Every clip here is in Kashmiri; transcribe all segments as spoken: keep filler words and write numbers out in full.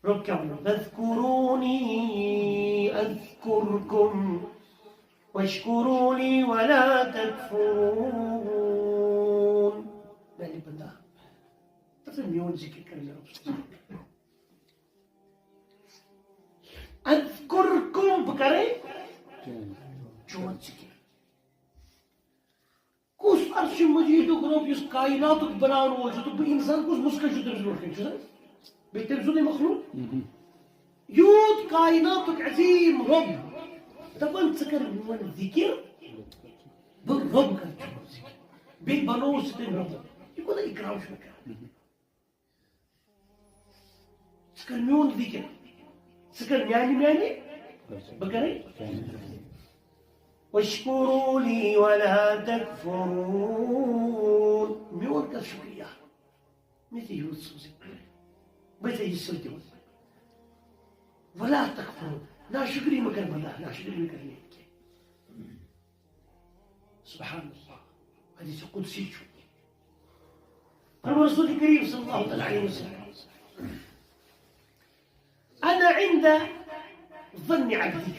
رب کیٛاہ وَنان؟ فاذكروني أذكركم واشكروا لي ولا تكفرون۔ میانہِ بندا، ژٕ میون ذکر کر مےٚ رۄب سُنٛد۔ اذکرکم، بہٕ کرے چون ذکر۔ کُس عرش مجیدُک رۄب یُس کائناتُک بناون وول چھُ، تہٕ بہٕ انسان کُس مُسکت چھُ تٔمِس برونٛٹھ کَنہِ، چھُ سا؟ بیٚیہِ تٔمۍ سُنٛدُے مخلوق۔ یوٗت کائناتُک عظیٖم رۄب دَپان، ژٕ کر میون ذِکِر، بہٕ رۄب کر چون ذِکِر۔ بیٚیہِ بنووُس ژٕ تٔمۍ رۄب۔ یہِ کوٗتاہ اِکرام چھُ مےٚ کران۔ ژٕ کر میون ذِکِر، ژٕ کر میانہِ، میانہِ، بہٕ کرے۔ واشکروا لی ولا تکفرون۔ میون کر شُکریہ۔ مےٚ تہِ ہیوٚت سوٗزِتھ۔ بہٕ ژےٚ یہِ سۭتۍ دِمہٕ۔ ولا تکفرون۔ ناشُکری مہ کر بندا، ناشُکری مہ کر نہٕ کینٛہہ۔ سبحان اللہ۔ حدیث قدسی چھُ۔ فرموو رسول کریم صلی اللہ تعالیٰ علیہ وسلم، انا عند ظن عبدی۔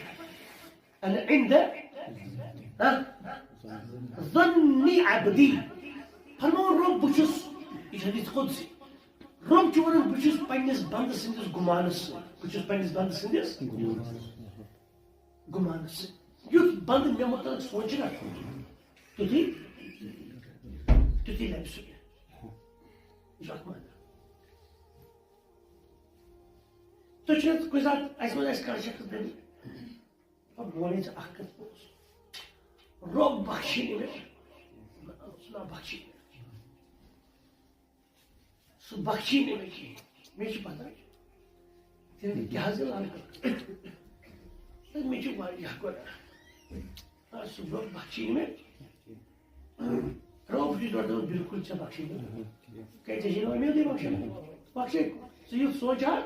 انا عند، ہا؟ ظن عبدی۔ فرموو رۄب، بہٕ چھُس، یہِ چھُ حدیث قدسی۔ رۄب چھُ وَنان، بہٕ چھُس پننِس بندٕ سٕنٛدِس گُمانَس سۭتۍ۔ بہٕ چھُس پننِس بندٕ سٕنٛدِس گُمانَس سۭتۍ۔ یُتھ بندٕ مےٚ مُتعلق سونٛچہِ نا، تیُتھُے، تیُتھُے لَبہِ سُہ مےٚ۔ یہِ چھُ اکھ معنی۔ تُہۍ چھِو نہٕ کُنہِ ساتہٕ اَسہِ منٛز آسہِ کانٛہہ شخص دٔلیٖل، پَتہٕ وَنَے ژٕ اَکھ کَتھ، رۄب بخشی نہٕ مےٚ، سُہ نہ بخشی نہٕ مےٚ۔ سُہ بخشی نہٕ مےٚ کِہیٖنۍ۔ مےٚ چھِ پَتہ، تٔمۍ کیٛاہ حظ یہِ لَڑکہٕ؟ تہٕ مےٚ چھِ واریاہ گۄناہ۔ آ، سُہ رۄب بخشی نہٕ مےٚ۔ رۄب چھُ دَپان، بِلکُل ژےٚ بخشی نہٕ۔ کیٛازِ ژےٚ چھے نہٕ اُمیدٕے بخشن۔ بخشے، ژٕ یُتھ سونٛچ ہا۔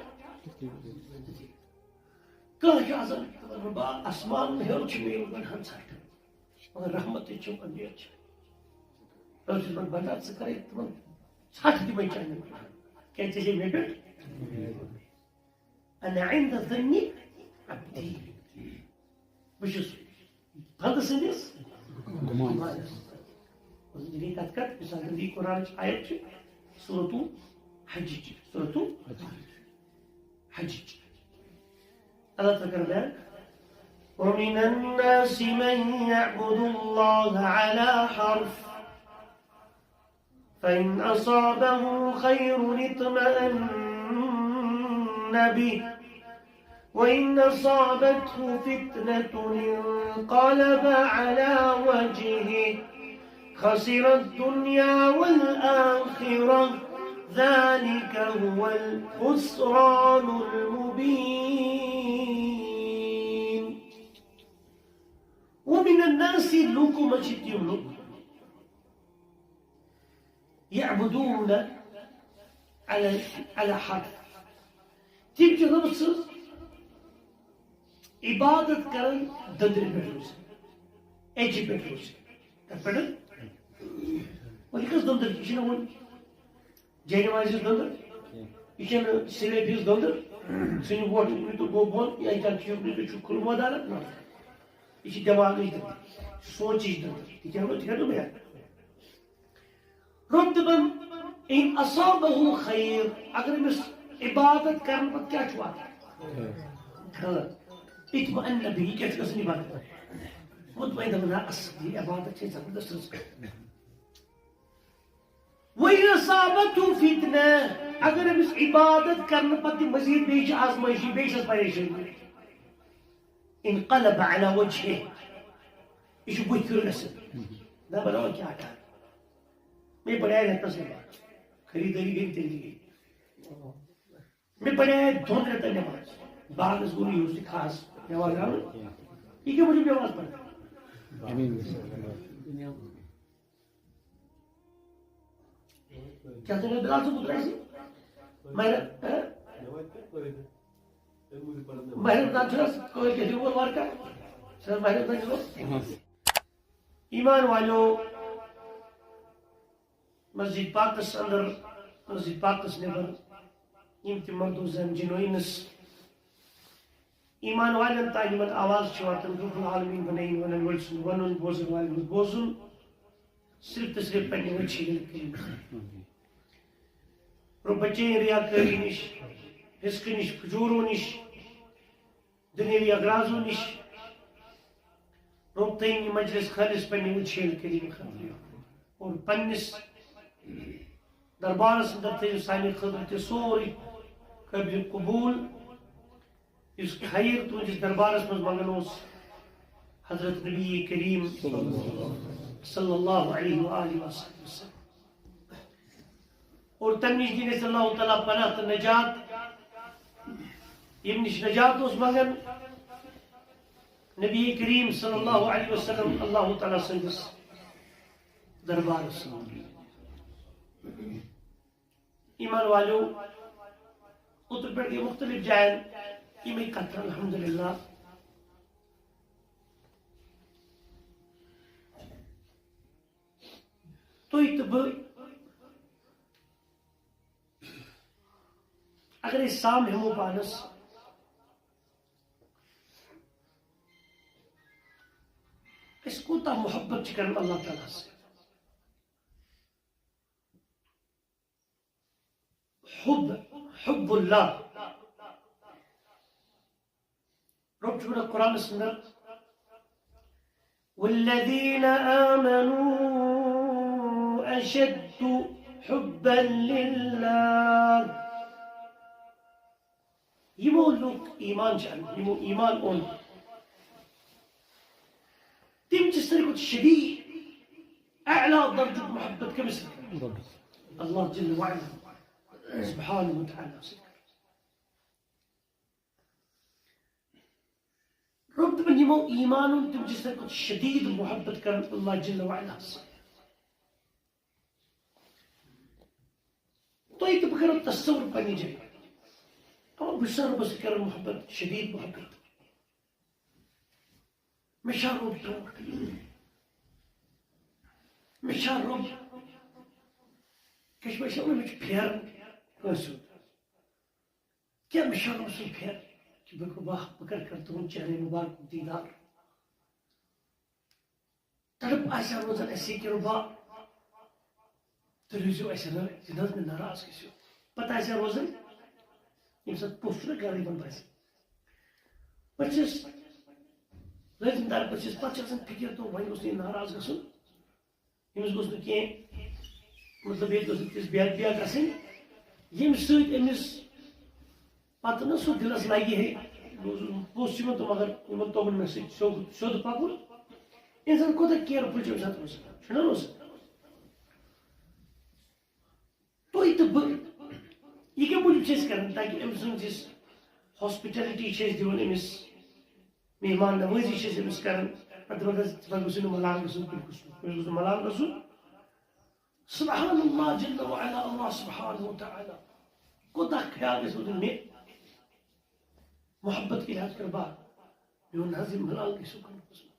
کانٛہہ چھُ آسان، دَپان، رۄبا، آسمان ہیوٚر چھُ مےٚ یِوان ہن ژھٹھ۔ مگر رحمتٕچ چھم اُمید چھِ۔ رۄب چھُس دَپان، بندا، ژٕ کَرَے تِمَن ژھٹھ تہِ وۄنۍ چانٮ۪ن پٮ۪ٹھ۔ کیٛازِ ژےٚ چھے مےٚ پٮ۪ٹھ؟ انا عند ظن عبدی۔ بہٕ چھُس بندٕ سٕنٛدِس گُمانَس۔ یہِ گٔے کَتھ کَتھ، مثال کے لیے قرآنٕچ آیت چھِ سورۃ الحجٕچ، سورۃ الحجٕچ۔ اللہ تعالیٰ کَرِ بیان، ومن الناس من يعبد الله على حرف فإن أصابه خير اطمأن به وإن أصابته فتنة انقلب على وجهه خسر الدنيا والآخرة ذلك هو الخسران المبين. ومن الناس، لوٗکو منٛز چھِ تِم لوٗکھ، يعبدون على، على حرف، تِم چھِ رۄبہٕ سٕنٛز عبادت کران دٔنٛدرِ پٮ۪ٹھ روٗزِتھ، اٮ۪جہِ پٮ۪ٹھ روٗزِتھ۔ کَتھ پٮ۪ٹھ؟ وۄنۍ یہِ کۄس دٔنٛدٕر؟ یہِ چھِنہٕ وۄنۍ جینوازِ ہِنٛز دٔنٛدٕر، یہِ چھَنہٕ سِلیبہِ ہِنٛز دٔنٛدٕر، ژھٕنِو وۄٹھ اُکنُے تہٕ گوٚو بۄن، یا کیٛاہ چھُ یُکنُے تہٕ چھُ کھُلہٕ مٲدانَس منٛز۔ یہِ چھِ دٮ۪ماغٕچ دٔنٛدٕر، سونٛچٕچ دٔنٛدٕر۔ تہِ کیٛاہ گوٚو؟ تہِ کیٛاہ دوٚپ مےٚ؟ رۄب دَپان، ان اصابہ خیر، اگر أمِس عبادت کرنہٕ پتہٕ کیٛاہ چھُ واتان؟ خیر۔ اطمأن به، یہِ کیٛاہ چھُ گژھان عبادت؟ مطمئن دَپان، نہ، اصل، یہِ عبادت چھِ زبردست رٕژ۔ وَإِنْ أَصَابَتْهُ فِتْنَةٌ، اگر أمِس عبادت کرنہٕ پتہٕ تہِ مزید بیٚیہِ چھِ آزمٲیشی، بیٚیہِ چھَس پریشٲنی، انقلب علی وجهه، یہِ چھُ بُتھِ پھیُر گژھان۔ دَپان، وۄنۍ کیٛاہ کَرٕ؟ مےٚ پَرے رٮ۪تَس نٮ۪ماز، خریٖدٲری گٔے، تیٚلہِ گٔے۔ مےٚ پَرے دۄن رٮ۪تَن نٮ۪ماز، باغَس گوٚو نہٕ یوٗز تہِ خاص نٮ۪ماز درٛاو نہٕ۔ یہِ کَمہِ موٗجوٗب نٮ۪ماز پَران؟ کیٛاہ تُہۍ بِلال صٲب، کوٚت درٛایہِ سُہ؟ ماہِ رم-، ہہ؟ ماہِ رمضان چھُ حظ کٲلۍ کٮ۪تھ یِوان وارٕ کارٕ؟ چھُ حظ ماہِ رمضان یِوان؟ ایمان والو، مسجد پاکس اندر، مسجد پاکس نٮ۪بر، یِم تہِ مردوٗزن جنوینس ایمان والٮ۪ن تام یِمن آواز چھِ واتان، رب العالمین بنٲیِن ونن وٲلۍ سُنٛد ونُن، بوزن والٮ۪ن ہُنٛد بوزُن، صرف تہٕ صرف پننہِ وجہہِ کریم۔ رب بچٲیِن ریاکٲری نِش، فسقہٕ نِش، فجوٗرو نِش، دُنیاوی اغراضو نِش۔ رب تھٲیِن یہِ مجلس خٲلص پننہِ وجہہِ کریم خٲطرٕ اور پننِس دربارس اندر تھٲیِو سانہِ خٲطرٕ تہِ سورُے قٲبلِ قبوٗل۔ یُس خیر تُہنٛدِس دربارس منٛز منٛگان اوس حضرت نبی کریم صلی اللہ علیہ وآلہ وسلم۔ اور تمہِ نِش دِن اَسہِ اللہ تعالیٰ پناہ تہٕ نجات۔ ییٚمہِ نِش نجات اوس منٛگان نبی کریم صلی اللہ علیہ وسلم، اللہ تعالیٰ سٕنٛدِس دربارس منٛز۔ ایمان والیو، اوترٕ پٮ۪ٹھ گٔے مُختٔلِف جاین یِمے کتھٕ، الحمدللہ۔ تُہۍ تہٕ بہٕ، اگر أسۍ سام ہٮ۪مو پانس، أسۍ کوٗتاہ محبت چھِ کران اللہ تعالیٰ ہس سۭتۍ۔ حب، حب اللہ۔ رب چھُ وَنان قرآنس اندر، والذين آمنوا أشد حبا لله۔ یِمو لوٗکھ ایمان چھِ اَنان، یِمو ایمان اوٚن، تِم چھِ ساروی کھۄتہٕ شدیٖد، اعلیٰ درجُک محبت کٔمِس سۭتۍ؟ اللہ جل وعلا، سبحانہ و تعالیٰ سۭتۍ۔ رب دپان، یِمو ایمان اوٚن، تِم چھِ ساروی کھۄتہٕ شدیٖد محبت کران اللہ جل وعلا سۭتۍ۔ تُہۍ تہٕ بہٕ کرو تصور پننہِ جایہِ۔ اما بہٕ چھُس رۄبس سۭتۍ کران محبت، شدیٖد محبت۔ مےٚ چھا رۄب ٹوٹھ؟ مےٚ چھا رۄب؟ کشمیٖر چھِ وَنان، مےٚ چھُ پھیران کٲنٛسہِ ہُنٛد۔ کیٛاہ مےٚ چھا رۄب سُنٛد پھیران؟ کہِ بہٕ، واہ، بہٕ کر کر تُہُنٛد چہرے مُبارک دیٖدار؟ تڑپ آسہِ ہا روزان اَسہِ کہِ رۄبا، تُہۍ روٗزِو اَسہِ رٲضۍ، یہِ نہٕ حظ مےٚ ناراض گٔژھِو۔ پتہٕ آسہِ ہا روزان، ییٚمہِ ساتہٕ پوٚژھ چھُنہ گرٕ یِوان بَسہِ، پَتہٕ چھِس رٲضۍ دار، پَتہٕ چھِس، پَتہٕ چھِ آسان فِکِر، تو وۄنۍ گوٚژھ نہٕ یہِ ناراض گژھُن، أمِس گوٚژھ نہٕ کینٛہہ، مطلب، ییٚتہِ گوٚژھ نہٕ تِژھ بے حیا گژھٕنۍ، ییٚمہِ سۭتۍ أمِس پتہٕ نہ سُہ دِلس لگہِ ہے۔ بہٕ اوسُس، بہٕ اوسُس یِمن تہٕ مگر یِمن توٚگ نہٕ مےٚ سۭتۍ سیوٚد، سیوٚد پکُن۔ انسان کوٗتاہ careful چھُ أمِس اَتھ منٛز، چھُنہ روزان؟ تُہۍ تہٕ بہٕ، یہِ کَمہِ موٗجوٗب چھِ أسۍ کران؟ تاکہِ أمۍ سٕنٛز یُس hospitality چھِ أسۍ دِوان أمِس، مہمان نوٲزی چھِ أسۍ أمِس کران، پتہٕ دَپان حظ، ژٕ گوٚژھ نہٕ ملال گژھُن کُنہِ قٕسمُک، أمِس گوٚژھ نہٕ ملال گژھُن۔ سبحان اللہ جل وعلا، اللہ سبحانہ و تعالیٰ کوٗتاہ خیال گژھِ روزُن مےٚ۔ محبت کی یاد کر بات، میون ناظم ملال گژھِ کُنہِ قٕسمُک۔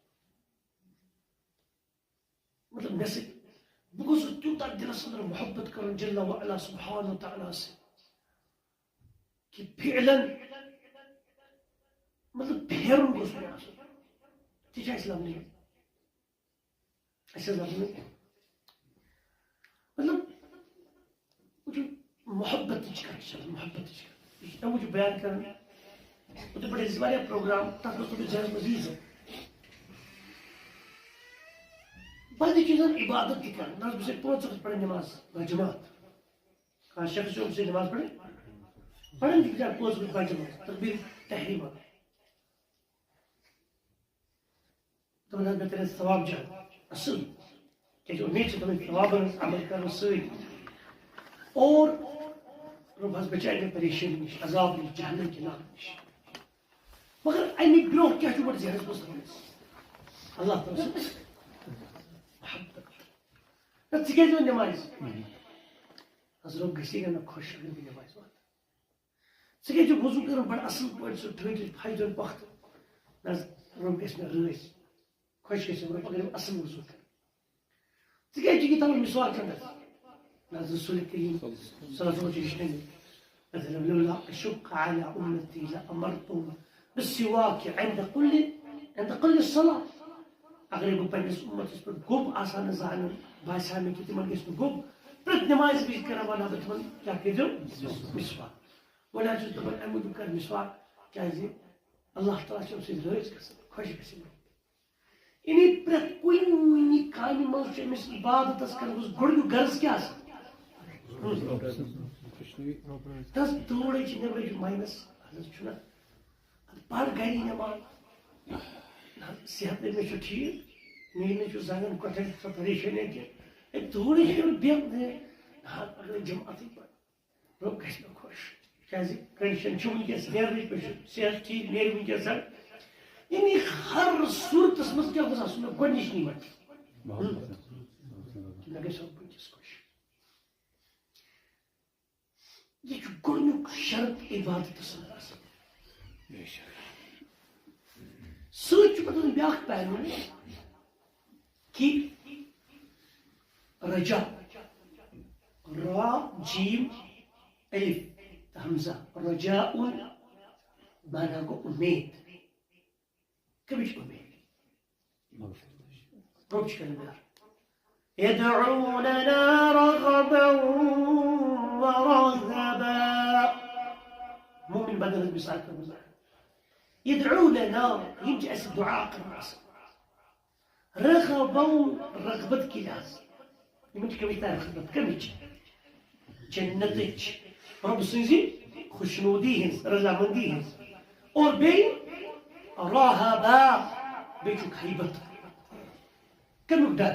مطلب، مےٚ سۭتۍ، بہٕ گوٚژھُس تیوٗتاہ دِلس اندر محبت کرُن جل وعلا سبحانہ و تعالیٰ سۭتۍ کہِ فعلاً، مطلب، پھیرُن گوٚژھ مےٚ آسُن۔ تہِ چھِ اَسہِ لبنہٕ یِوان۔ اَسہِ حظ لبنہٕ یِوان۔ مطلب، وٕچھِو، محبت تہِ چھِ کران، یہِ چھِ محبت تہِ چھِ کران۔ یہِ چھِ اَمہِ موٗجوٗب بیان کران۔ یِتھَے پٲٹھۍ ٲسۍ واریاہ پروگرام، تَتھ منٛز تُلِو ذہنَس منٛز یی زِ باقٕے چیٖزَن عبادت تہِ کران۔ نہ حظ، بہٕ چھُس پانٛژھ وقت پران نماز باجماعت۔ کانٛہہ شخص چھُ أمِس سۭتۍ نماز پران، پران تہِ بِچارٕ پانٛژھ وقت باجماعت، تکبیر تحریٖمہ۔ تِمن حظ مےٚ تیٚلہِ ثواب جان اصل، کیازِ امید چھِ تِمن ثوابن ہٕنٛز عمل کرنہٕ سۭتۍ۔ اور رب حظ بچایہِ مےٚ پریشٲنی نِش، عذاب نِش، جہنم کہِ نار نِش۔ مگر اَمہِ برونٛہہ کیٛاہ چھُ گۄڈٕ ذہنس منٛز تھاوُن؟ اللہ تعالیٰ سٕنٛز محبت۔ نہ، ژٕ کیٛازِ وۄنۍ نٮ۪مازِ؟ حضرت گژھی گژھِ نہ خۄش اگر بہٕ نٮ۪مازِ واتہٕ۔ ژٕ کیٛازِ چھُکھ وضوٗ کران بڑٕ اصل پٲٹھۍ، سُہ ٹھٔہرِتھ فجرن وقتہٕ؟ نہ حظ، رۄب گژھِ مےٚ رٲضۍ، خۄش گژھِ مےٚ رۄب اگر بہٕ اصل وضوٗ کرٕ۔ ژٕ کیٛازِ چھُکھ یہِ تھاوان مسواک کھٮ۪نس؟ نہ حظ، رسول کریم صلی اللہ علیہ وسلم چھُ ہیٚچھنٲومٕتۍ۔ مثلاً، لولا أشق على أمتي لأمرتهم بالسواك عند كل، عند كل صلاة. اگرے بہٕ پننِس اُمتس پٮ۪ٹھ گوٚب آسہٕ ہا نہٕ زانان، باسہِ ہا مےٚ کہِ تِمن گژھِ نہٕ گوٚب، پرٛٮ۪تھ نٮ۪مازِ وِزِ کرٕ ہا ونان بہٕ تِمن، کیٛاہ کٔرۍزیو؟ مسواک۔ وۄنۍ حظ چھُس دَپان، اَمہِ موٗجوٗب کر مسواک، کیٛازِ اللہ تعالیٰ چھُ اَمہِ سۭتۍ رٲضۍ گژھان، خۄش گژھان۔ یعنی پرٛٮ۪تھ کُنہِ کامہِ منٛز چھُ أمِس عبادتس کرنس گۄڈٕنیُک غرض کیٛاہ آسان؟ تس تورے چھِ نیبرٕ کِنۍ ماینس، اَتھ حظ چھُنہ، اَدٕ پَر گری نٮ۪ماز۔ نہ، صحت ہے مےٚ چھُ ٹھیٖک، مےٚ نہ چھُ زنٛگن کۄٹھٮ۪ن سۄ پریشٲنی کینٛہہ۔ ہے، تورے چھِ نیبرٕ بیٚہوان، ہے، نہ، اگر جماعتٕے پَرٕ۔ رۄب گژھِ مےٚ خۄش۔ کیٛازِ condition چھِ وٕنکیٚس نیرنٕچ، مےٚ چھُ صحت ٹھیٖک، نیرِ وٕنکیٚس زَن۔ یعنی ہر صوٗرتَس منٛز کیٛاہ گوٚژھ آسُن مےٚ گۄڈٕنِچ نعمت؟ محبت۔ مےٚ گژھِ رۄب وٕنکیٚس خۄش۔ یہِ چھُ گۄڈٕنیُک شرط عبادتَس منٛز آسان۔ بے شک۔ سۭتۍ چھُ پَتہٕ بیٛاکھ پہلو کہِ رجا، را، جیم، الف تہٕ ہمزہ، رجاء، معنی گوٚو اُمید۔ کَمِچ اُمید؟ رۄب چھُ کران پیار۔ يدعوننا رغبا ورهبا۔ مومن بدن ہٕنٛز مثال کٔرمٕژ۔ يدعوننا، یِم چھِ اَسہِ دُعا کران آسان۔ رغبا، رغبت کی لحاظ۔ یِمن چھِ کٔمِچ تام رغبت؟ کٔمِچ؟ جنتٕچ، رۄب سٕنٛزِ خۄشنودی ہٕنٛز، رضامندی ہٕنٛز۔ اور بیٚیہِ رہبا، بیٚیہِ چھُکھ ہیبت۔ کَمیُک ڈر؟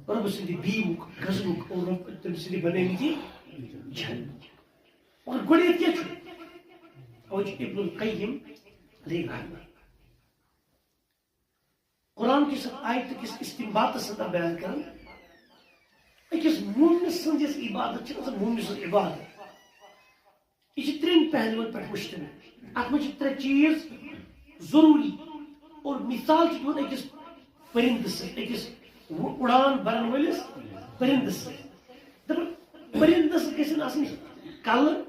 رۄب سٕنٛدِ بیٖمُک، غضبُک، اور رۄب تٔمۍ سٕنٛدِ بنٲومٕتۍ جہنم۔ مگر گۄڈٕنیتھ کیٛاہ چھُ؟ اَوَے چھُ ابن القیم علیہ رحمہ قرآن کِس آیتہٕ کِس استنباطس سۭتۍ بیان کران۔ أکِس مومنہٕ سٕنٛز یۄس عبادت چھِ، سۄ مومنہٕ سٕنٛز عبادت، یہِ چھِ ترٛٮ۪ن پہلوَن پٮ۪ٹھ مشتمل۔ اَتھ منٛز چھِ ترٛےٚ چیٖز ضروٗری۔ اور مثال چھِ دِوان أکِس پٔرِندٕ سۭتۍ، أکِس وُ-، اُڑان بَرَن وٲلِس پٔرِندٕ سۭتۍ۔ دَپان، پٔرِندَس گژھن آسٕنۍ کَلہٕ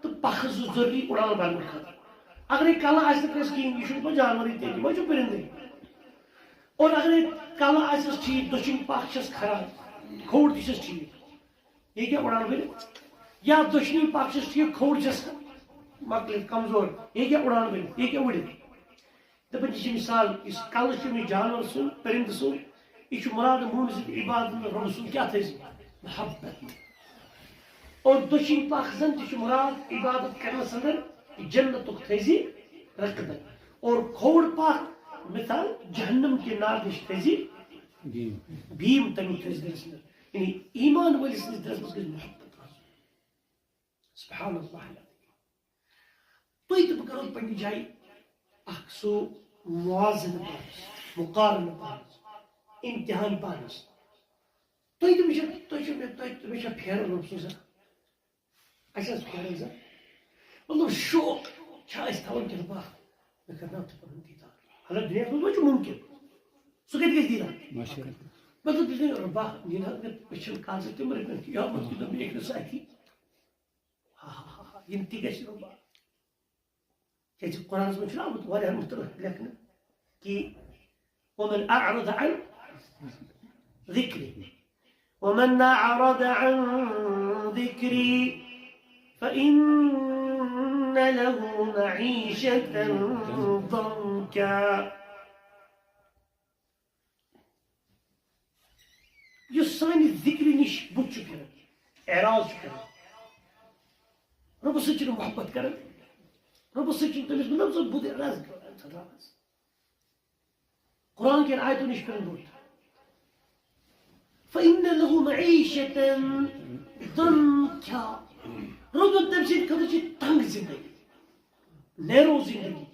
تہٕ پَکھٕ زٕ ضروٗری اُڑان بَرنہٕ خٲطرٕ۔ اگرے کَلہٕ آسہِ نہٕ کٲنٛسہِ کِہیٖنۍ، یہِ چھُنہٕ پَتہٕ جانوَرٕے تہِ، یہِ ما چھُ پٔرِندٕے؟ اور اگرے کَلہٕ آسٮ۪س ٹھیٖک، دٔچھِنۍ پَکھ چھَس خراب، کھوٚوُر تہِ چھَس ٹھیٖک، یہِ کیٛاہ اُڑان بٔرِتھ؟ یا دٔچھِنۍ پَکھ چھَس ٹھیٖک، کھوٚوُر چھَس مۄکلِتھ، کمزور، یہِ کیٛاہ اُڑان بٔرِتھ؟ یہِ کیٛاہ اُڑِتھ؟ دَپان، یہِ چھِ مثال، یُس کَلہٕ چھُ أمِس جانوَر سُنٛد، پٔرِندٕ سُنٛد، یہِ چھُ مُراد مومنہٕ سٕنٛدِ عبادت منٛز رۄب سُنٛد کیٛاہ تھٲوِزِ؟ محبت۔ اور دٔچھِنۍ پَکھ زَن تہِ چھُ مُراد عبادت کرنَس اندر جنتُک تھٲوِزِ رغبت۔ اور کھووُر پَکھ مثال جہنم کہِ نارٕ نِش تھٲوِزِ بیٖم۔ بیٖم تَمیُک تھٲوِزِ دِلَس اندر۔ یعنی ایمان وٲلِس سٕنٛدِس دِلَس منٛز گژھِ محبت آسُن۔ سبحان اللہ العظیم۔ تُہۍ تہٕ بہٕ کرو پننہِ جایہِ اکھ سُہ موازنہٕ پانس، مقارنہٕ پانس، امتحان پانس۔ تُہۍ تہٕ مےٚ چھا، تُہۍ چھِو مےٚ، تُہۍ تہٕ مےٚ چھا پھیران رۄب سٕنٛز؟ اَسہِ حظ پھیران زن۔ مطلب، شوق چھا اَسہِ تھاوُن کِنہٕ بہٕ مےٚ کرناو تہٕ پنُن دیٖدار؟ حالانکہ دُنیاہس منٛز ما چھُ مُمکِن؟ سُہ کتہِ گژھِ دیٖدار؟ ماشاءاللہ۔ مطلب، یہِ چھُنہٕ رۄبا، یہِ نہ حظ مےٚ، مےٚ چھِنہٕ کانٛہہ زٕ تِم رٔٹۍ مےٚ، یا مطلب، مےٚ ہیٚکہِ نہٕ سُہ اَتھی۔ ہا، ہا، ہا، ہا، یِم تہِ گژھِ رۄبا۔ کیٛازِ قرآنس منٛز چھُنہ آمُت واریاہن مُتعلق لیکھنہٕ کہِ ومن اعرض عن ذکری، ومن اعرض عن ذکری فإن له معیشة ضنکا۔ یُس سانہِ ذِکرِ نِش بُتھ چھُ پھِران، اعراض چھُ کَران، رۄبَس سۭتۍ چھُنہٕ محبت کَران، رۄبَس سۭتۍ چھُنہٕ تٔمِس مطلب زَن بُتھ اعراض کَران، خۄداوَس۔ قرآن کٮ۪ن آیتو نِش پھِران بُتھ۔ فَإِنَّ لَهُ مَعِيشَةً ضَنْكَا۔ رۄبَن تٔمۍ سٕنٛدِ خٲطرٕ چھِ تنٛگ زِندگی، نیرو زِندگی۔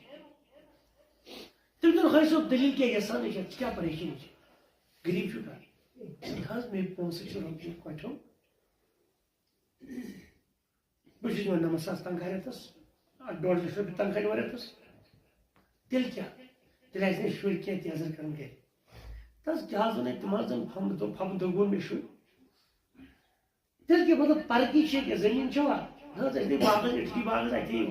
تٔمۍ دوٚپ، "خۄش صٲب، دٔلیٖل کیٛاہ یَژھان چھِ؟ ژٕ کیٛاہ پریشٲنی چھِ؟ غریٖب چھُکھا؟" "نہ حظ، مےٚ پونٛسہٕ چھِ رۄپیہِ کۄٹھیو۔ بہٕ چھُس دِوان نَمَتھ ساس تنخواہ رٮ۪تَس، اَکھ ڈۄڈ لَچھ رۄپیہِ تنخواہ دِوان رٮ۪تَس۔ تیٚلہِ کیٛاہ؟ تیٚلہِ آسہِ نہٕ شُرۍ کینٛہہ، تہِ حظ کَرَن گَرِ۔" تَس کیٛاہ حظ وَنَے، تِم حظ زَن پھَمبہٕ دۄ، پھَمبہٕ دۄہ گوٚو مےٚ شُرۍ۔ تیٚلہِ کیٛاہ مطلب، ترقی چھِ ییٚتہِ، زٔمیٖن چھَوا؟ نہ حظ، اَسہِ نَے باغ، اِٹلی باغ حظ اَتی۔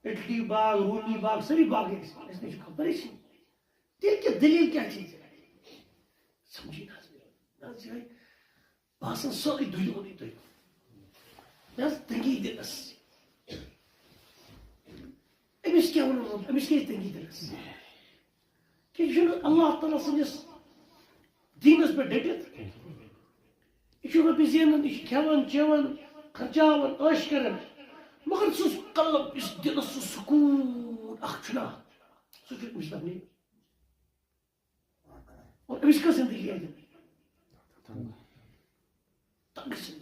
اِٹلی باغ، روٗمی باغ، سٲری باغ ٲسۍ۔ اَسہِ نَے چھِ خبرٕے چھِنہٕ۔ تیٚلہِ کیٛاہ دٔلیٖل کیٛاہ چھِ ژےٚ؟ سَمجھی نہٕ حظ مےٚ۔ نہ حظ، یِہوٚے باسان سٲرٕے دُنیا اوٚنُے تۄہہِ۔ مےٚ حظ تنٛگی دِلَس۔ أمِس کیٛاہ وَنو؟ أمِس کیٛازِ تنٛگی دِلَس؟ کہِ یہِ چھُنہٕ اللہ تعالیٰ سٕنٛدِس دیٖنَس پٮ۪ٹھ ڈٔٹِتھ۔ یہِ چھُ رۄپیہِ زینان، یہِ چھُ کھٮ۪وان، چٮ۪وان، خرچاوان، عٲش کران۔ مگر سُہ قلب، یُس دِلَس سُہ سکوٗن اکھ چھُنہ، سُہ چھُ أمِس لَبنہٕ یِوان۔ اور أمِس کۄس زندگی آسہِ؟ تنگ زندگی۔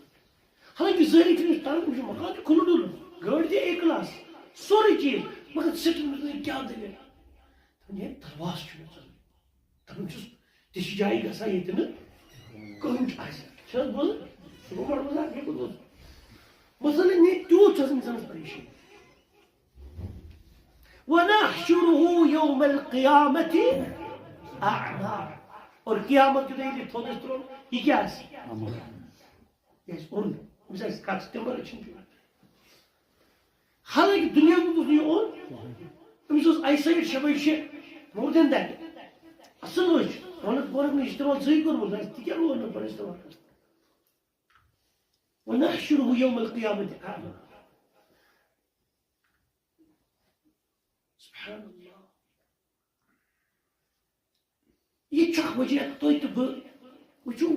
حالانکہ ظٲہری چھُ أمِس تنگ، أمِس چھُ مکان تہِ کھُلہٕ ڈُلہٕ، گٲڑۍ تہِ اے کلاس، سورُے چیٖز، مگر سٹرٛس منٛز کیٛاہ دٔلیٖل؟ دَپان، ہے، درواز چھُ مےٚ ژَلان۔ دَپان چھُس، تِژھ جایہِ گژھان، ییٚتہِ نہٕ کٕہٕنۍ چھُ آسہِ۔ چھِ حظ بوزان؟ سُہ گوٚو بَڑٕ مزاق، یہِ کوٚت ووت؟ مثلاً، یہِ تیوٗت چھُ آسان اِنسانَس پریشٲنی۔ ونحشره یوم القیامة اعمی۔ اور قیامت کے دۄہ ییٚلہِ تھوٚد اَسہِ ترٛوو، یہِ کیٛاہ آسہِ؟ یہِ آسہِ اوٚن۔ أمِس آسہِ کَتھ تِمَن أچھَن پٮ۪ٹھ۔ حالانکہ دُنیا منٛز اوس نہٕ یہِ اوٚن۔ أمِس اوس آی سایٹ شےٚ بَے شےٚ، more than that۔ اَصٕل أچھ، رونق پورَن نہٕ استعمال زٕے کوٚرمُت آسہِ، تہِ کیٛاہ روٗد نہٕ پَتہٕ استعمال کران؟ ونحشره یوم القیامة اعمی۔ سبحان اللہ۔ یہِ چھُ اکھ وجہ، تُہۍ تہٕ بہٕ وٕچھِو،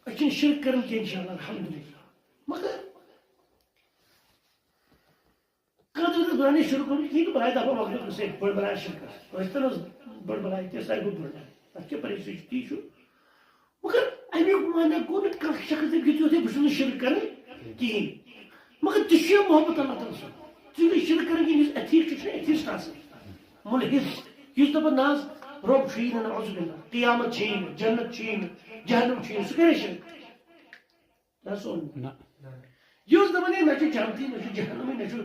أسۍ چھِنہٕ شرک کران کینٛہہ، انشاءاللہ، الحمدللہ۔ مگر کانٛہہ تہِ اوس بناونٕچ شروع کوٚرمُت کِہیٖنۍ، تہٕ بنایہِ دَپان، مۄکلیو قصے، بٔڑ بنایہِ شرکس۔ ٲسۍ تن حظ بٔڑ بنایہِ تہِ، ساروی کھۄتہٕ بٔڑ بنایہِ۔ تَتھ کیٛاہ پریشٲنی چھِ، تی چھُ۔ مگر اَمیُک معنی گوٚو نہٕ کانٛہہ شخص دَپہِ، یِتھ یوٚتھُے بہٕ چھُس نہٕ شرک کران کِہیٖنۍ۔ مگر تہِ چھُ محبت اللہ تعالیٰ سُنٛد۔ ژٕ چھُکھ نہٕ شرک کران کِہیٖنۍ، یُس ایتھیٖسٹ چھُ، چھُ ایتھیٖسٹ آسان۔ مُلحِد، یُس دَپان، نہ حظ، رۄب چھُیی نہٕ، نعوذ باللہ، قیامت چھیی نہٕ، جنت چھیی نہٕ، جہنم چھُیی نہٕ، سُہ کرِ شرک؟ نہ سون۔ نہ۔ یہِ اوس دَپان، ہے، نہ چھُ جنتی، نہ چھُ جہنمی، نہ چھُ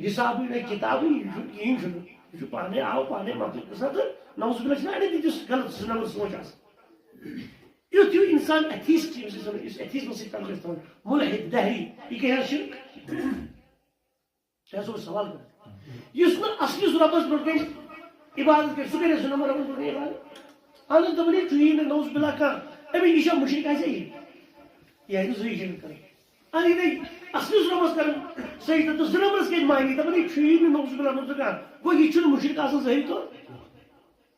حسابٕے، نہ کِتابٕے، یہِ چھُ کِہیٖنۍ چھُنہٕ۔ یہِ چھُ پانَے آو، پانَے مۄکلیو قٕصہ تہٕ نعوذ باللہ چھُنہ اَڑٮ۪ن تہِ تِژھ غلط زٕ نمبر سونٛچ آسان۔ یُتھ ہیوٗ اِنسان ایتھیٖسٹ چھُ، ییٚمِس أسۍ وَنو، یُس ایتھیٖزمَس سۭتۍ تعلق چھُ تھاوان، مُلحِد، دہری، یہِ کیٛاہ حظ چھُ؟ تۄہہِ ہسا اوس سوال کران۔ یُس نہٕ اصلِس رۄبس برونٛٹھ کنہِ عبادت کرِ، سُہ کرِ زٕ نمبر رۄبس برونٛٹھ کنہِ عبادت؟ اہن حظ، دپان، یہِ چھُ یی نہٕ، نعوذ باللہ، کانٛہہ۔ أمِس نِش چھا مُشرِک آسہِ یہِ؟ یہِ ہیٚکہِ زٕے شرک کٔرِتھ۔ اہن، یہِ گٔے اصلِس رۄبس کران سجدٕ تہٕ زٕ نمبرس کیٛازِ مانہِ؟ دپان، یہِ چھُ یی نہٕ، نعوذ باللہ، نعوذ باللہ، کانٛہہ۔ گوٚو، یہِ چھُنہٕ مُشرِک آسان ظٲہری طور۔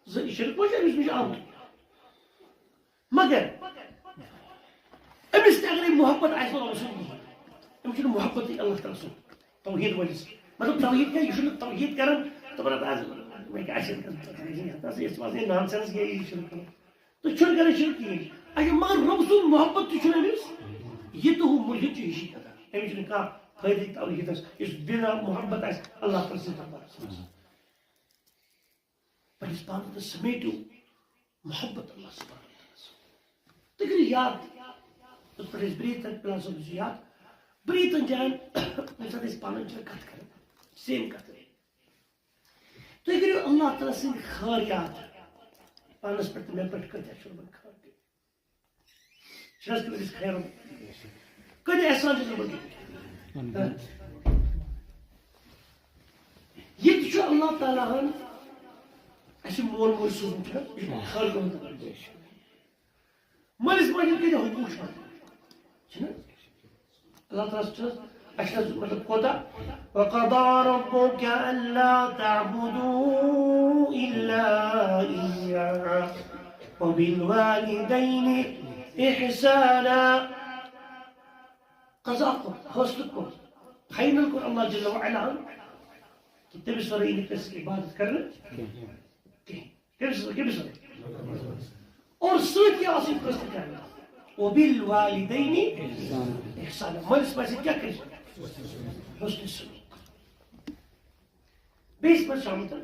زٕ، یہِ شرک پٲٹھۍ أمِس نِش آمُت۔ مگر أمِس تہِ اگرے محبت آسہِ نہٕ رۄب سُنٛد کِہیٖنۍ، أمِس چھُنہٕ محبتٕے اللہ تعالیٰ سُنٛد توحیٖد وٲلِس۔ مطلب، توحیٖد کیٛاہ؟ یہِ چھُنہٕ توحیٖد کران، دَپان، اَتھ آسہِ، وۄنۍ کیٛاہ چھِ اَتھ، یہِ چھِ وَنان nonsense، یہِ چھُنہٕ کران۔ تُہۍ چھُنہٕ کران شرک کِہیٖنۍ۔ اچھا، مگر رۄب سُنٛد محبت تہِ چھُنہٕ أمِس، یہِ تہٕ ہُہ مُلحِد چھُ ہِشی کَتھا۔ أمِس چھُنہٕ کانٛہہ فٲیدٕ توحیٖدَس، یُس بِنا محبت آسہِ اللہ تعالیٰ سٕنٛز طرفہٕ۔ پننِس پانس منٛز سمیٹِو محبت اللہ سبحانہ و تعالیٰ سُنٛد۔ تُہۍ کٔرِو یاد، یِتھ پٲٹھۍ أسۍ برٛیٖتن پلاسن چھِ یاد، برٛیٖتن جاین ییٚمہِ ساتہٕ أسۍ پانہٕ ؤنۍ چھِ کتھ کران، سیم کتھ۔ تُہۍ کٔرِو اللہ تعالیٰ سٕنٛدۍ خٲر یاد، پانس پٮ۪ٹھ تہٕ مےٚ پٮ۪ٹھ کۭتیاہ چھِ یِمن خٲر کٔرِتھ۔ چھِ حظ کٔرِتھ خیر؟ کۭتیاہ احسان چھِ یِمن کٔرِتھ؟ یہِ تہِ چھُ اللہ تعالیٰ ہن اَسہِ مول موج سوٗزمُت، چھُنہ؟ یہِ چھُ خٲر گوٚمُت۔ مٲلِس ماجہِ ہُنٛد کۭتیٛاہ حقوٗق چھُ اَتھ؟ چھُنہ؟ اللہ تعالیٰ ہَس چھُ، اَسہِ چھُ، مطلب، کوٗتاہ؟ وَقَضَىٰ رَبُّكَ أَلَّا تَعْبُدُوا إِلَّا إِيَّاهُ وَبِالْوَالِدَيْنِ إِحْسَانًا۔ قضا کوٚر، فٲصلہٕ کوٚر، فاینل کوٚر اللہ جل وعلا ہن کہِ تٔمِس ورٲے یی نہٕ کٲنٛسہِ عبادت کرنہٕ کینٛہہ۔ کٔمِس، کٔمِس ورٲے؟ اور سۭتۍ کیٛاہ اوس یہِ فٲصلہٕ کرنہٕ؟ وَبِالْوَالِدَيْنِ إِحْسَانًا۔ مٲلِس ماجہِ سۭتۍ کیٛاہ کٔرِو؟ حُسنِ سلوٗک۔ بیٚیِس منٛز چھُ آمُت۔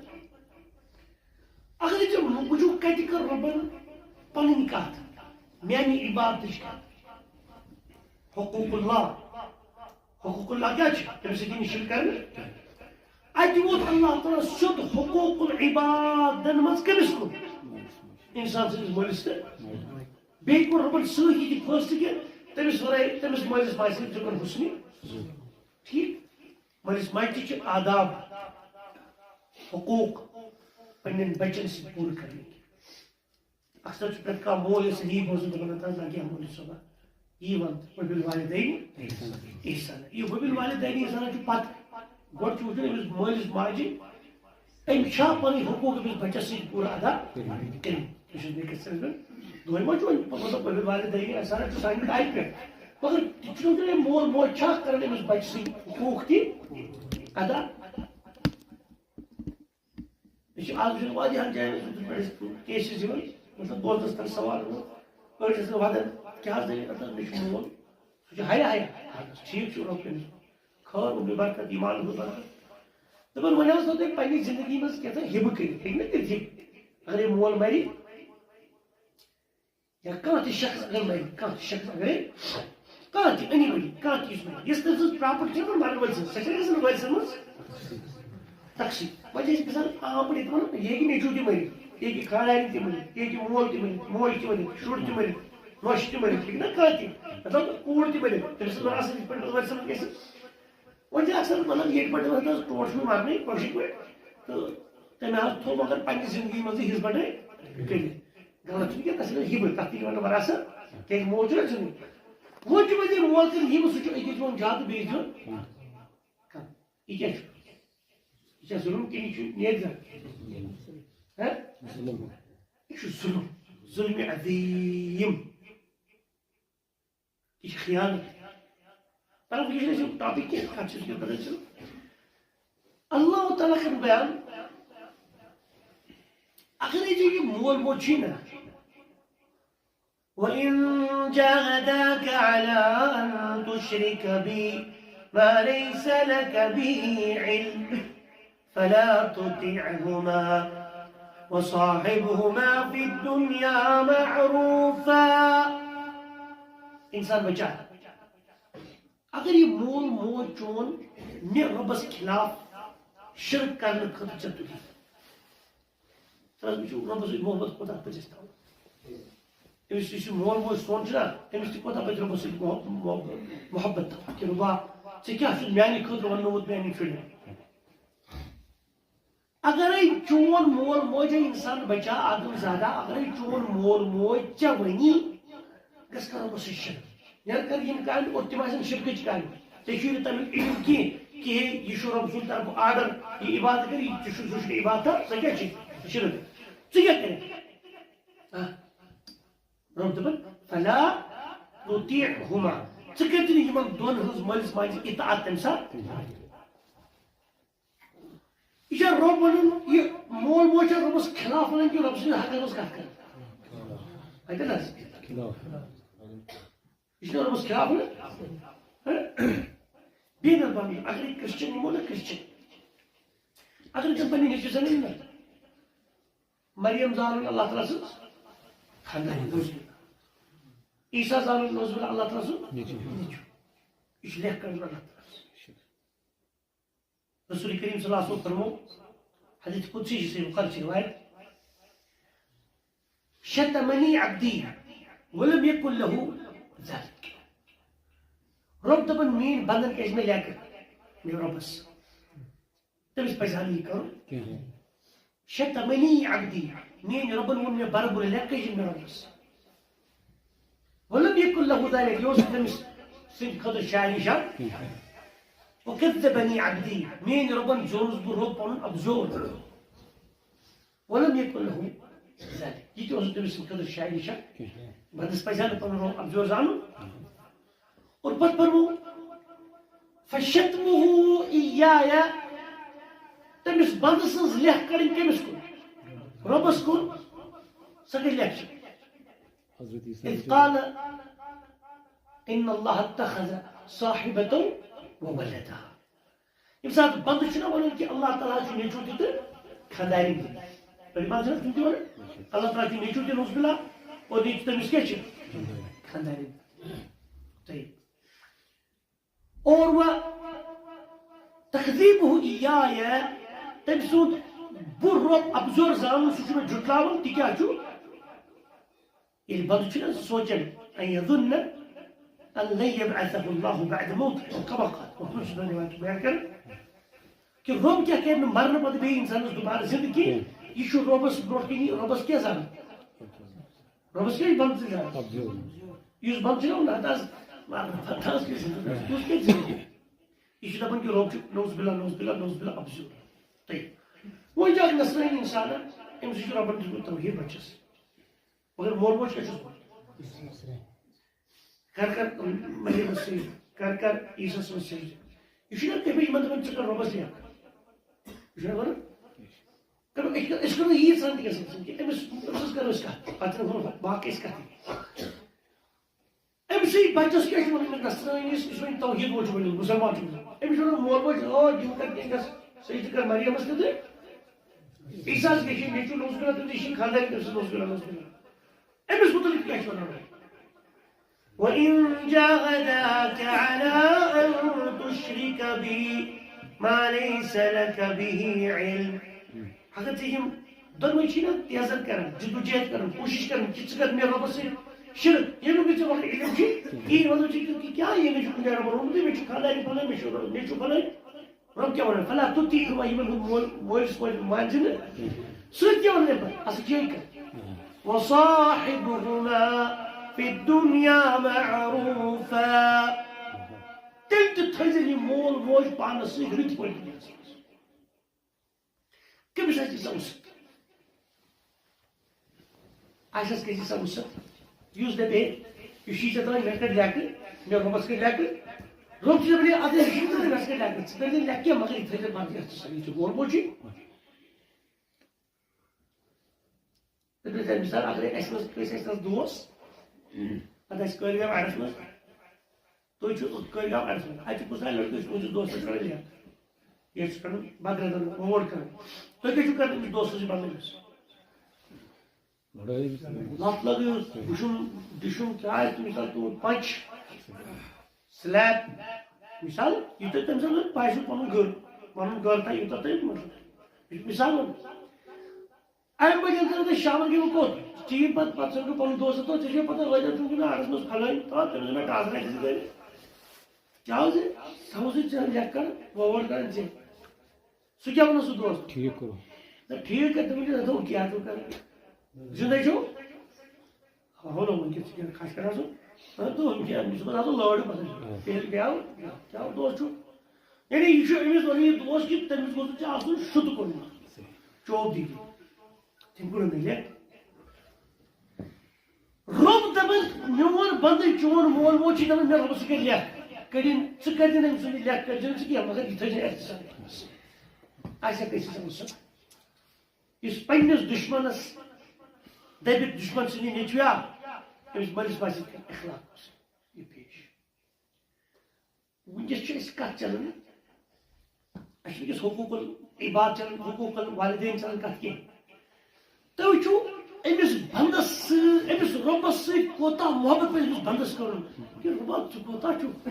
اگر ژےٚ وٕچھو کَتہِ کٔر رۄبَن پَنٕنۍ کَتھ، میٛانہِ عبادتٕچ کَتھ۔ حقوق اللہ۔ حقوق اللہ کیٛاہ چھِ؟ تٔمِس سۭتۍ یی نہٕ شرک کرنہٕ۔ اَتہِ ووت اللہ تعالیٰ سیوٚد حقوق العبادن منٛز کٔمِس کُن؟ اِنسان سٕنٛدِس مٲلِس تہٕ۔ بیٚیہِ کوٚر رۄبَن سۭتۍ یہِ تہِ فٲصلہٕ کہِ تٔمِس وَرٲے، تٔمِس مٲلِس ماجہِ سۭتۍ چھُ حُسنِ۔ ٹھیٖک؟ مٲلِس ماجہِ تہِ چھِ آداب، حقوٗق پننٮ۪ن بچن سۭتۍ پوٗرٕ کرنٕکۍ۔ اکثر چھُ پرٛٮ۪تھ کانٛہہ مول یُس یی بوزُن دَپان، "نہ حظ، نہ کینٛہہ مولوی صٲبہ، یی وَن تہٕ وَبِالْوَالِدَيْنِ اِحسانًا۔" یہِ وَبِالْوَالِدَيْنِ اِحسانًا چھُ پَتہٕ، گۄڈٕ چھُ وٕچھُن أمِس مٲلِس ماجہِ، أمِس چھا پَنٕنۍ حقوٗق أمِس بَچَس سۭتۍ پوٗرٕ ادا کٔرِتھ۔ یہِ چھُ مےٚ کِتھ کٔنۍ دۄہَے ما چھُ وۄنۍ مطلب وَبِالْوَالِدَيْنِ اِحسانًا چھُ سانہِ آیہِ پٮ۪ٹھ، مگر تہِ چھُنہٕ وٕچھُن أمۍ مول موج چھا کَران أمِس بَچہِ سٕنٛدۍ حقوٗق تہِ ادا۔ أسۍ چھِ آز وٕچھان واریاہَن جایَن، یِتھ پٲٹھۍ اَسہِ cases یِوان، مطلب، بوزنَس تَل سوال گوٚو، أڑۍ چھِ آسان وَدان، "کیٛاہ حظ دٔلیٖل، اَتھ حظ مےٚ چھُ مول، سُہ چھُ ہَیا ہَیا، ٹھیٖک چھُ، رۄپیَن ہُنٛد خٲر، رۄپیہِ برکت، ایٖمان ہُنٛد برکت۔" دَپان، وۄنۍ حظ تھٲو تۄہہِ پنٛنہِ زِندگی منٛز کینٛژھا ہِبہٕ کٔرِتھ، ہیٚکہِ نہ کٔرِتھ ہِبہٕ؟ اگر یہِ مول مَرِ، یا کانٛہہ تہِ شخص اگر مَرِ، کانٛہہ تہِ شخص اگر، کانٛہہ تہِ أنی ؤنی، کانٛہہ تہِ یُس مَرِ، یُس تٔمۍ سٕنٛز property چھِ نہ مَرَن وٲلۍ سٕنٛز، سۄ چھےٚ نہ گژھان وٲرثَن منٛز تقسیٖم۔ وۄنۍ چھِ أسۍ مثال عام پٲٹھۍ یَتھ وَنان، یہِ ہیٚکہِ نیٚچوٗ تہِ مٔرِتھ، یہِ ہیٚکہِ خانٛدارِنۍ تہِ مٔرِتھ، یہِ ہیٚکہِ مول تہِ مٔرِتھ، موج تہِ مٔرِتھ، شُر تہِ مٔرِتھ، نۄشہِ تہِ مٔرِتھ، ہیٚکہِ نہ کانٛہہ تہِ، مطلب کوٗر تہِ مٔرِتھ، تٔمِس ٲس وَنان اَصٕل یِتھ پٲٹھۍ وٲرثَن منٛز گژھِ۔ وۄنۍ چھِ اکثر مطلب ییٚتہِ پٮ۪ٹھ وَنان حظ ٹوٹھ چھُ مَرنٕے کٲشِر پٲٹھۍ، تہٕ تٔمۍ حظ تھوٚو مگر پنٛنہِ زِندگی منٛزٕے حِصہٕ بَٹٲے کٔرِتھ۔ غلط چھُنہٕ کینٛہہ، تَتھ چھِ وَنان ہِبہٕ، تَتھ تہِ چھِ وَنان وَراثت، کیٛازِ مول چھُنہٕ اَسہِ زیوٗنمُت۔ وۄنۍ چھُ وۄنۍ یہِ مول کٔرِتھ ہِبہٕ، سُہ چھُ أکِس دِوان زیادٕ بیٚیِس دِوان کَم۔ یہِ کیٛاہ چھُ؟ یہِ چھا ظُلُم کِنہٕ یہِ چھُ نیک زَن؟ ہہ؟ یہِ چھُ ظُلُم، ظُلمِ عظیٖم۔ یہِ چھِ خیانت۔ مطلب، یہِ چھُنہٕ اَسہِ topic کینٛہہ، کَتھ چھِ أسۍ کران۔ اللہ تعالیٰ کَرِ بیان، اگر یہِ مول موج چھُے نہ، وَإِن جَاهَدَاكَ عَلَىٰ أَن تُشْرِكَ بِي مَا لَيْسَ لَكَ بِهِ عِلْمٌ فَلَا تُطِعْهُمَا وَصَاحِبْهُمَا فِي الدُّنْيَا مَعْرُوفًا۔ اِنسان بچا، اگر یہِ مول موج چون مےٚ رۄبَس خلاف شرک کرنہٕ خٲطرٕ ژےٚ تُلہِ، تَس وٕچھِو رۄبَس سۭتۍ محبت کوٗتاہ پَزِ اَسہِ تھاوُن۔ أمِس یُس یہِ مول موج سون چھُنہ، أمِس تہِ کوٗتاہ پَزِ رۄبَس سۭتۍ مح-، مح-، محبت تھاوُن کہِ رۄبا، ژےٚ کیٛاہ چھُ میٛانہِ خٲطرٕ وَننومُت میٛانٮ۪ن شُرٮ۪ن؟ اگرے چون مول موج، اے انسان بچا آدم زادہ، اگرے چون مول موج ژےٚ ونی، گژھ کر رۄبس سۭتۍ شرک۔ یا کر یِم کامہِ اور تِم آسن شرکٕچ کامہِ۔ ژےٚ چھُے نہٕ تمیُک علم کینٛہہ، کہِ ہے، یہِ چھُ رۄب سُنٛد طرفہٕ order، یہِ عبادت کر، یہِ تہِ چھُ، سُہ چھُنہٕ عبادت، سۄ کیٛاہ چھِ؟ شرک۔ ژٕ کیٛاہ کَرکھ؟ آ۔ رۄب دَپان، "فلا تطیعہما"، ژٕ کٔرۍ زِ نہٕ یِمن دۄن ہٕنٛز مٲلِس ماجہِ اطاعت تَمہِ ساتہٕ۔ یہِ چھا رۄب وَنان، یہِ مول موج چھا رۄبَس خلاف وَنان کِنہٕ رۄب سٕنٛدِ حقَس منٛز کَتھ کَران؟ اَتٮ۪ن حظ۔ یہِ چھُنہ رۄبَس خلاف وَنان؟ ہہ؟ بیٚیہِ نہ بَنہِ، اَگرے Christian نِمو نہ Christian، اَگر أسۍ پَنٕنۍ نیٚچوٗ زَن نِمو، مریم زانُن اللہ تعالیٰ سٕنٛز خاندارِنۍ، نعوذ باللہ۔ عیسیٰ زانُن، نعوذ باللہ، اللہ تعالیٰ سُنٛد نیٚچوٗ۔ نیٚچوٗ۔ یہِ چھُ لیکھ کَڑُن اللہ تعالیٰ سُنٛد۔ رسول کریم صلی اللہ علیہ وسلم فرمو، حدیث قدسی چھِ صحیح بخاری چھِ روایت، "شتمنی عبدی ولم یکن لہ ذلک"۔ رۄب دَپان، میٛٲنۍ بندن کیٛازِ مےٚ لیکہٕ، مےٚ رۄبس، تٔمِس پَزِ ہا نہٕ یہِ کَرُن۔ کِہیٖنۍ۔ "شتمنی عبدی"، میٛٲنۍ رۄبن ووٚن مےٚ برٕ برٕ، لیکہٕ کیٛازِ مےٚ رۄبس۔ ولم یکن لہ ذلک، یہِ اوس نہٕ تٔمِس سٕنٛدِ خٲطرٕ شاعری شاعر۔ وکذبنی عبدی، میٛٲنۍ رۄبن زورُس بہٕ رۄب پنُن اَپزور۔ ولم یکن لہ ذلک، یہِ تہِ اوس نہٕ تٔمِس سٕنٛدِ خٲطرٕ شاعری شاعر۔ بندس پزِ ہا نہٕ پنُن رۄب اَپزور زانُن۔ اور پتہٕ فرمو، فشتمہ ایایا، تٔمِس بندٕ سٕنٛز لیکھ کڑٕنۍ کٔمِس کُن؟ رۄبس کُن۔ سۄ گٔے لیکھ چھِ۔ حضرت عیسیٰ اذ قال ان اللہ اتخذ صاحبة و ولدا۔ ییٚمہِ ساتہٕ بندٕ چھُنہ وَنان کہِ اللہ تعالیٰ چھُ نیٚچوٗ تہِ تہٕ خانٛدارِنۍ تہِ۔ بٔڑۍ بندٕ چھِنہ تِم تہِ وَنان، اللہ تعالیٰ چھُ نیٚچوٗ تہِ، نعوذ باللہ، اور نیٚچوٗ تٔمِس کیٛاہ چھِ؟ خانٛدارِنۍ۔ طیب۔ اور و تکذیبہ ایایا، تٔمۍ سُنٛد بہٕ رۄب اَپزور زانُن، سُہ چھُ مےٚ جھُٹلاوُن، تہِ کیٛاہ چھُ؟ ییٚلہِ بندٕ چھُنہ سونٛچان، ان یظن أن لن يبعثه الله بعد موته، أو كما قال۔ محمد صلی اللہ علیہ وسلم بیان کران کہ رۄب کیٛاہ کرِ نہٕ مرنہٕ پتہٕ بیٚیہِ انسانس دوبارٕ زندٕ کینٛہہ۔ یہِ چھُ رۄبس برونٛٹھ کنہِ، رۄبس کیٛاہ زانان؟ رۄبس کیٛاہ چھُ بنٛدٕ زانان؟ یُس بنٛدٕ چھُنہ ونان، ہتہٕ حظ مرنہٕ پتہٕ حظ کیٛاہ زندٕ؟ یُس کیٛاہ زندٕ؟ یہِ چھُ دپان کہِ رۄب چھُ، نعوذ باللہ، نعوذ باللہ، نعوذ باللہ، ابزیور۔ طیب۔ وۄنۍ چھُ اکھ نصرٲنی انسان، أمِس چھُ رۄبن دیُتمُت توحیٖد بچس۔ مگر مول موج کیٛاہ چھُس بوزان؟ کر کر مریمس سۭتۍ، کر کر عیسیٰ سٕنٛز سۭتۍ۔ یہِ چھُنہ تٔمِس یِمن دپان، ژٕ کر رۄبس لیکھ۔ یہِ چھُنہ ونان؟ کر أسۍ کر، أسۍ کرو ییٖژ ہن تہِ گژھن سۭتۍ کہِ أمِس، أمِس سۭتۍ کرو أسۍ کتھ۔ پتہٕ چھِنہ ونان باقٕے أسۍ کتھٕے۔ أمۍ سٕے بچس کیٛاہ چھُ ونان؟ نصرٲنی، یُس وۄنۍ توحیٖد وول چھُ بنیومُت، مُسلمان چھُ بنیومُت۔ أمِس چھُ ونان مول موج، آ، یِم کر کینٛہہ گژھ، سُہ چھُ کر مریمس تہِ تہٕ عیسیٰ ہس گژھِ نیٚچوٗ نوز بِلا تہٕ یہِ چھِ خانٛدارِنۍ تٔمۍ سٕنٛز نوز بِلا، نوز بِلا۔ أمِس مُتعلِق کیٛاہ چھُ ونان؟ وَإِن جَاهَدَاكَ عَلَىٰ أَن تُشْرِكَ بِي مَا لَيْسَ لَكَ بِهِ عِلْمٌ۔ اگر ژےٚ یِم دۄنوَے چھِی نا تیزر کران، جدوجہد کران، کوٗشِش کران کہِ ژٕ کر مےٚ رۄبَس سۭتۍ شِرک، ییٚمیُک نہٕ ژےٚ وۄنۍ علم چھُے کِہیٖنۍ، مطلب چھُ کہِ کیٛاہ ییٚمِس چھُ کُنہِ جایہِ رۄبَن ووٚنمُتٕے، مےٚ چھُ خانٛدارِنۍ پھلٲنۍ، مےٚ چھُ نیٚچوٗ پھلٲنۍ، رۄب کیٛاہ وَنان؟ فَلَا تُطِعْهُمَا، یِمَن ہُنٛد مول، مٲلِس مٲلِس مانہِ زِ نہٕ۔ سۭتۍ کیٛاہ وَنان پَتہٕ؟ اَصٕل چھِ یِہوٚے کَتھ۔ وَصَاحِبْهُمَا فِي الدُّنْيَا مَعْرُوفًا۔ تیٚلہِ تہِ تھٲیزٮ۪ن یہِ مول موج پانَس سۭتۍ رٕتۍ پٲٹھۍ دُنیاہَس منٛز۔ کٔمِس آسہِ یہِ سمجھ؟ آسٮ۪س کٔرۍ زِ سمجھ سا، یُس دَپہِ، ہے، یہِ چھُے ژےٚ تام، مےٚ کٔر لیٚکہٕ، مےٚ رۄبَس کٔر لیٚکہٕ، رۄب چھُ دَپان، ہے، اَدٕ یہِ چھُنہٕ تۄہہِ مےٚ کٔر لیٚکہٕ، ژٕ کٔرۍ زِ لیٚکہٕ کینٛہہ، مگر یہِ تھٲیزِ پَتہٕ یَتھ ژٕ سا، یہِ چھُ مول موجی۔ تہٕ بیٚیہِ تَمہِ مِثال، اَگرے اَسہِ منٛز کٲنٛسہِ اَسہِ نَس دوس، پَتہٕ آسہِ کٲلۍ گام اَڈَس منٛز، تُہۍ چھِو کٲلۍ گام اَڈَس منٛز، اَتہِ چھُ کُنہِ ساتہٕ لٔڑکہٕ، أسۍ چھِ تُہٕنٛدِس دوستَس کَران لیٚکھ، یا چھِ کَران بَغرَن ووٹ کَران، تُہۍ کیٛاہ چھِو کَران أمِس دوستَس یہِ بَنٲوِتھ؟ لَتھ لَگٲیِو، وٕچھُن، دِشُن کیٛاہ آسہِ، تٔمِس آسہِ تُہُنٛد پنٛچ، سلیب، مِثال، یہِ تۄہہِ تٔمِس آسہِ پَے چھُ پَنُن گَرٕ، پَنُن گَرٕ تھایہِ یوٗتاہ تۄہہِ مطلب، یہِ چھُ مِثال وَنُن۔ اَمہِ پَتہٕ ییٚلہِ تۄہہِ شامَن گٔیوٕ کوٚت؟ ژیٖرۍ پَتہٕ، پَتہٕ سَمکھیو پَنُن دوست، تہٕ ژےٚ چھےٚ پَتہ، وۄنۍ زَن چھُنہٕ کُنہِ آرَس منٛز پھَلٲنۍ، آ، تٔمِس گٔے مےٚ ٹاسہٕ راے دِژ گَرِ۔ کیٛاہ حظ یہِ؟ سُہ اوسُے ژےٚ لیٚکھ کَران، وۄنۍ ووٹ کَران ژےٚ۔ سُہ کیٛاہ وَنان سُہ دوست؟ ٹھیٖک کوٚرُتھ۔ نہ، ٹھیٖک کَتہِ؟ دوٚپُن، یہِ دوٚپ کیٛاہ دوٚپ کَران؟ زِندَے چھُو؟ ہا، ہُہ نہ وٕنکٮ۪س چھِ کینٛہہ کھَش کَران سُہ۔ نہ، دوٚپُن کیٛاہ؟ أمِس چھُ پَتہٕ آسان لٲڑ پَتہٕ۔ آ۔ تیٚلہِ کیٛاہ؟ کیٛاہ دوست چھُ؟ یعنی یہِ چھُ أمِس وَنان یہِ دوست کہِ تٔمِس گوٚژھ ژےٚ آسُن شُتہٕ کوٚرمُت۔ چوب دی۔ تٔمۍ کوٚر نہٕ لیٚکھ۔ رۄب دَپان، میون بندٕ، چون مول موج چھِ دَپان، مےٚ رۄبَس سۭتۍ کٔرۍ لیٚکھ۔ کٔڑِن، ژٕ کٔرۍ زِ نہٕ أمۍ سٕنٛدِ لیٚکھ، کٔرۍ زِ نہٕ ژٕ کینٛہہ، مگر یہِ تھٲے زِ احتساب۔ آسہِ ہا کٲنٛسہِ سَمجھ سُہ؟ یُس پنٛنِس دُشمَنَس دَپہِ، دُشمَن سٕنٛدِ نیٚچویا، أمِس مٲلِس ماجہِ سۭتۍ کَرِ اخلاق اوس یہِ پیش۔ وٕنکیٚس چھِ أسۍ کَتھ چَلان، اَسہِ چھِ وٕنکیٚس حقوق العباد چَلان، حقوق الوالدین چَلان کَتھ کینٛہہ۔ تُہۍ وٕچھِو أمِس بنٛدَس سۭتۍ، أمِس رۄبَس سۭتۍ کوٗتاہ محبت پَزِ أمِس بنٛدَس کَرُن۔ کہِ رۄبا، ژٕ کوٗتاہ چھُکھ،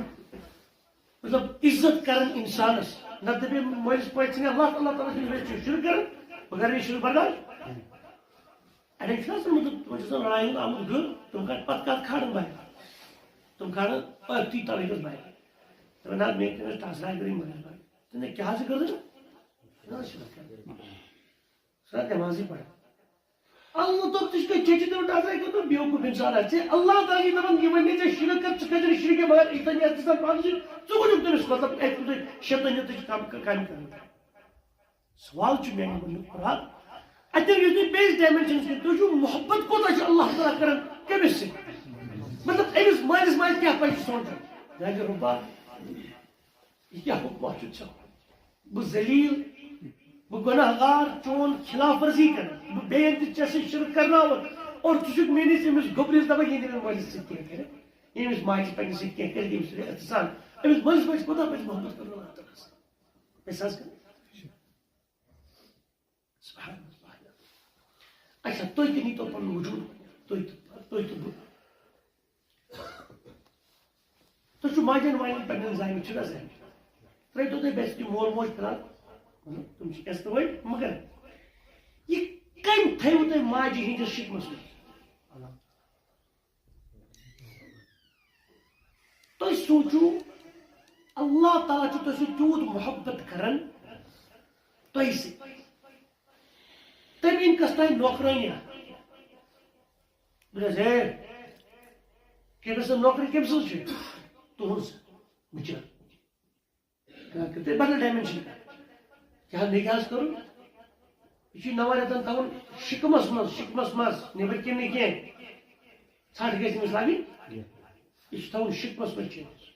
مطلب، عزت کَران اِنسانَس۔ نَتہٕ دَپہِ مٲلِس پٲٹھۍ ژٕ نہ وَتھ، اللہ تعالیٰ سٕنٛدِ وِزِ چھُ شُرۍ کَران، بہٕ کَرٕ یہِ شُرۍ برداش۔ اَڑٮ۪ن چھُنہ آسان، مطلب، تِمَن چھُ آسان لڑایہِ ہُنٛد آمُت گُر، تِم کَڑ، پَتہٕ کَتھ کھالَن بَنہِ۔ تِم کھالَن أتھی تَلہٕ أکِس بَنہِ۔ دَپان، نہ، مےٚ کٔرۍ أسۍ ٹَس راے کٔرٕنۍ مَنع کَرٕنۍ۔ ژےٚ نہ کیٛاہ حظ کٔرٕتھ؟ نہ حظ چھُنہٕ کَرٕنۍ۔ سُہ نہ نٮ۪مازٕے پَران۔ اللہ تعالیٰ تہِ چھُ کَتہِ، ژےٚ چھِ تِم ٹَس راے کٔرمٕژ، بیوقوٗف اِنسان آسہِ۔ ژےٚ اللہ تعالیٰ یی دَپان، یہِ وَنہِ نہٕ ژےٚ شِرک کَر، ژٕ کَتہِ نہٕ شِرک کَر، مگر یہِ تَمہِ یَتھ ژٕ پَنُن چھُ، ژٕ ؤنِو تٔمِس، مطلب، اَتہِ کوٗتاہ شیطٲنیت چھِ کَم، کَمہِ کَرٕنۍ۔ سوال چھُ میانہِ وننُک، قرآن۔ اَتٮ۪ن یُس تُہۍ بیٚیِس ڈایمینشنس کِنۍ، تُہۍ چھِو محبت کوٗتاہ چھُ اللہ تعالیٰ کران کٔمِس سۭتۍ؟ مطلب، أمِس مٲلِس ماجہِ کیٛاہ پَزِ سونٛچُن؟ دَپہِ، رۄبا، یہِ کیٛاہ حُکمہ چھُ ژےٚ؟ بہٕ ذلیل، بہٕ گۄناہ گار، چون خلاف ورزی کران، بہٕ بیٚیَن تہِ ژےٚ سۭتۍ شرک کرناوان، اور ژٕ چھُکھ میٲنِس أمِس گوٚبرِس دَپان، یہِ نہٕ مےٚ مٲلِس سۭتۍ کینٛہہ کرِ، ییٚمِس ماجہِ پنٛنِس سۭتۍ کینٛہہ کرِ، ییٚمِس سۭتۍ احتسام۔ أمِس مٲلِس ماجہِ کوٗتاہ پَزِ محبت کرُن اللہ تعالیٰ ہَس؟ احساس کٔرِو۔ سبحان اللہ۔ اچھا، تُہۍ تہِ نیٖتو پنُن وجوٗد، تُہۍ تہِ، تُہۍ تہِ بہٕ۔ تُہۍ چھِو ماجن والٮ۪ن پننٮ۪ن زامِتۍ، چھِو نہ زامِتۍ؟ ترٛٲوِتو تُہۍ بٮ۪ژِ تہِ مول موج فِلحال، مطلب، تِم چھِ عزتہٕ وٲلۍ، مگر یہِ کٔمۍ تھٲیوٕ تۄہہِ ماجہِ ہٕنٛدِس شِکمس منٛز؟ اللہ۔ تُہۍ سوٗنٛچِو، اللہ تعالیٰ چھُ تۄہہِ سۭتۍ تیوٗت محبت کران، تۄہہِ سۭتۍ۔ تٔمۍ أنۍ کس تام نوکرٲنی اکھ۔ دوٚپنس، "ہے، کٔمِس سٕنٛز نوکری کٔمۍ سٕنٛز چھِ؟" "تُہٕنٛز۔" بِچٲر۔ کانٛہہ کِتھ پٲٹھۍ بدل ڈایمینشن؟ کیٛاہ نہٕ کیٛاہ آسہِ کرُن؟ یہِ چھُ نَوَن رٮ۪تن تھاوُن شِکمس منٛز، شِکمس منٛز، نیٚبٕرۍ کِنۍ نہٕ کینٛہہ۔ ژھٹھ گژھِ أمِس لگٕنۍ۔ یہِ چھُ تھاوُن شِکمس منٛز چٲنِس۔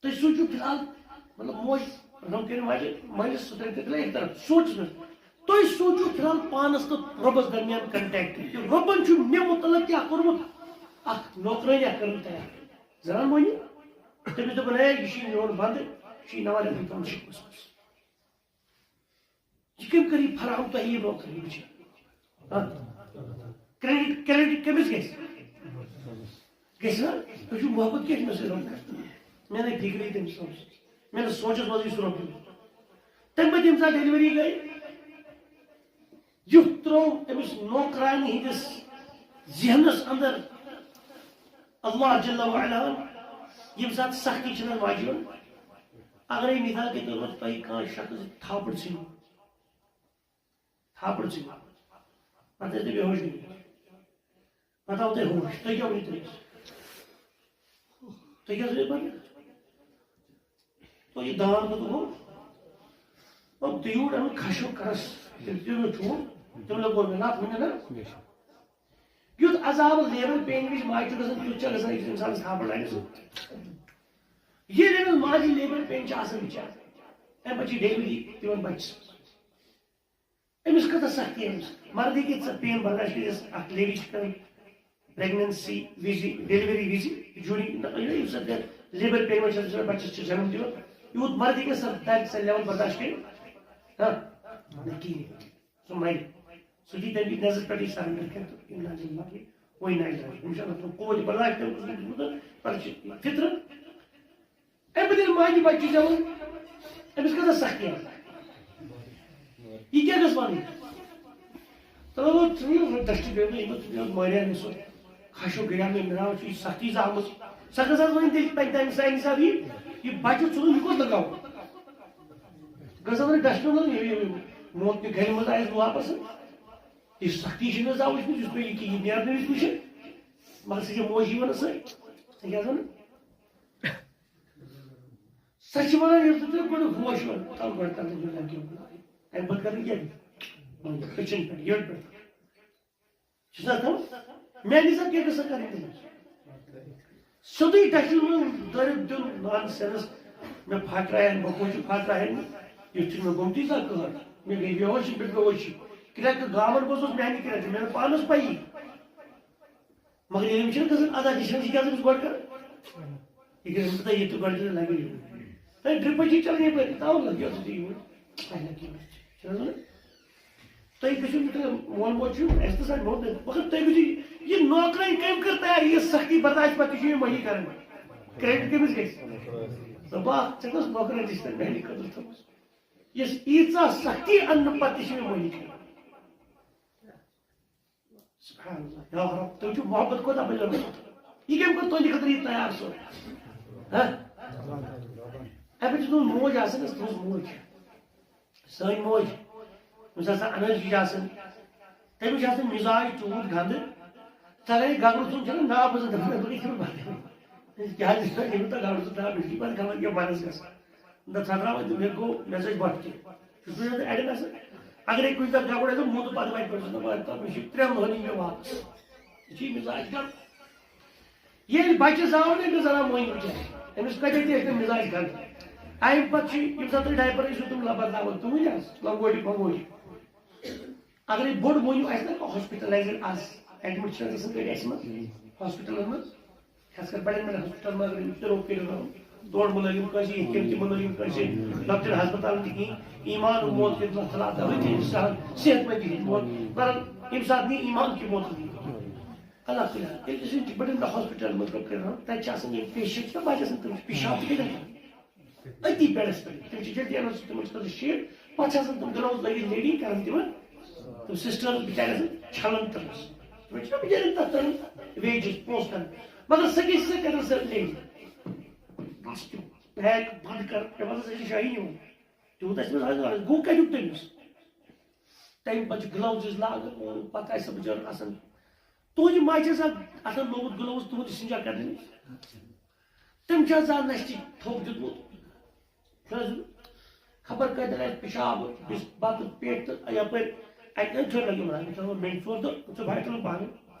تُہۍ سوٗنٛچِو فی الحال، مطلب، موج رنٛگ کٔرِتھ ماجہِ مٲلِس سۭتۍ تہِ تُلہِ اَکہِ طرف سونٛچس منٛز۔ تُہۍ سوٗنٛچِو فی الحال پانس تہٕ رۄبس درمیان کنٹیکٹ، کہِ رۄبن چھُ مےٚ مُتعلق کیٛاہ کوٚرمُت، اکھ نوکرٲنی اکھ کٔرمٕژ تیار۔ زنان مۄہنیو، تٔمِس دوٚپُن، "ہے، یہِ چھُے میون بندٕ، یہِ چھُے نوَن رٮ۪تن تھاوُن شِکمس منٛز۔" یہِ کٔمۍ کٔر یہِ فراہم تۄہہِ یہِ نوکری وٕچھِتھ؟ ہاں؟ کریڈٹ، کریڈٹ کٔمِس گژھِ؟ گژھِ نا؟ تُہۍ چھِو محبت کیٛاہ چھِ مےٚ سۭتۍ رَٹان؟ مےٚ نَے فِکرِ تٔمۍ سٕنٛز۔ مےٚ نہٕ سونٛچَس منٛزٕے سُہ رۄپیہِ۔ تَمہِ پَتہٕ ییٚمہِ ساتہٕ ڈیلؤری گٔے، یُتھ ترٛوو أمِس نوکرانی ہٕنٛدِس ذہنَس اندر اللہ جل وعلا، ییٚمہِ ساتہٕ سختی چھِ نہٕ واجبن۔ اگرے مثال کے طور پر تۄہہِ کانٛہہ شخص تھاپڑ ژھٕنِو، تھاپڑ ژھٕنِو، پتہٕ ٲسۍ نہٕ بے ہوش گٔمٕتۍ، پتہٕ آو تۄہہِ ہوش، تُہۍ کیٛاہ ؤنِو تٔمِس؟ تُہۍ کیٛاہ ؤنِو پتہٕ؟ تو یہِ دان کوٚت گوٚو؟ او تیوٗر اَمیُک خشوع کرس، تٔمۍ دیُت مےٚ چوب، تٔمۍ لوٚگ گۄڈٕ مےٚ لَتھ، وٕنہِ نہ۔ یُتھ عذاب لیبر پین وِزِ ماجہِ چھُ گژھان، تیُتھ چھا گژھان أکِس اِنسانَس تھاپڑ لَگہِ سُہ۔ ییٚلہِ أمِس ماجہِ لیبر پین چھِ آسان بِچارٕ، اَمہِ پَتہٕ چھِ ڈیلؤری دِوان بَچَس۔ أمِس کۭژاہ سختی آسہِ؟ مردٕے کہِ ژٕ پین برداشت کٔرِتھ اکھ لیڈی چھِ کران پریگننسی وِزِ، ڈیلیوری وِزِ، جوٗرِنگ، نہ، یہِ، یُس زن لیبر پین منٛز چھِ آسان، بچس چھِ جنم دِوان، یوٗت مردٕے کیٛاہ سا دارِ سا لیول برداشت کٔرِتھ؟ ہاں؟ نہ کِہیٖنۍ۔ سُہ مرِ۔ سُہ دی تَمہِ وِزِ نظرِ پٮ۪ٹھٕے سرنڈر کٔرِتھ، اِنا لِلّٰہِ و اِنا اِلَیہِ راجِعوٗن۔ أمِس چھُنہٕ آسان قوت برداشت کٔرِتھ، پتہٕ چھِ فطرت۔ اَمہِ پَتہٕ ییٚلہِ ماجہِ بَچہِ چھُ زٮ۪وان، أمِس کۭژاہ سختی آسہِ۔ یہِ کیٛاہ گژھِ وَنٕنۍ؟ تَلہٕ وۄنۍ ژٕ یہِ دٔچھِ بیٚہمہٕ، یِمَن ژٕ بیٚہمہٕ مٲرِیا مےٚ سُہ خشوع گٔیٛا مےٚ مِراو چھُ یہِ سختی زامٕژ۔ سۄ گٔژھ حظ وَنٕنۍ تیٚلہِ تَمہِ تَمہِ سانہِ حِسابہٕ یہِ، یہِ بَچہٕ ژھُنُن یہِ کوٚت لَگاوُن؟ گٔژھ حظ وَنٕنۍ ڈسٹبِن منٛز یہِ، یہِ، یہِ موت تہِ گَرِ منٛز آیَس بہٕ واپَس۔ یہِ سختی چھِ مےٚ زانٛہہ وٕچھمٕژ، یُس مےٚ یہِ کہِ یہِ نیرنہٕ وِزِ وٕچھِ۔ مگر سُہ چھِ موجی وَنان سۄ، ژٕ کیٛاہ وَنان؟ سۄ چھِ وَنان، ییٚلہِ ژٕ تیٚلہِ گۄڈٕ ہوش وَن، تَلہٕ گۄڈٕ تَلہٕ تَلہٕ گۄڈٕ لَگہِ یہِ۔ اَمہِ پَتہٕ کَرٕ یہِ کیٛاہ؟ وۄنۍ أچھَن پٮ۪ٹھ، یٔڈ پٮ۪ٹھ۔ چھُس نا تھاوُن؟ میٛانہِ حِساب کیٛاہ گٔژھ سۄ کَرٕنۍ تٔمِس؟ سیوٚدُے ڈَچھِ منٛز دٲرِتھ دیُن، نان سٮ۪نٕس۔ مےٚ پھاٹراوہَن، بہٕ کوٚت چھُ پھاٹراوہَن؟ یُتھ چھُنہٕ مےٚ گوٚمتُے زانٛہہ کٕہٕنۍ۔ مےٚ گٔے بے ہوشی پٮ۪ٹھ بے ہوشی۔ کرٛٮ۪کہٕ گامَن منٛز اوس میٛانہِ کرٛٮ۪کہٕ، مےٚ نہٕ پانَس پَیی۔ مگر ییٚلہِ أمِس چھِنہٕ گژھان عادت، یہِ چھِنہٕ یہِ کیٛازِ أمِس گۄڈٕ کَران؟ یہِ گژھِ أمِس تَتہِ ییٚتہِ گۄڈٕ تیٚلہِ لَگہِ یہِ۔ تۄہہِ ڈرٛپٕچ چھِ چَلان یَپٲرۍ، تَوَے لَگہِ یہِ تۄہہِ یور۔ تۄہہِ لَگہِ یہِ۔ چھِنہٕ حظ وَنان؟ تُہۍ گٔژھِو نہٕ تُہۍ مول موج چھُ، اَسہِ تہِ سا میون تہِ، مگر تُہۍ گٔژھِو یہِ نوکرٲنۍ کٔمۍ کٔر تیار، یہِ سختی برداشت پَتہٕ تہِ چھُ یہِ مٔنی کَران۔ کرٛیڈِٹ کٔمِس گژھِ؟ دَپان، ژےٚ کۄس نوکرٲنۍ چھِ تَمہِ میٛانہِ خٲطرٕ تھٲومٕژ؟ یُس ییٖژاہ سختی اَننہٕ پَتہٕ تہِ چھِ مےٚ مٔنی کَران۔ سبحان اللہ۔ یا رب، تُہۍ چھِو محبت کوٗتاہ بٔلۍ اوٚنمُت۔ یہِ کٔمۍ کوٚر تُہٕنٛدِ خٲطرٕ یہِ تیار سُہ؟ ہہ؟ اَمہِ پَتہٕ چھِ تُہٕنٛز موج آسان، یۄس تُہٕنٛز موج چھِ۔ سٲنۍ موج، یُس ہسا انرجی چھِ آسان، تٔمِس چھُ آسان مِزاج تیوٗت گنٛدٕ، ژٕ اَگَرے گگرٕ ژھُن چھُنہٕ ناو بوزان، دَپان، "بہٕ کِتھ کٔنۍ بَتہٕ کھٮ۪مہٕ؟" کیٛازِ ییٚمہِ دۄہ گگرٕ ژھُن ترٛاو، مےٚ چھُ پَتہٕ کھٮ۪وان کینٛہہ بَتَس گژھان۔ نہ ژھۄکراوان تہٕ مےٚ گوٚو، مےٚ ژٔج بۄچھِ تہِ۔ چھُس بہٕ یَتھ اَڑٮ۪ن آسان، اَگَرے کُنہِ دۄہ گگُر آسہِ موٗدمُت، پَتہٕ وَتہِ پٮ۪ٹھ چھُس نہٕ وَتہِ، دَپان، مےٚ چھِ ترٛٮ۪ن دۄہَن یہِ مےٚ واپَس۔ یہِ چھِ مِزاج گنٛدٕ۔ ییٚلہِ بَچہٕ زاو نہٕ أمِس زَنان مۄہنیو بِچارِ، أمِس کَتہِ تہِ ٲسۍ تِم مِزاج گنٛدٕ؟ اَمہِ پَتہٕ چھِ یِم زَن تُہۍ ڈایپَر ٲسِو تِم لَبَر لاگان، تُہٕنٛدۍ حظ لَنگوٹہِ پَنگوٹہِ۔ اَگَرے بوٚڑ مۄہنیو آسہِ نہ کانٛہہ ہاسپِٹَلایزٕڈ آز، اٮ۪ڈمِٹ چھِنہٕ گژھان کٔرۍ اَسہِ منٛز، ہاسپِٹَلَن منٛز، خاص کر بَڑٮ۪ن بَڑٮ۪ن ہاسپِٹَلَن منٛز اَگَرے تِرو کٔرِو رَنُن، تورٕ مہٕ لٲگِو کٲنٛسہِ یِتھ کٔنۍ تہِ مہٕ لٲگِو کٲنٛسہِ، لۄکٹٮ۪ن ہَسپَتالَن تہِ کِہیٖنۍ، ایٖمان و موت کٔرِتھ اللہ تعالیٰ تھٲوِتھ اِنسان صحت مندی ہِنٛدۍ پٲٹھۍ۔ مگر ییٚمہِ ساتہٕ نہٕ ایٖمان کہِ موت کٔرِتھ۔ اللہ تعالیٰ، ییٚلہِ أسۍ یِم چھِ بٔڑٮ۪ن ہاسپِٹلَن منٛز پَتہٕ کَران، تَتہِ چھِ آسان یِم پیشنٹ چھِ نہ بَچہِ آسان، تِم چھِ پِشاب تہِ کَران أتی بیڈَس پٮ۪ٹھ۔ تِم چھِ جلدی اَنان سُہ، تِمَن چھِ تَتھ شیٖٹ، پَتہٕ چھِ آسان تِم گٕلَوٕز لٲگِتھ لیڈی کَران تِمَن، تِم سِسٹٲرٕز بِچارِ آسان چھَلان تَتھ۔ تِمَن چھِنہ بِچارٮ۪ن تَتھ تَران ویجِز، پونٛسہٕ تَران۔ مگر سۄ گٔے سۄ کران سۄ لینڈ۔ بس تہِ پیک بند کر، مےٚ باسان سۄ چھِ شاہی نِوان۔ تیوٗت آسہِ مےٚ آز گوٚو کَتیُک تٔمِس؟ تَمہِ پتہٕ چھِ گٕلاوزٕز لاگان، اور پتہٕ آسہِ سۄ بِچٲر آسان۔ تُہنٛدِ ماجہِ چھِ آسان اَتھن لوگمُت گٕلاوز تُہنٛدِ سِنجا کرنہٕ وِزِ۔ تٔمۍ چھِ آسان نَشہِ تہِ تھوٚپ دیُتمُت۔ چھُنہٕ حظ خبر کَتٮ۪ن آسہِ پِشاب، بِس-، بَتہٕ پیٹھ تہٕ یَپٲرۍ اَتہِ نَے چھُنہٕ لَگان، مےٚ چھُ وَنان مےٚ ژور دۄہ ژٕ بَتہٕ تُلُن پانہٕ۔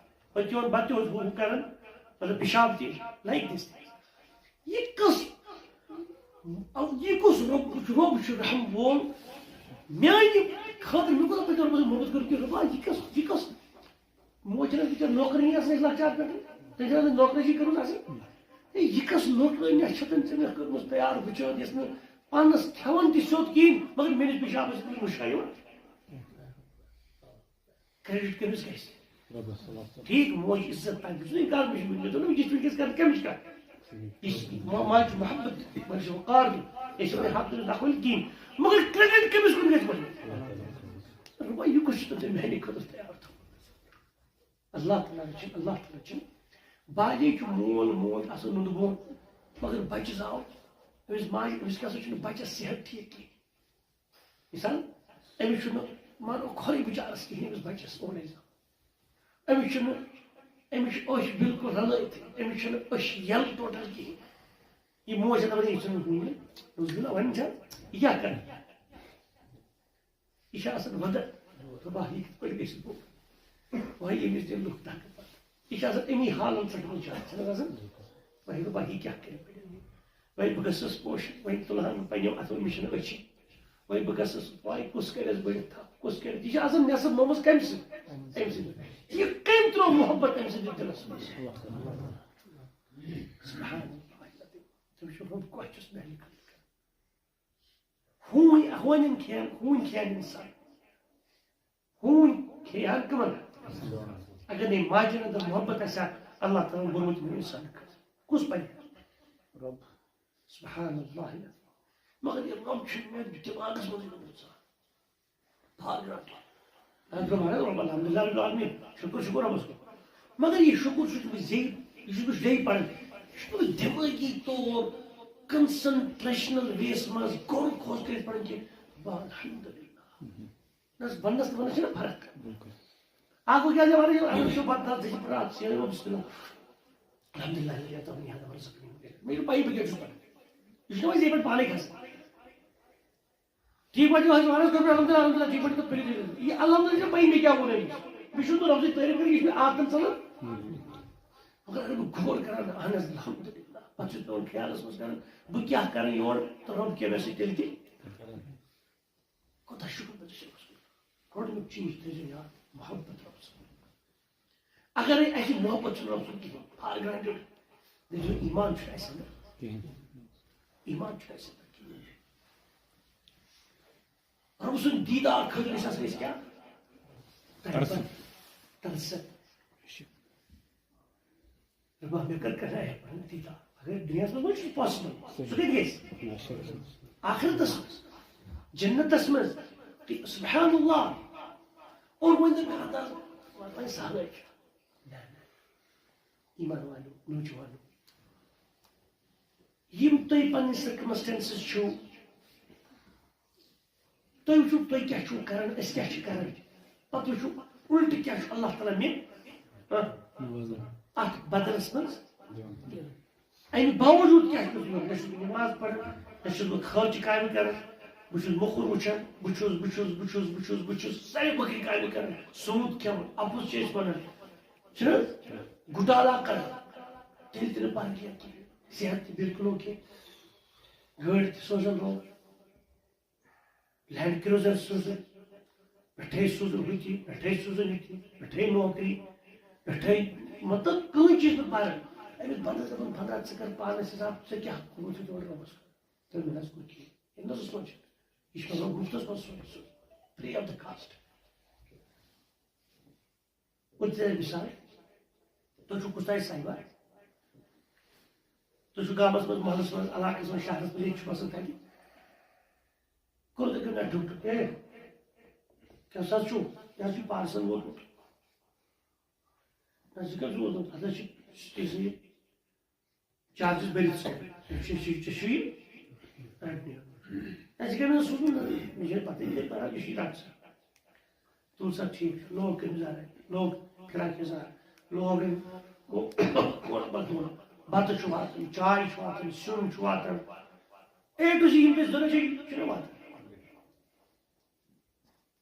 پَتہٕ چون بَتہٕ تہِ اوس ہُہ کران، مطلب پِشاب تہِ لَگہِ تِس۔ یہِ کُس، یہِ کُس رۄب، رۄب چھُ رحم وول؟ میانہِ خٲطرٕ، مےٚ کوٗتاہ پَتہٕ رۄبَس محبت کٔر کہِ رۄبا، یہِ کُس، یہِ کُس موج چھَنہٕ بِچٲر نوکرٲنی آسان اَسہِ لۄکچار پٮ۪ٹھٕے۔ تٔمۍ چھَنہٕ اَسہِ نوکرٲنی کٔرمٕژ آسان۔ ہے، یہِ کۄس نوکرٲنی چھےٚ تٔمۍ ژےٚ مےٚ کٔرمٕژ تیار وٕچھان، یۄس نہٕ پانَس کھٮ۪وان تہِ سیوٚد کِہیٖنۍ، مگر مےٚ نِش پِشابَس سۭتۍ مُشکا یِوان۔ کریڈٹ کٔمِس گژھِ؟ ٹھیٖک، موج عزت تَمہِ سۭتۍ اِنکار مےٚ چھُ، مےٚ دوٚپ نہٕ، یہِ چھُ وٕنکیٚس کَران کَمِچ کَتھ؟ یہِ چھِ ما-، ماجہِ چھُ محبت، ماجہِ چھُ وقار دیُن، یہِ چھِ وۄنۍ حق دیُن، نقل کِہیٖنۍ۔ مگر کریڈٹ کٔمِس کُن گژھِ گۄڈٕ؟ رۄبا، یہِ کُس چھُ تۄہہِ میٛانہِ خٲطرٕ تیار تھوٚومُت؟ اللہ تعالیٰ رٔچھِن، اللہ تعالیٰ رٔچھِن۔ بعضے چھُ مول موج آسان نُنہٕ بوٚن، مگر بچہٕ زاو، أمِس ماجہِ، أمِس کیٛاہ سا چھُنہٕ بچس صحت ٹھیٖک کِہیٖنۍ۔ مثال، أمِس چھُنہٕ، مانو، کھۄرٕے بِچارس کِہیٖنۍ، أمِس بچس اورَے زاو۔ أمِس چھُنہٕ، أمِس چھِ أچھ بالکل رلٲوِتھٕے، أمِس چھُنہٕ أچھ یَلہٕ ٹوٹل کِہیٖنۍ۔ یہِ موج چھےٚ دَپان، یہِ چھُنہٕ ہُہ، نعوذ باللہ، وۄنۍ چھا، یہِ کیٛاہ کَرٕ؟ یہِ چھِ آسان وَدٕ، دَپان، یہِ کِتھ پٲٹھۍ گژھِ پوٚت؟ وۄنۍ ییٚمِس دِن لُکھ دَکہٕ پَتہٕ۔ یہِ چھِ آسان اَمی حالَن پٮ۪ٹھ وٕنہِ چھِ آسان، چھِنہٕ آسان؟ وۄنۍ دَپان، یہِ کیٛاہ کَرِ؟ وۄنۍ بہٕ گژھس پوش، وۄنۍ تُلہٕ ہن بہٕ پنٛنیو اَتھو، مےٚ چھِنہٕ أچھی۔ وۄنۍ بہٕ گژھس، وۄنۍ کُس کَرٮ۪س بٔڑِتھ تھپھ، کُس کَرِ؟ یہِ چھِ آسان نٮ۪صٕف مومُت کَمہِ سۭتۍ؟ أمۍ سۭتۍ۔ یہِ کَمہِ ترٛوو محبت أمۍ سٕنٛدِس دِلَس منٛز؟ سبحان اللہ۔ تٔمِس چھُ رۄب کۄس چھُس محنت کران۔ ہوٗنۍ، ہوٗنٮ۪ن کھٮ۪ن، ہوٗنۍ کھٮ۪ن اِنسان۔ ہوٗنۍ کھیٚیہِ ہن کٕمن؟ اگر نے ماجہِ ہُنٛد محبت آسہِ ہا، اللہ تعالیٰ ہن بوٚرمُت یِمن اِنسانن خٲطرٕ۔ کُس پرِ؟ رۄب۔ سبحان اللہ۔ مگر یہِ رۄب چھُنہٕ مےٚ دٮ۪ماغس منٛزٕے گوٚمُت زانٛہہ۔ For granted. اَتھ گوٚو مگر رۄب الحمدللہ رب العالمین۔ شُکر، شُکر رۄبس کُن۔ مگر یہِ شُکر چھُس بہٕ زیٚیہِ، یہِ چھُس بہٕ زیٚیہِ پران۔ یہِ چھُس بہٕ دٮ۪مٲغی طور کنسنٹریشنل ویس منٛز غور خوض کٔرِتھ پران کہِ بہٕ الحمدللہ۔ نہ حظ، وننس تہٕ وننس چھِنہ فرق۔ بِلکُل۔ اکھ گوٚو کیٛاہ زِ ونان چھِ، اگر وٕچھو پتہٕ دَہ دٔہِم پران چھِ، ییٚلہِ وۄنۍ بسم اللہ۔ الحمدللہ الذي اعطاني هذا ورزقني من غير۔ مےٚ چھُ پَیی بہٕ کیٛاہ چھُس پران۔ یہِ چھُنہ وۄنۍ زیٚیہِ پٮ۪ٹھ پانے کھسان۔ ٹھیٖک پٲٹھۍ چھُ حظ ونان، کوٚر مےٚ الحمدللہ، الحمدللہ، ٹھیٖک پٲٹھۍ چھُ پٔرِتھ لیٖکھِتھ۔ یہِ الحمدللہ چھُنہ پَیی مےٚ کیٛاہ ووٚن أمِس۔ مےٚ چھُنہٕ رۄبسٕے تعریٖف کَرٕنۍ، یہِ چھُ مےٚ عادتن ژلان۔ مگر اگر بہٕ غور کران، اہن حظ، الحمدللہ، پتہٕ چھُس پٮ۪وان خیالس منٛز کران، بہٕ کیٛاہ کرٕ یورٕ تہٕ رۄب کیٛاہ مےٚ سۭتۍ تیٚلہِ تہِ۔ کوٗتاہ شُکر بہٕ چھُس رۄبَس کُن۔ گۄڈٕنیُک چیٖز تھٲیزیو یاد، محبت رۄبَس سۭتۍ۔ اگرے اَسہِ محبت چھُنہٕ رۄبَس سۭتۍ کِہیٖنۍ، فار گرانٹڈ، دٔپۍزیو، ایمان چھُنہٕ اَسہِ اندر۔ کِہیٖنۍ۔ ایمان چھُنہٕ اَسہِ اندر کِہیٖنۍ۔ رۄبہٕ سُنٛد دیٖدار خٲطرٕ گژھِ آسٕنۍ اَسہِ کیٛاہ؟ تڑپن۔ تڑسن۔ تڑسن۔ دپان، مےٚ کر کر ہے پنُن دیٖدار؟ اگر دُنیاہس منٛز ما چھُ پاسبل، سُہ کتہِ گژھِ؟ آخرتس منٛز، جنتس منٛز۔ تہٕ سبحان اللہ۔ اور وۄنۍ دوٚپ مےٚ، انداز، وۄنۍ سہلٕے چھُ۔ نہ، نہ۔ ایمان والو، نوجوانو، یِم تُہۍ پنٕنۍ سرکمسٹینسز چھِو، تُہۍ وٕچھِو، تُہۍ کیٛاہ چھِو کران، أسۍ کیٛاہ چھِ کران۔ پتہٕ وٕچھِو، اُلٹہٕ کیٛاہ چھُ اللہ تعالیٰ مےٚ، ہاں، اَتھ بدلس منٛز دِوان۔ اَمہِ باوجوٗد کیٛاہ چھُس بہٕ؟ نہ چھُس بہٕ نماز پران، نہ چھُس بہٕ خٲرچہِ کامہِ کران، بہٕ چھُس موٚکُر وٕچھان، بہٕ چھُس، بہٕ چھُس، بہٕ چھُس، بہٕ چھُس، بہٕ چھُس سارے بٔکرِ کامہِ کران، سوٗد کھٮ۪وان، اَپُز چھِ أسۍ وَنان، چھِنہٕ حظ؟ گُٹالا کران، تیٚلہِ تہِ نہٕ پرٕ کینٛہہ، صحت تہِ بِلکُل اوکے، گٲڑۍ تہِ سوزان روز۔ لینڈ کروزر سوزُن، پٮ۪ٹھَے سوزُن ہُتہِ، پٮ۪ٹھَے سوزُن ییٚتہِ، پٮ۪ٹھَے نوکری، پٮ۪ٹھَے، مطلب، کٕہٕنۍ چیٖز نہٕ پَران۔ أمِس بَندَس دَپان، بَندا، ژٕ کَر پانَس حِساب، ژےٚ کیٛاہ کوٚرُتھ ژےٚ تورٕ رۄبَس؟ تٔمۍ نہ حظ کوٚر کِہیٖنۍ۔ أمۍ نہ حظ اوس سونٛچان۔ یہِ چھُ مےٚ لوٚگ مُفتَس منٛز سونٛچُن، سُہ free of the cost۔ وۄنۍ ژےٚ مِثال، تُہۍ چھِو کُس تام صاحبہ، تُہۍ چھِو گامَس منٛز، محلَس منٛز، علاقَس منٛز، شہرَس منٛز، ییٚتہِ چھُ بَسان تَتہِ۔ کوٚر تۄہہِ کٔمۍ ڈاکٹر؟ اے، کیٛاہ سا چھُو؟ یہِ حظ چھُ parcel ووتمُت۔ نہ، ژٕ کیٛاہ چھُکھ ووتمُت؟ اَتھ حظ چھِ تِژھٕے چارجز بٔرِتھ ژھٕنُن۔ ژےٚ چھُے، ژےٚ چھُے رٹنہِ۔ اَسہِ گٔے نہٕ سوٗزمُت، مےٚ چھےٚ پَتہٕ یہِ پَران، یہِ چھُے رَٹان۔ تُل سا، ٹھیٖک چھُ، لوگ کٔمِس زَرَے، لوگ فِراک یَزار، لوگ أمۍ، گوٚو، کوٚر پَتہٕ دۄن، بَتہٕ چھُ واتان، چاے چھُ واتان، سیُن چھُ واتان، اے ٹُو زی یِم تہِ ضوٚرَتھ چھِ، یہِ چھُنہٕ واتان۔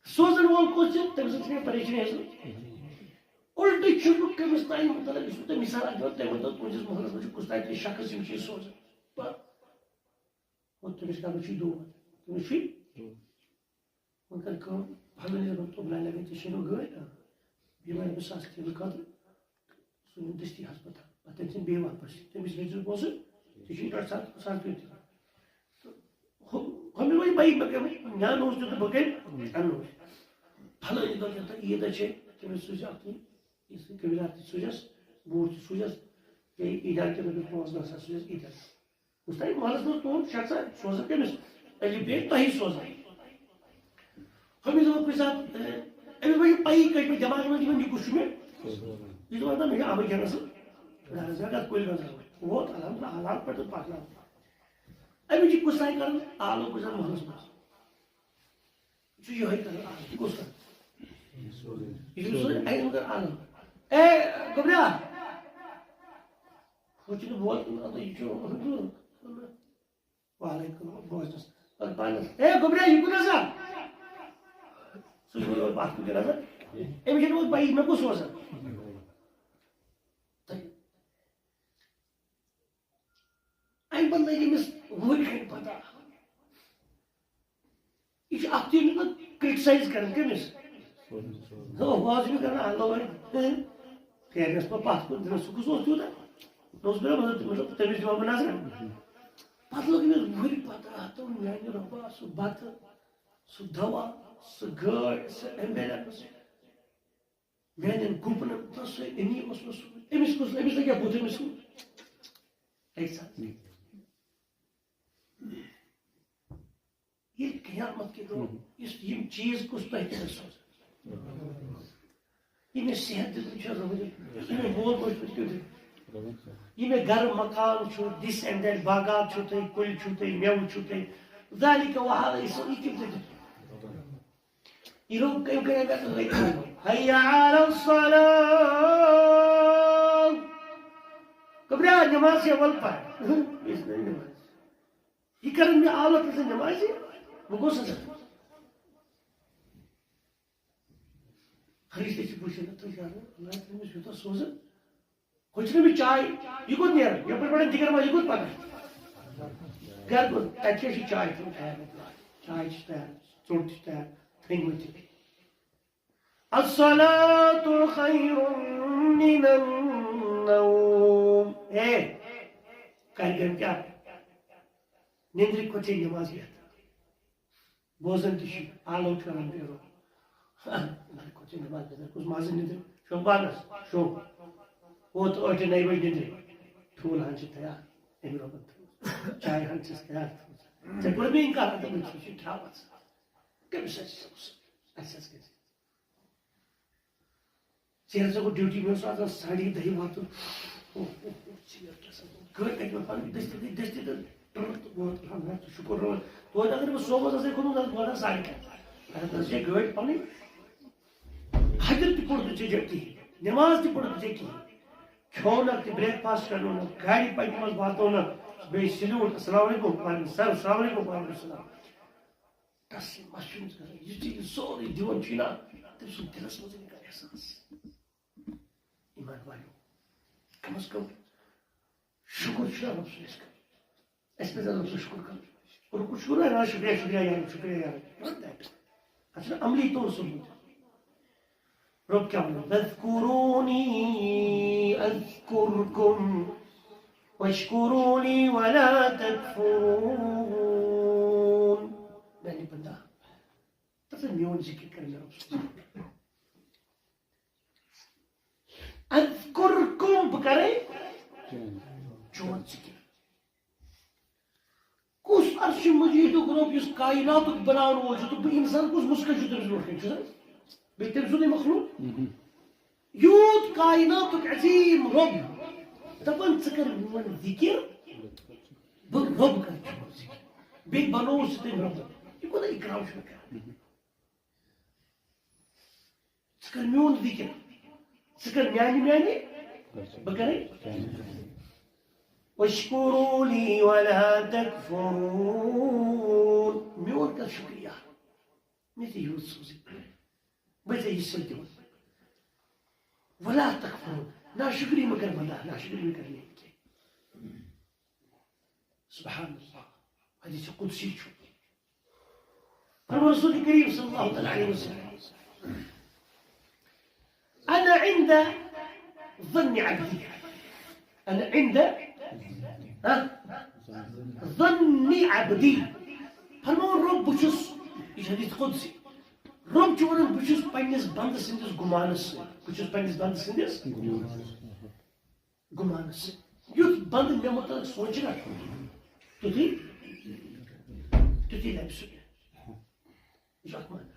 سوزن وول کُس چھُ؟ تٔمۍ سٕنٛز چھِ مےٚ پریشٲنی حظ۔ الٹہٕ چھُس بہٕ کٔمِس تام، مطلب، یُس بہٕ تۄہہِ مثال اکھ دِمو، تٔمۍ ووٚن، تُہٕنٛدِس محلس منٛز چھُ کُس تام تہِ شخص، یِم چھِ یہِ سوزان۔ بہٕ، وۄنۍ تٔمِس کَرو چھُے دود، تٔمِس چھُے۔ وۄنۍ کَر کٲم، فلٲنِس دوٚپُن، "تو بلاے لگے ژےٚ شیرو گٲڑۍ، آ، بیٚیہِ وَنہٕ بہٕ ساس تیٖلہٕ خٲطرٕ۔" سُہ نیوٗ دٔستی ہسپتال۔ پتہٕ تٔمۍ سٕنٛدۍ بیٚیہِ واپس۔ تٔمِس ویژیو پونٛسہٕ، ژےٚ چھُے ڈاکٹر صاحب، صاحب کٔرِتھ دِوان۔ تہٕ ہُم، ہُمہِ وۄنۍ بھائی مےٚ کٔرمٕتۍ، مےٚ اَننووُس تیُتھ تہٕ بہٕ کٔمۍ اَننووُس۔ فلٲنۍ دۄہ کیٛاہ تہٕ عیٖد چھے، تٔمِس سوٗزِ اَکھتُے، یُس یہِ قبیٖلات تہِ سوٗزٮ۪س، بوٗٹھ تہِ سوٗزٮ۪س، بیٚیہِ عیٖدیان تہِ رۄپیہِ پانٛژھ دَہ ساس سوٗزٮ۪س عیٖدیان۔ وٕچھ تۄہہِ محلَس منٛز تُہُنٛد شخصا سوزان کٔمِس؟ علی بے تۄہہِ سوزان۔ ہُمِس دوٚپُن کُنہِ ساتہٕ، اے، أمِس ما چھِ پَیی کٔژمہِ دٮ۪ماغَس منٛز یِوان، یہِ کُس چھُ مےٚ؟ یہِ چھُ وَنان، مےٚ چھُ اَمہٕ کھٮ۪نَس گَرَس گَرَس کُلۍ گَرَس۔ ووت الحمدللہ حالات پٮ۪ٹھ تہٕ پَکناو۔ أمِس چھِ کُس تام کَران آلو کُنہِ ساتہٕ محلَس منٛز۔ یہِ چھُ یِہوٚے کَران آلو، یہِ کُس کَران؟ یہِ چھُ سورُے اَتہِ وۄنۍ کَران آلو۔ اے، گوٚبریا! ہُہ چھُنہٕ بوزان، مطلب، یہِ چھُ وعلیکم بوزنس۔ پتہٕ پانس، "اے گوٚبریا، یہِ کوٗتاہ سا؟" سُہ چھُ وَنان، "پَتھ کُن کَر حظ۔ أمِس چھَنہٕ وۄنۍ پَیی، مےٚ کُس سوزان؟" تہٕ اَمہِ پَتہٕ لٔگۍ أمِس وُہٕرۍ کھنٛڈ پَتہ۔ یہِ چھُ اَکھ تہِ یِوان criticize کَران کٔمِس؟ ہُہ، ہُہ حظ چھُ مےٚ کَران اَلہٕ وۄنۍ۔ فیرنَس پَتہٕ پَتھ کُن دِنَس، سُہ کُس اوس تیوٗتاہ؟ نہ اوس مےٚ مطلب، تٔمِس، مطلب، تٔمِس دِمہٕ ہا بہٕ نظر۔ پَتہٕ لوٚگ أمِس وُہٕرۍ پَتہٕ اَتھ، دوٚپُن، "میٛانہِ رۄبا، سُہ بَتہٕ، سُہ دَوا، سُہ گٲڑۍ، سُہ ambulance، میٛانٮ۪ن گُپنَن، تہٕ سُہ أمی اوس مےٚ سُہ، أمِس کُس، أمِس لَگہِ ہا بُتھ أمِس کُن؟" أکۍ ساتہٕ۔ ییٚلہِ قیامت کہِ دۄہ یُس یِم چیٖز کُس تۄہہِ کیٛاہ سوزان؟ یہِ مےٚ صحت دیُتمُت چھُ رٲوِتھ، یہِ مےٚ مول موج پٮ۪ٹھ کیُتھ دیُت، یہِ مےٚ گرٕ مکان چھُ، this and that، باغات چھُو تۄہہِ، کُلۍ چھُو تۄہہِ، مٮ۪وٕ چھُو تۄہہِ، ذالِکَ وَہَذَا، یہِ سٲری کیُتھ دیُت؟ یہِ روٚو کٔمۍ کٔرۍ مےٚ تہٕ لٔگۍ۔ حَیَّ عَلَى الصَّلَاةِ۔ گوٚبریا، نٮ۪ماز چھےٚ، وَلہٕ پَر۔ یہِ چھِ نہٕ نٮ۪ماز۔ یہِ کَرَن مےٚ آلو تہٕ ژٕ نٮ۪مازِ، بہٕ گوٚژھُس نہٕ۔ فرشتہٕ چھِ وٕچھان، تہٕ یارٕ، اللہ تعالیٰ أمِس یوٗتاہ سوزان۔ ہُہ چھُنہٕ أمِس چاے، یہِ کوٚت نیران؟ یَپٲرۍ پَران دِگر منٛز، یہِ کوٚت پَکان؟ گَرٕ کوٚت؟ تَتہِ کیٛاہ چھِ چاے تھٲومٕژ تیار؟ چاے چھِ تیار، ژوٚٹ تہِ چھِ تیار، تھٔنۍ ؤتھِتھ۔ الصلاة خیر من النوم۔ اے، کَرِ گَرِ کیٛاہ؟ نِندرِ کھۄتہٕ چھے نٮ۪ماز بہتر۔ بوزان تہِ چھُ، آلو چھُ اَنان بیرو۔ نَتہٕ کھۄتہٕ چھے نٮ۪ماز بہتر۔ کُس مَزٕ نِندرِ؟ شۄنٛگ پانَس، شۄنٛگ۔ ووت ٲٹھِ نَیہِ بَجہِ نِندرِ۔ ٹھوٗل ہَن چھِ تیار، أمۍ روٚٹُن ٹھوٗل۔ چاے ہَن چھِس تیار تھٲومٕژ۔ ژےٚ کوٚر مےٚ اِنکار، ہَتہٕ وٕنہِ چھُے ٹھاوَس۔ کٔمِس اَسہِ چھُ سُہ؟ اَسہِ حظ گژھِ۔ ژیر ژےٚ گوٚو ڈیوٹی، مےٚ اوس آسان ساڑِ دَہہِ واتُن۔ اوہ، اوہ، اوہ، ژیر کیٛاہ سا گوٚو؟ گٲڑۍ کَتہِ مےٚ پَنٕنۍ دٔستی، دٔستی، دٔستی تہٕ ٹرٛک تہٕ ووت، الحمدللہ، شُکُر رۄبَس۔ توتہِ اگر بہٕ صوبَس آسہٕ ہے کھوٚتمُت، آسہٕ بہٕ واتان ساڑِ کَہہِ۔ اگر نہ ژےٚ گٲڑۍ پَنٕنۍ، حجر تہِ پوٚر نہٕ ژےٚ کِہیٖنۍ، نٮ۪ماز تہِ پٔر نہٕ ژےٚ کِہیٖنۍ، کھیوٚونَکھ تہِ، breakfast کَرنوونَکھ، گاڑِ پَکہِ منٛز واتنوونَکھ، بیٚیہِ سلیوٗٹ، "السلام علیکم"، وعلیکم السلام، "السلام علیکم"، وعلیکم السلام۔ تس چھِ مسجد گژھان، یُس ژےٚ یہِ سورُے دِوان چھُے نا، تٔمۍ سُنٛد دِلس منٛز یی کانٛہہ احساس۔ ایمان والیو، کم از کم شُکر چھُ نا رۄب سُنٛد اَسہِ کرُن۔ اَسہِ پَزِ رۄب سُنٛد شُکر کرُن۔ رُکُن چھُ نا، نا، شُکریہ، شُکریہ یارٕ، شُکریہ یارٕ۔ Not that. اَتھ چھُنہٕ عملی طور ثوبوٗت۔ رۄب کیٛاہ وَنان؟ "فاذکرونی اذکرکم واشکروا لی ولا تکفرون۔" میٛانہِ بندا، تَتھ میون ذِکِر کَر مےٚ رۄب سُنٛد۔ اذکرکم، بہٕ کَرَے چون ذِکِر۔ کُس عرشِ مجیدُک رۄب یُس کائناتُک بناون وول چھُ تہٕ بہٕ اِنسان کُس مُسکَت چھُ تٔمِس برونٛٹھ کَنہِ، چھُ سا؟ بیٚیہِ تٔمۍ سُنٛدُے مخلوق۔ یوٗت کائناتُک عظیٖم رۄب، دَپان، "ژٕ کر میون ذِکِر، بہٕ رۄب کرٕ چون ذِکِر۔" بیٚیہِ بنووُس ژٕ تٔمۍ رۄب۔ یہِ کوٗتاہ اِکرام چھُ مےٚ کران۔ ژٕ کر میون ذِکِر۔ ژٕ کر میانہِ، میانہِ، بہٕ کرے۔ "واشکروا لی ولا تکفرون۔" میون کر شُکریہ۔ مےٚ تہِ یوٗت سوٗزِتھ۔ بہٕ ژےٚ یہِ سۭتۍ دِمہٕ۔ ولا تکفرون۔ ناشُکری مہ کر بندا، ناشُکری مہ کر نہٕ کینٛہہ۔ سبحان اللہ۔ حدیث قدسی چھُ۔ فرموو رسول کریم صلی اللہ تعالیٰ علیہ وسلم، "انا عند ظن عبدی۔" انا عند، ہاں؟ ظن عبدی۔ فرموو رۄب، بہٕ چھُس، یہِ چھُ حدیث قدسی۔ رۄب چھُ وَنان، "بہٕ چھُس پننِس بندٕ سٕنٛدِس گُمانَس سۭتۍ۔" بہٕ چھُس پننِس بندٕ سٕنٛدِس گُمانَس سۭتۍ۔ یُتھ بندٕ مےٚ مُتعلق سونٛچہِ نا، تیُتھُے، تیُتھُے لَبہِ سُہ مےٚ۔ یہِ چھُ اَتھ معنی۔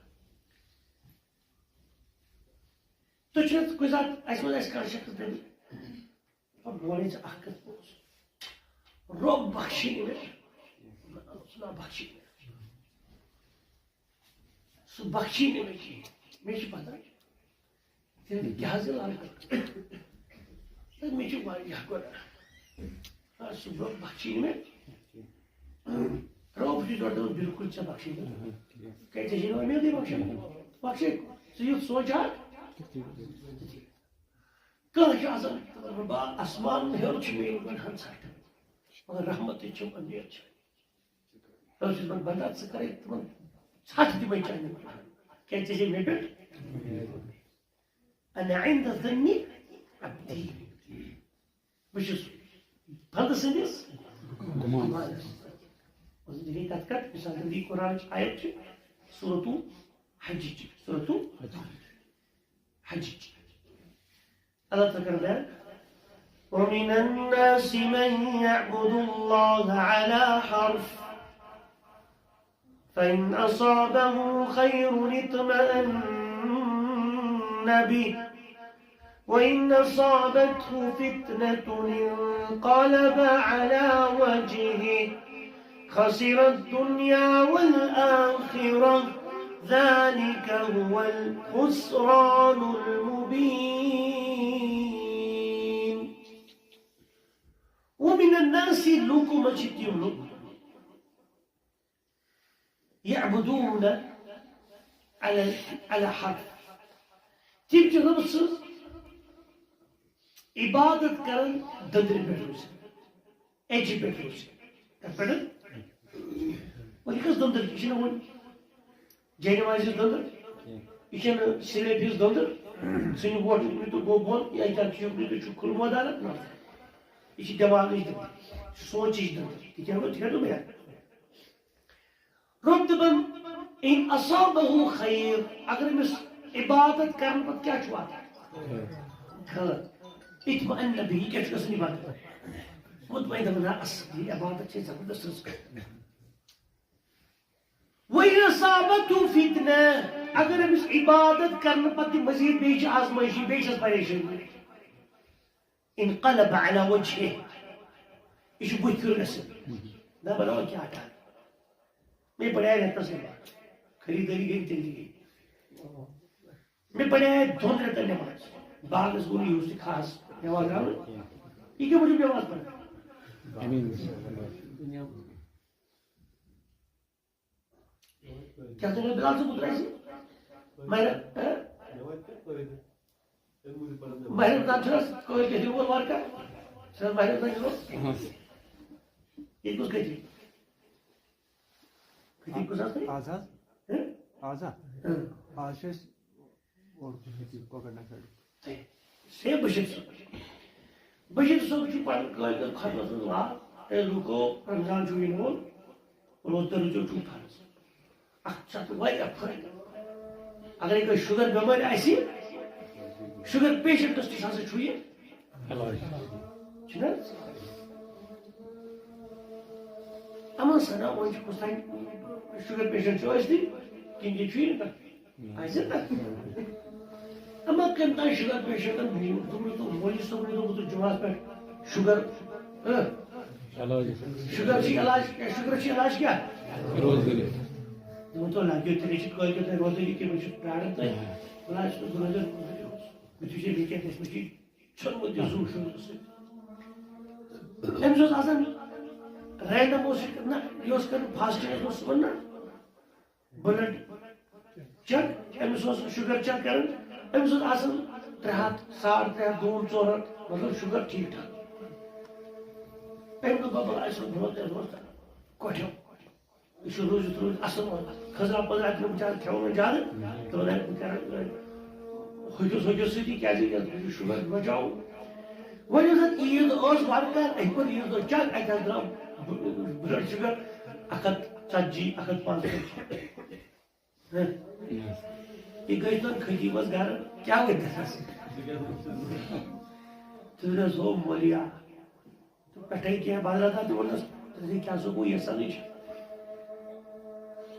تُہۍ چھِو نہٕ کُنہِ ساتہٕ اَسہِ منٛز آسہِ کانٛہہ شخص دٔپِتھ، "بہٕ وَنَے ژےٚ اَکھ کَتھ، رۄب بخشی نہٕ مےٚ، سُہ نا بخشی نہٕ مےٚ۔" سُہ بخشی نہٕ مےٚ کِہیٖنۍ۔ مےٚ چھِ پَتہ۔ تیٚلہِ کیٛاہ حظ یہِ لَڑکہٕ؟ تہٕ مےٚ چھِ واریاہ گۄناہ۔ آ، سُہ بخشی نہٕ مےٚ۔ رۄب چھُ دَپان، بِلکُل ژےٚ بخشی نہٕ۔ کیٛازِ ژےٚ چھے نہٕ اُمیدٕے بخشن۔ بخشے، ژٕ یُتھ سونٛچ ہا۔ کانٛہہ چھُ آسان، دَپان، "رۄبا، آسمان ہیوٚر چھُ مےٚ یِوان ہَن ژَٹھ، مگر رحمتٕچ چھَم اُمید چھِ۔" رب چھُس وَنان، "بندا، ژٕ کَرَے تِمَن ژَٹھ تہِ بَچاونہِ۔ کیٛازِ ژےٚ چھے مےٚ پٮ۪ٹھ؟" انا عند ظن عبدی۔ بہٕ چھُس بنٛدٕ سٕنٛدِس گُمانَس۔ گُمانَس۔ یہِ گٔے کَتھ کَتھ، مثال، یہِ قرآنٕچ آیت چھِ، سورۃ الحجٕچ، سورۃ الحجٕچ۔ اللہ تعالیٰ کرن بیان۔ ومن الناس من يعبد الله على حرف، فإن أصابه خير اطمأن به، وإن أصابته فتنة انقلب على وجهه خسر الدنيا والآخرة، ذلك هو الخسران المبين۔ ومن الناس، لوٗکو منٛز چھِ تِم لوٗکھ، يعبدون على، على حرف، تِم چھِ رۄبہٕ سٕنٛز عبادت کران دٔنٛدرِ پٮ۪ٹھ روٗزِتھ۔ ایٚجہِ پٮ۪ٹھ روٗزِتھ۔ کَتھ پٮ۪ٹھ؟ وۄنۍ یہِ کۄس دٔنٛدٕر؟ یہِ چھِنہٕ وۄنۍ جاے نمازِ ہٕنٛز دٔنٛدٕر۔ یہِ چھَنہٕ سِلیپہِ ہٕنٛز دٔنٛدٕر۔ ژھٕنِو وۄٹھ اُکنُے تہٕ گوٚو بۄن، یا کیٛاہ چھُ اُکنُے تہٕ چھُ کھُلہٕ مٲدانَس منٛز۔ یہِ چھِ دٮ۪ماغٕچ دٔنٛدٕر، یہِ چھِ سونٛچِچ دٔنٛدٕر۔ تہِ کیٛاہ گوٚو؟ تہِ کیٛاہ دوٚپ مےٚ؟ رۄب دَپان، "ان اصابہ خیر"، اگر أمِس عبادت کرنہٕ پتہٕ کیٛاہ چھُ واتان؟ خیر۔ اطمأن به، یہِ کیٛاہ چھُ گژھان عبادت؟ مطمئن دَپان، "نہ، اصل، یہِ عبادت چھِ زبردست رٕژ کٲم۔" وَإِنْ أَصَابَتْهُ فِتْنَةٌ، اگر أمِس عبادت کرنہٕ پتہٕ تہِ مزید بیٚیہِ چھِ آزمٲیشی، بیٚیہِ چھَس پریشٲنی۔ انقلب علی وجہہ۔ یہِ چھُ بُتھِ پھِرُن اَسہِ۔ نہ بناو کیٛاہ کَرٕ؟ مےٚ پَرے رٮ۪تَس نٮ۪ماز۔ خریٖدٲری گٔے تیٚلہِ تہِ گٔے۔ مےٚ پَرے دۄن رٮ۪تَن نٮ۪ماز۔ باغَس گوٚو نہٕ یوٗز تہِ خاص نٮ۪ماز درٛاو نہٕ۔ یہِ کیٛاہ موٗجوٗب نٮ۪ماز پَران؟ کیٛاہ ژٕ وَنان بِلال صٲب، کوٚت درٛایہِ ژٕ؟ ماہِ ر-، ہہ؟ ماہِ رمضان چھُنہٕ حظ کٲلۍ کٮ۪تھ یِوان وارٕ کارٕ؟ چھُنہٕ حظ ماہِ رمضان یِوان؟ ییٚتہِ کُس کٔتِج؟ کٔتِج کُس حظ تۄہہِ؟ آز حظ؟ ہہ؟ آز ہا؟ ہہ۔ آز چھِ أسۍ اور کُس ییٚتہِ کۄکَر نَکھٕ۔ سے بشیر صٲب۔ بشیر صٲب چھُ پَنُن کٲلۍ کٲلۍ خدمت منٛز لاگان۔ اے لوٗکو، رمضان چھُ یِنہٕ وول، روزدَر روٗزِو چھُو فرض۔ اَتھ چھُ اَتھ واریاہ فٲیدٕ۔ اگرے کٲنٛسہِ شُگر بٮ۪مٲرۍ آسہِ، شُگر پیشنٹَس نِش ہسا چھُ یہِ علاج۔ چھُنہٕ حظ؟ اَما سَنا وۄنۍ چھُ کُس تام شُگر پیشنٹ چھُ ٲسۍ تہِ کِنہٕ یہِ چھُ یہِ نہٕ؟ آسہِ نا؟ اما کٔمۍ تام شُگر پیشنٹن بوٗز، دوٚپُن، دوٚپُن، مولوی صٲبنٕے دوٚپُن، تہٕ جُمعہس پٮ۪ٹھ شُگر، ہہ؟ علاج۔ شُگر چھُ علاج، شُگر چھُ علاج کیٛاہ؟ روزدٔری۔ تِمو تو لگیو تیٚلہِ چھِ کٲلۍ کٮ۪تھ روزدٔری کہِ مےٚ چھُ پرٛاران تۄہہِ۔ بہٕ نہ حظ چھُس نہٕ گُنہگار۔ مےٚ تہِ چھِ وٕنکٮ۪ن ٲسۍ مٕتۍ ژھیوٚنمُت یہِ زُو شُگرٕ سۭتۍ۔ أمِس اوس آسان random اوس یہِ، نہ، یہِ اوس کران fasting، اوس صُبحن نہ blood check، أمِس اوس شُگر check کران، أمِس اوس آسان ترٛےٚ ہَتھ، ساڑ ترٛےٚ ہَتھ، دوٗن ژور ہَتھ، مطلب شُگر ٹھیٖک ٹھاک۔ أمۍ دوٚپ، "بَبہٕ، اَسہِ اوس برونٛہہ تہِ، اوس کران کۄٹھیو۔" یہِ چھُ روٗزِتھ روٗزِتھ اَصٕل وَنان۔ خٔزٕرا پٔزٕرا تہِ نہٕ بِچارٕ کھٮ۪وان زیادٕ، تہٕ وَنان، بہٕ کرٕ، ہوٚکھِس ہوٚکھِس سۭتی، کیٛازِ یَتھ چھُ شُگر بَچاوُن۔ وۄنۍ یُس اَتھ عیٖد ٲس وارٕ کارٕ، أمۍ کوٚر عیٖد دۄہ check، اَتہِ حظ درٛاو blood sugar اَکھ ہَتھ ژَتجی، اَکھ ہَتھ پانٛژتٲجی۔ ہہ؟ یہِ گٔے تَن خطیٖبَس گَرٕ، کیٛاہ ؤنۍ تَس؟ تٔمۍ دوٚپنَس، "ہو مولیا، تہٕ پٮ۪ٹھَے کینٛہہ بدرا تَتھ تہِ ووٚننَس، تٔمۍ دوٚپ، کیٛاہ سا گوٚو یَژھان یہِ چھِ؟"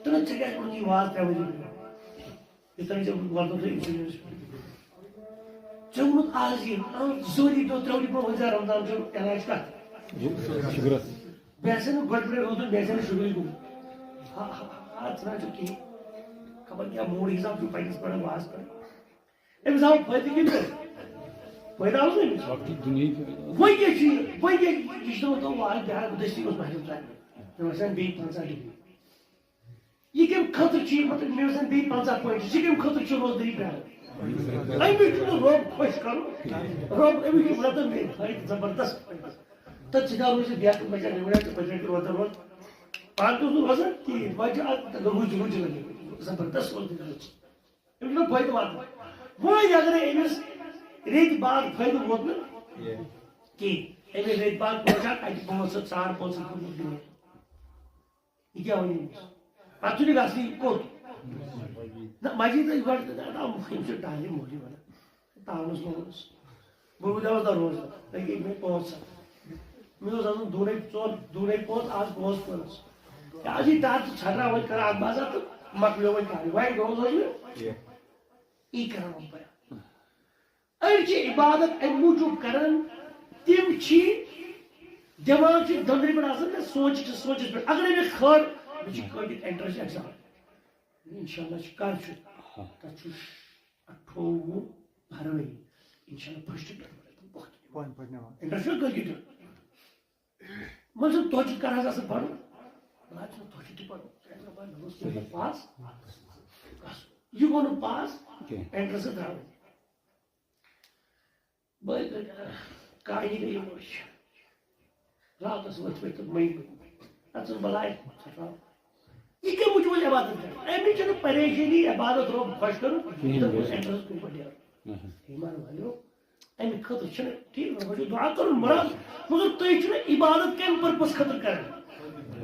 تہٕ ژےٚ کیٛازِ ووٚن یہِ واز ترٛےٚ ؤری برٛونٛہہ؟ یہِ ترٛٲے ژےٚ وَنتو تۄہہِ أمۍ سٕنٛدِ نِش۔ ژےٚ ووٚنُتھ آز یہِ، آ، زٕ ؤری برٛونٛہہ، ترٛےٚ ؤری برٛونٛہہ وَنہِ ژےٚ رمضان چھُ علاج کَتھ؟ شُگرَس۔ مےٚ ہسا نہٕ گۄڈٕ پٮ۪ٹھَے روٗدمُت، مےٚ ہسا نہٕ شُگرٕے گوٚمُت۔ ہا، ہا، ہا، ژٕ نہ چھُکھ کِہیٖنۍ۔ خبر کیٛاہ موٗڈ حِساب چھُ پنٛنِس پٮ۪ٹھ واز پٮ۪ٹھ۔ أمِس آو فٲیدٕ کِنہٕ نہٕ؟ فٲیدٕ آوُس نہٕ أمِس؟ اَکھ چھُ دُنیاہٕے فٲیدٕ۔ وۄنۍ کیٛاہ چھُ یہِ؟ وۄنۍ کیٛاہ؟ یہِ چھُ دَپان، تو وۄنۍ آز بیٛاکھ دٔستی اوس ماہِ رمضان۔ مےٚ باسان بیٚیہِ پنٛژاہ ڈگری۔ یہِ کَمہِ خٲطرٕ چھُ یہِ؟ مطلب، مےٚ باسان بیٚیہِ پنٛژاہ پویِنٹ چھِ۔ یہِ کَمہِ خٲطرٕ چھُ روزدٲری پرٛاران؟ اَمہِ چھُنہٕ رۄب خۄش کَرُن۔ رۄب، اَمہِ چھُ وَنان مےٚ فٲیدٕ، زبردست فٲیدٕ۔ تہٕ ژٕ کیٛاہ روزِ بیٚیہِ کُنہِ بجایہِ، مےٚ وَنان ژٕ بجایہِ کہِ روزدار روز۔ پانہٕ تہِ اوس نہٕ روزان کِہیٖنۍ، وۄنۍ چھُ اَتھ روٗزِ، روٗزِ لَگان۔ زبردست روزدٲری روز۔ أمِس چھُنہٕ فٲیدٕ واتان۔ وۄنۍ اگرے أمِس ریٚتۍ بعد فٲیدٕ ووت نہٕ کِہیٖنۍ، أمِس ریٚتۍ بعد پانٛژھ ہَتھ، اَتہِ پانٛژھ ہَتھ، ساڑ پانٛژھ ہَتھ کوٚرمُت دِوان۔ یہِ کیٛاہ وَنہِ أمِس؟ پَتہٕ چھُنہٕ گژھنٕے کوٚت؟ نہ، مَسجِد ٲسۍ گۄڈٕ تہٕ نہ، نہ، یِم چھِ ٹالی مولی وَنان۔ تاونَس منٛز اوس۔ بہٕ روٗدیٛاوُس دَروزَس۔ أکہِ مےٚ پانٛژھ ہَتھ۔ مےٚ اوس آسان دوٗنے ژور، دوٗنے پانٛژھ، آز پانٛژھ پانٛژھ۔ کیٛازِ یہِ تَتھ ژھٹرا وۄنۍ کَران اَتھ بازار تہٕ مۄکلیو وۄنۍ کَرٕنۍ۔ وۄنۍ گوٚو حظ یہِ؟ یی کَران وۄنۍ بیان۔ أڑۍ چھِ عبادت اَمہِ موٗجوٗب کران، تِم چھِ دٮ۪ماغ چھُ دٔنٛدرِ پٮ۪ٹھ آسان، نہ سونٛچ چھِ سونٛچَس پٮ۪ٹھ۔ اگر أمِس خٲر، مےٚ چھِ کٲلۍکٮ۪تھ entrance exam۔ اِنشاءاللہ چھُ، کر چھُ؟ تَتھ چھُ اَٹھووُہ فروری۔ اِنشاءاللہ first پٮ۪ٹھ وَنہٕ بہٕ۔ پانہٕ پَرناوان۔ Entrance چھُ کٲلۍکٮ۪تھ دیُن۔ وۄنۍ چھُ تۄہہِ چھُ کر حظ آسان پَرُن؟ وۄنۍ حظ چھُ تۄہہِ چھُ تہِ پَرُن۔ Entrance پَرُن، مےٚ اوس پاس۔ یہِ گوٚو نہٕ پاس، کینٛہہ۔ Entrance درٛاو۔ بہٕ کاہی گٔیے مٔشۍ۔ راتَس ؤتھۍ ؤتھۍ تہٕ مٔنٛگۍ مٔنٛگۍ۔ اَتھ ژٕ بَلاے ژٕ ترٛاو۔ یہِ کَمہِ موٗجوٗب ٲس عبادت کران؟ أمِس چھَنہٕ پریشٲنی عبادت رۄب خۄش کَرُن۔ کِہیٖنۍ۔ دوٚپُن، entrance کُن پَتہٕ نیرُن۔ اہم۔ ایمان والیو، اَمہِ خٲطرٕ چھِنہٕ ٹھیٖک، وۄنۍ چھُ دُعا کَرُن، مُراد۔ مگر تُہۍ چھِنہٕ عبادت کَمہِ purpose خٲطرٕ کران؟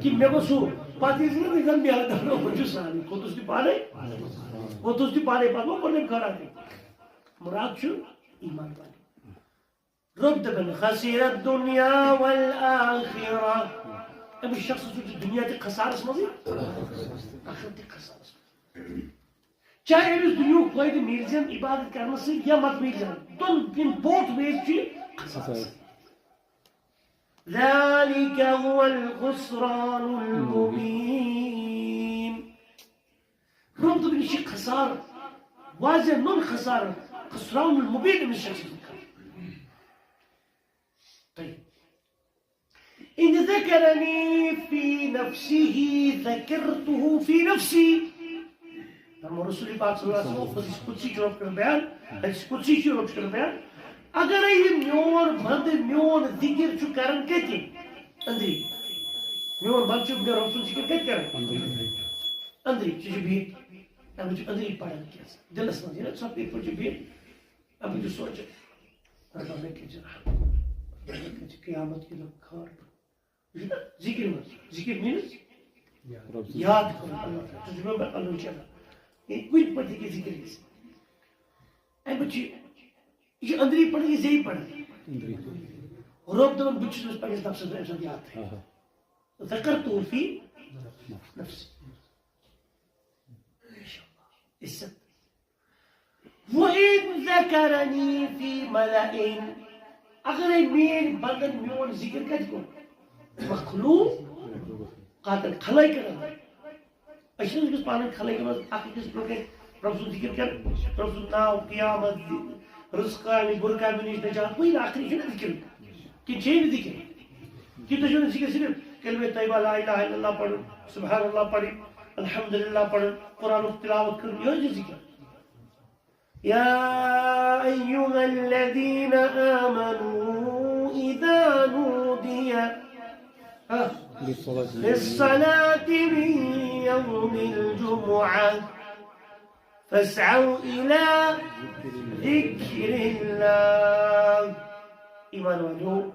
کہِ مےٚ گوٚژھ ہُہ، پَتہٕ ییٚلہِ زَن ییٚلہِ زَن میلان دَپان، وۄنۍ چھُ سارنٕے، کھوٚتُس تہِ پانَے، ووٚتھُس تہِ پانَے، پَتہٕ گوٚو پَنٕنۍ خٲراتٕے۔ مُراد چھُ ایمان والٕنۍ۔ رۄب دَپان، خسر الدنیا والآخرہ۔ أمِس شخصَس چھُ دُنیا تہِ خسارَس منٛزٕے، آخرت تہِ خسارَس منٛز۔ چاہے أمِس دُنیاہُک فٲیدٕ میلہِ زَن عبادت کرنہٕ سۭتۍ یا مَتہٕ میلہِ زَن، دۄن، یِم both ways چھِ یہِ خسارَس۔ ذلك هو الخسران المبين۔ رۄب دوٚپُن، یہِ چھِ خسارٕ، واضح نوٚن خسارٕ، خسران المبین أمِس شخصَس خٲطرٕ۔ طيب۔ إن ذكرني في نفسه ذكرته في نفسي۔ فرمو رسول پاک صلی اللہ علیہ وسلم، حدیث قدسی چھُ رۄب کران بیان، حدیث قدسی چھُ رۄب کران بیان۔ اگرے یہِ میون بندٕ میون ذکر چھُ کران کتہِ؟ أنٛدری۔ میون بندٕ چھُ مےٚ رۄب سُنٛد ذکر کتہِ کران؟ أنٛدری۔ ژٕ چھُ بِہِتھ۔ اَمہِ چھُ أنٛدری پران کینٛہہ۔ دِلس منٛز ییٚلہِ ژۄپہٕ یِتھ پٲٹھۍ چھُ بِہِتھ، اَمہِ چھُ سونٛچان، رۄبا مےٚ کیٛاہ چھُ رحم؟ مےٚ کیٛاہ چھُ قیامت کہِ دۄہ خٲر؟ یہِ چھُ نا ذِکِر منٛز۔ ذِکِر means رۄب سُنٛد یاد کرُن اللہ تعالیٰ۔ ژٕ چھُکھ مےٚ اللہ تعالیٰ۔ یہِ کُنہِ پٲٹھۍ ہیٚکہِ ذِکِر گٔژھِتھ۔ اَمہِ پَتہٕ چھُ یہِ چھُ أنٛدری پَران، یہِ زیٚیہِ پَران۔ أنٛدری۔ رۄب دَپان، بہٕ چھُس أمِس پَنٕنِس نفسَس منٛز أمۍ سُنٛد یاد تھٲوِتھ۔ ذکرتہ فی نفسی۔ عزت۔ وَإِذْ ذَكَرَنِي فِي مَلَإٍ۔ اگرے میٲنۍ بندن میون ذکر کتہِ کوٚر؟ مخلوق قاتل خلٲقن اندر۔ أسۍ چھِنہٕ أکِس پانہٕ خلٲقی منٛز اکھ أکِس برونٛہہ کنہِ رۄب سُنٛد ذکر کران، رۄب سُنٛد ناو، قیامت، رزق کامہِ، بُرٕ کامہِ نِش نجات، وٕنہِ آخری چھُنہٕ ذکر۔ کہِ چھے نہٕ ذکر؟ کہِ تُہۍ چھِو نہٕ ذکر صرف کلمہ طیبہ لا الہ الا اللہ پرُن، سبحان اللہ پرٕنۍ، الحمدللہ پرُن، قرآنُک تلاوت کرُن، یہِ حظ چھُ ذکر۔ يا أيها الذين آمنوا إذا نودي، ها، للصلاة من يوم الجمعة فاسعوا إلى ذكر الله. ایمان والو،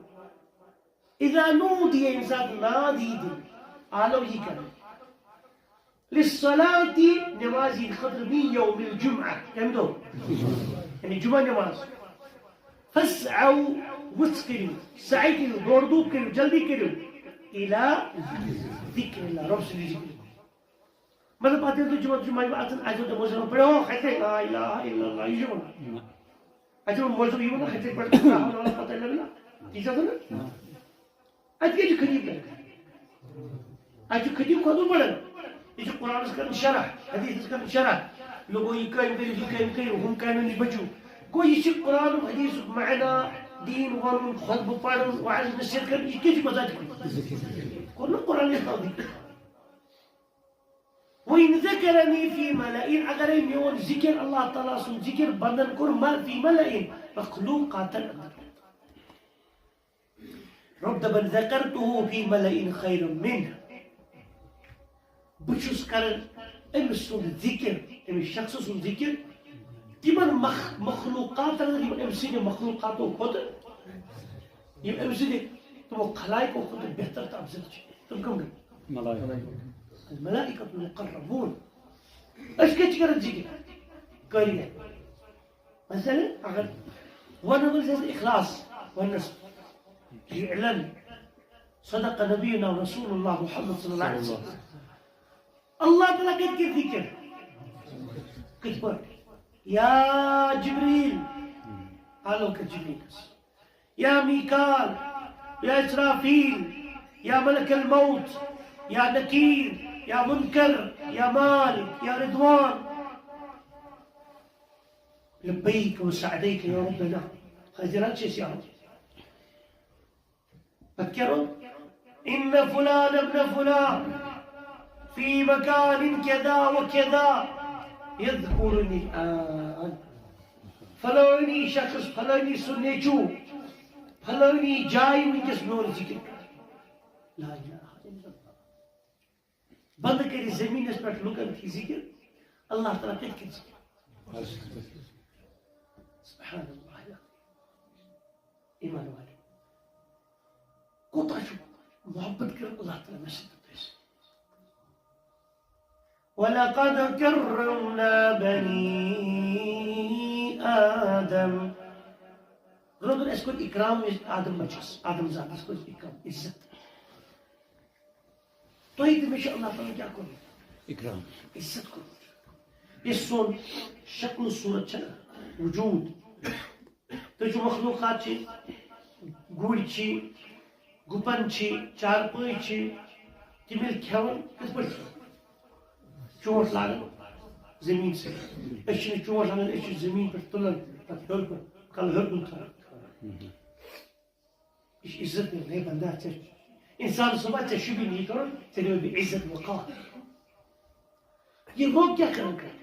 اذا نودی، ییٚمہِ ساتہٕ ناد یی دِنہٕ، آلو یی کرنہٕ، للصلاة، نماز ہٕنٛدِ خٲطرٕ، من یوم الجمعہ، کمہِ دۄہ؟ یعنی جمعہ نماز۔ فاسعوا، وٕژھ کٔرِو، سعی کٔرِو، دورٕ دھوپ کٔرِو، جلدی کٔرِو، الی ذکر اللہ، رۄب سٕنٛدِ ذِکرِ۔ مطلب، پتہٕ ییٚلہِ تُہۍ جمعہ، جمعہ اژان، اَتہِ چھُ دۄہس پٔرِو، ہتہِ لا الہ الا اللہ، یہِ چھُ وَنان۔ اَتہِ چھُ مۄزُر یِوان، ہتہِ پٮ۪ٹھ لا حول ولا قوة الا باللہ، یہِ چھُ آسان نا؟ اَتہِ کیٛاہ چھُ خطیب کران؟ اَتہِ چھُ خطیب خطبہٕ پران۔ یہِ چھُ قرآنس کران شرح، حدیثس کران شرح۔ لوگو، یہِ کامہِ کٔرِو، یہِ کامہِ کٔرِو، ہُم کامٮ۪ن نِش بٔچِو۔ گوٚو، یہِ چھِ قرآنُک، حدیثُک معنی، دیٖن وَنُن، خطبہٕ پرُن، وعظ نصیحت کرٕنۍ، یہِ کیٛاہ چھُ مزاج کوٚرمُت؟ کوٚر نہٕ قرآنس تابع۔ وَإِنْ ذَكَرَنِي فِي مَلَإٍ، اگرے میون ذکر، اللہ تعالیٰ سُنٛد ذکر بندن کوٚر، ما فی ملئن، مخلوقاتن اندر۔ رۄب دپان، ذکرته فی ملئ خیر منہ۔ بہٕ چھُس کران أمۍ سُنٛد ذکر، أمِس شخص سُنٛد ذکر، تِمن مخ-، مخلوقاتن، یِم أمۍ سٕنٛدِ مخلوقاتو کھۄتہٕ، یِم أمۍ سٕنٛدِ تِمو خلائقو کھۄتہٕ بہتر تہٕ افضل چھِ۔ تِم کٕم گٔے؟ ملائکہ۔ الملائکۃ المقربون۔ أسۍ کتہِ چھِ کران ذکر؟ قٲری۔ مثلاً، اگر ونو أسۍ اخلاص ونس، اعلن صدق نبینا رسول اللہ محمد صلی اللہ علیہ وسلم۔ اللہ تعالیٰ کتہِ کٔر ذکر؟ کتھ پٲٹھۍ؟ یا جبریل، آلو کر جبریلس۔ یا میکال، یا اسرافیل، یا ملک الموت، یا نکیر، یا منکر، یا مالک، یا رضوان۔ لبیک و سعدیک یا ربنا۔ حاضرات چھِ أسۍ یہِ آمٕتۍ۔ پتہٕ کیٛاہ روٚٹ؟ ان فلان ابن فلان فی مکان کذا و کذا یذکرنی الآن۔ فلٲنی شخص، فلٲنی سُنٛد نیٚچوٗ، فلٲنی جایہِ وٕنکیٚس میون ذکر کران۔ لا الہ الا اللہ۔ بنٛد کٔرِتھ زٔمیٖنَس پٮ۪ٹھ لُکن تھی ذِکِر، اللہ تعالیٰ کَتہِ کَرِ ذِکِر؟ سبحان اللہ العظیم۔ ایمان والے، کوٗتاہ چھُ محبت کران اللہ تعالیٰ مےٚ سۭتۍ تہٕ تۄہہِ سۭتۍ۔ وَلَقَدْ كَرَّمْنَا بَنِي آدَمَ۔ روٚدُن اَسہِ کوٚر اِکرام یُس آدم بَچَس، آدم زادَس کوٚر اِکرام، عزت۔ تۄہہِ تہِ مےٚ چھُ اللہ تعالیٰ ہن کیٛاہ کوٚرمُت؟ اِکرام۔ عزت کوٚرمُت۔ یہِ سون شکل و صورت چھےٚ نا، وجوٗد۔ تُہۍ چھِو مخلوقات چھِ، گُرۍ چھِ، گُپن چھِ، چارپٲے چھِ، تِم ییٚلہِ کھٮ۪وان، کِتھ پٲٹھۍ چھِ؟ چونٛٹھ لاگان زٔمیٖن سۭتۍ۔ أسۍ چھِنہٕ چونٛٹھ لاگان، أسۍ چھِ زٔمیٖن پٮ۪ٹھ تُلان، پَتہٕ ہیوٚر کُن، کَلہٕ ہیوٚر کُن تھاوان۔ یہِ چھِ عزت مِلان، ہے بندا، ژےٚ اِنسان صٲبا، ژےٚ چھُے مےٚ یی کَرُن، ژےٚ دِمے بہٕ عزت وقار۔ یہِ روٚگ کیٛاہ کَران کَران؟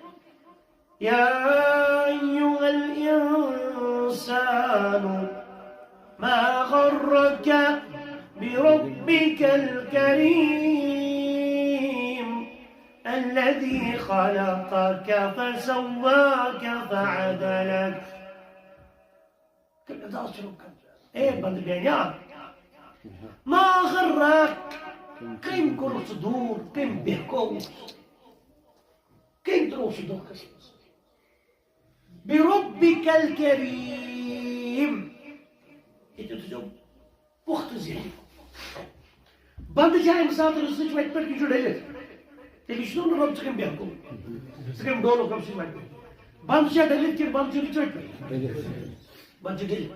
يا أيها الإنسان ما غرك بربك الكريم الذي خلقك فسواك فعدلك۔ کٔمِس دَوَس چھُ رُکان؟ اے بندٕ میٛانیٛا، ما غرک، کٔمۍ کوٚرُتھ ژٕ دوٗر، کٔمۍ بہکووُتھ، کٔمۍ ترٛووُتھ ژٕ دھوکَس منٛز؟ بربک الکریم۔ ییٚتہِ تھٲیزیو پُختہٕ ذہن۔ بنٛدٕ چھا اَمہِ ساتہٕ رٕژٕچ وَتہِ پٮ۪ٹھ، یہِ چھُ ڈٔلِتھ؟ تیٚلہِ چھُ نہٕ رۄب ژٕ کٔمۍ بہکووُتھ؟ ژٕ کٔمۍ ڈولُکھ رۄب سٕنٛدِ وَتہِ پٮ۪ٹھ؟ بنٛدٕ چھا ڈٔلِتھ کِنہٕ بنٛدٕ چھُ رٕژ وَتہِ پٮ۪ٹھ؟ بنٛدٕ چھُ ڈٔلِتھ۔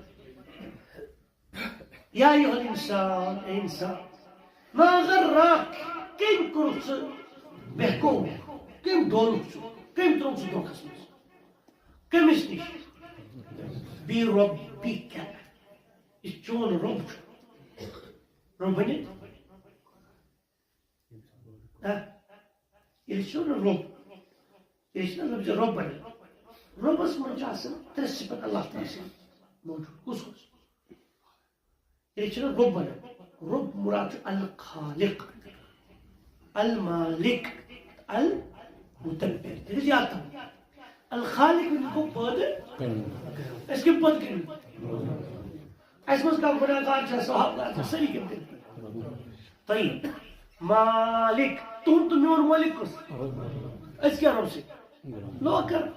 یا ایھا الانسان، اے انسان، ما غرک، کٔمۍ کوٚرُتھ ژٕ بہکوف؟ کٔمۍ ڈولُکھ ژٕ؟ کٔمۍ ترووُکھ ژٕ دھوکھس منٛز؟ کٔمِس نِش؟ بربک، یُس چون رۄب چھُ۔ رۄب ؤنِتھ؟ ہہ؟ ییٚلہِ چھُ نہٕ رۄب، ییٚلہِ چھُ نہٕ لفظ رۄب بنان۔ رۄبس منٛز چھِ آسان ترٛےٚ صفت اللہ تعالیٰ سٕنٛدۍ موجود۔ کُس کُس؟ ییٚلہِ چھُ نہٕ رۄب بنان۔ رۄب مراد چھُ الخالق، المالک، المدبر۔ تیٚلہِ چھُ یاد تھاوُن۔ الخالق ؤنِو گوٚو پٲدٕ۔ أسۍ کَمہِ پٲدٕ کٔرِو؟ اَسہِ منٛز کانٛہہ گُناہ گار چھا، صحابہٕ گار چھا، سٲری کٔمۍ کٔرۍ؟ طیب۔ مالک، تُہُنٛد تہٕ میون مٲلِک کُس؟ أسۍ کیٛاہ رۄب سۭتۍ؟ نوکر،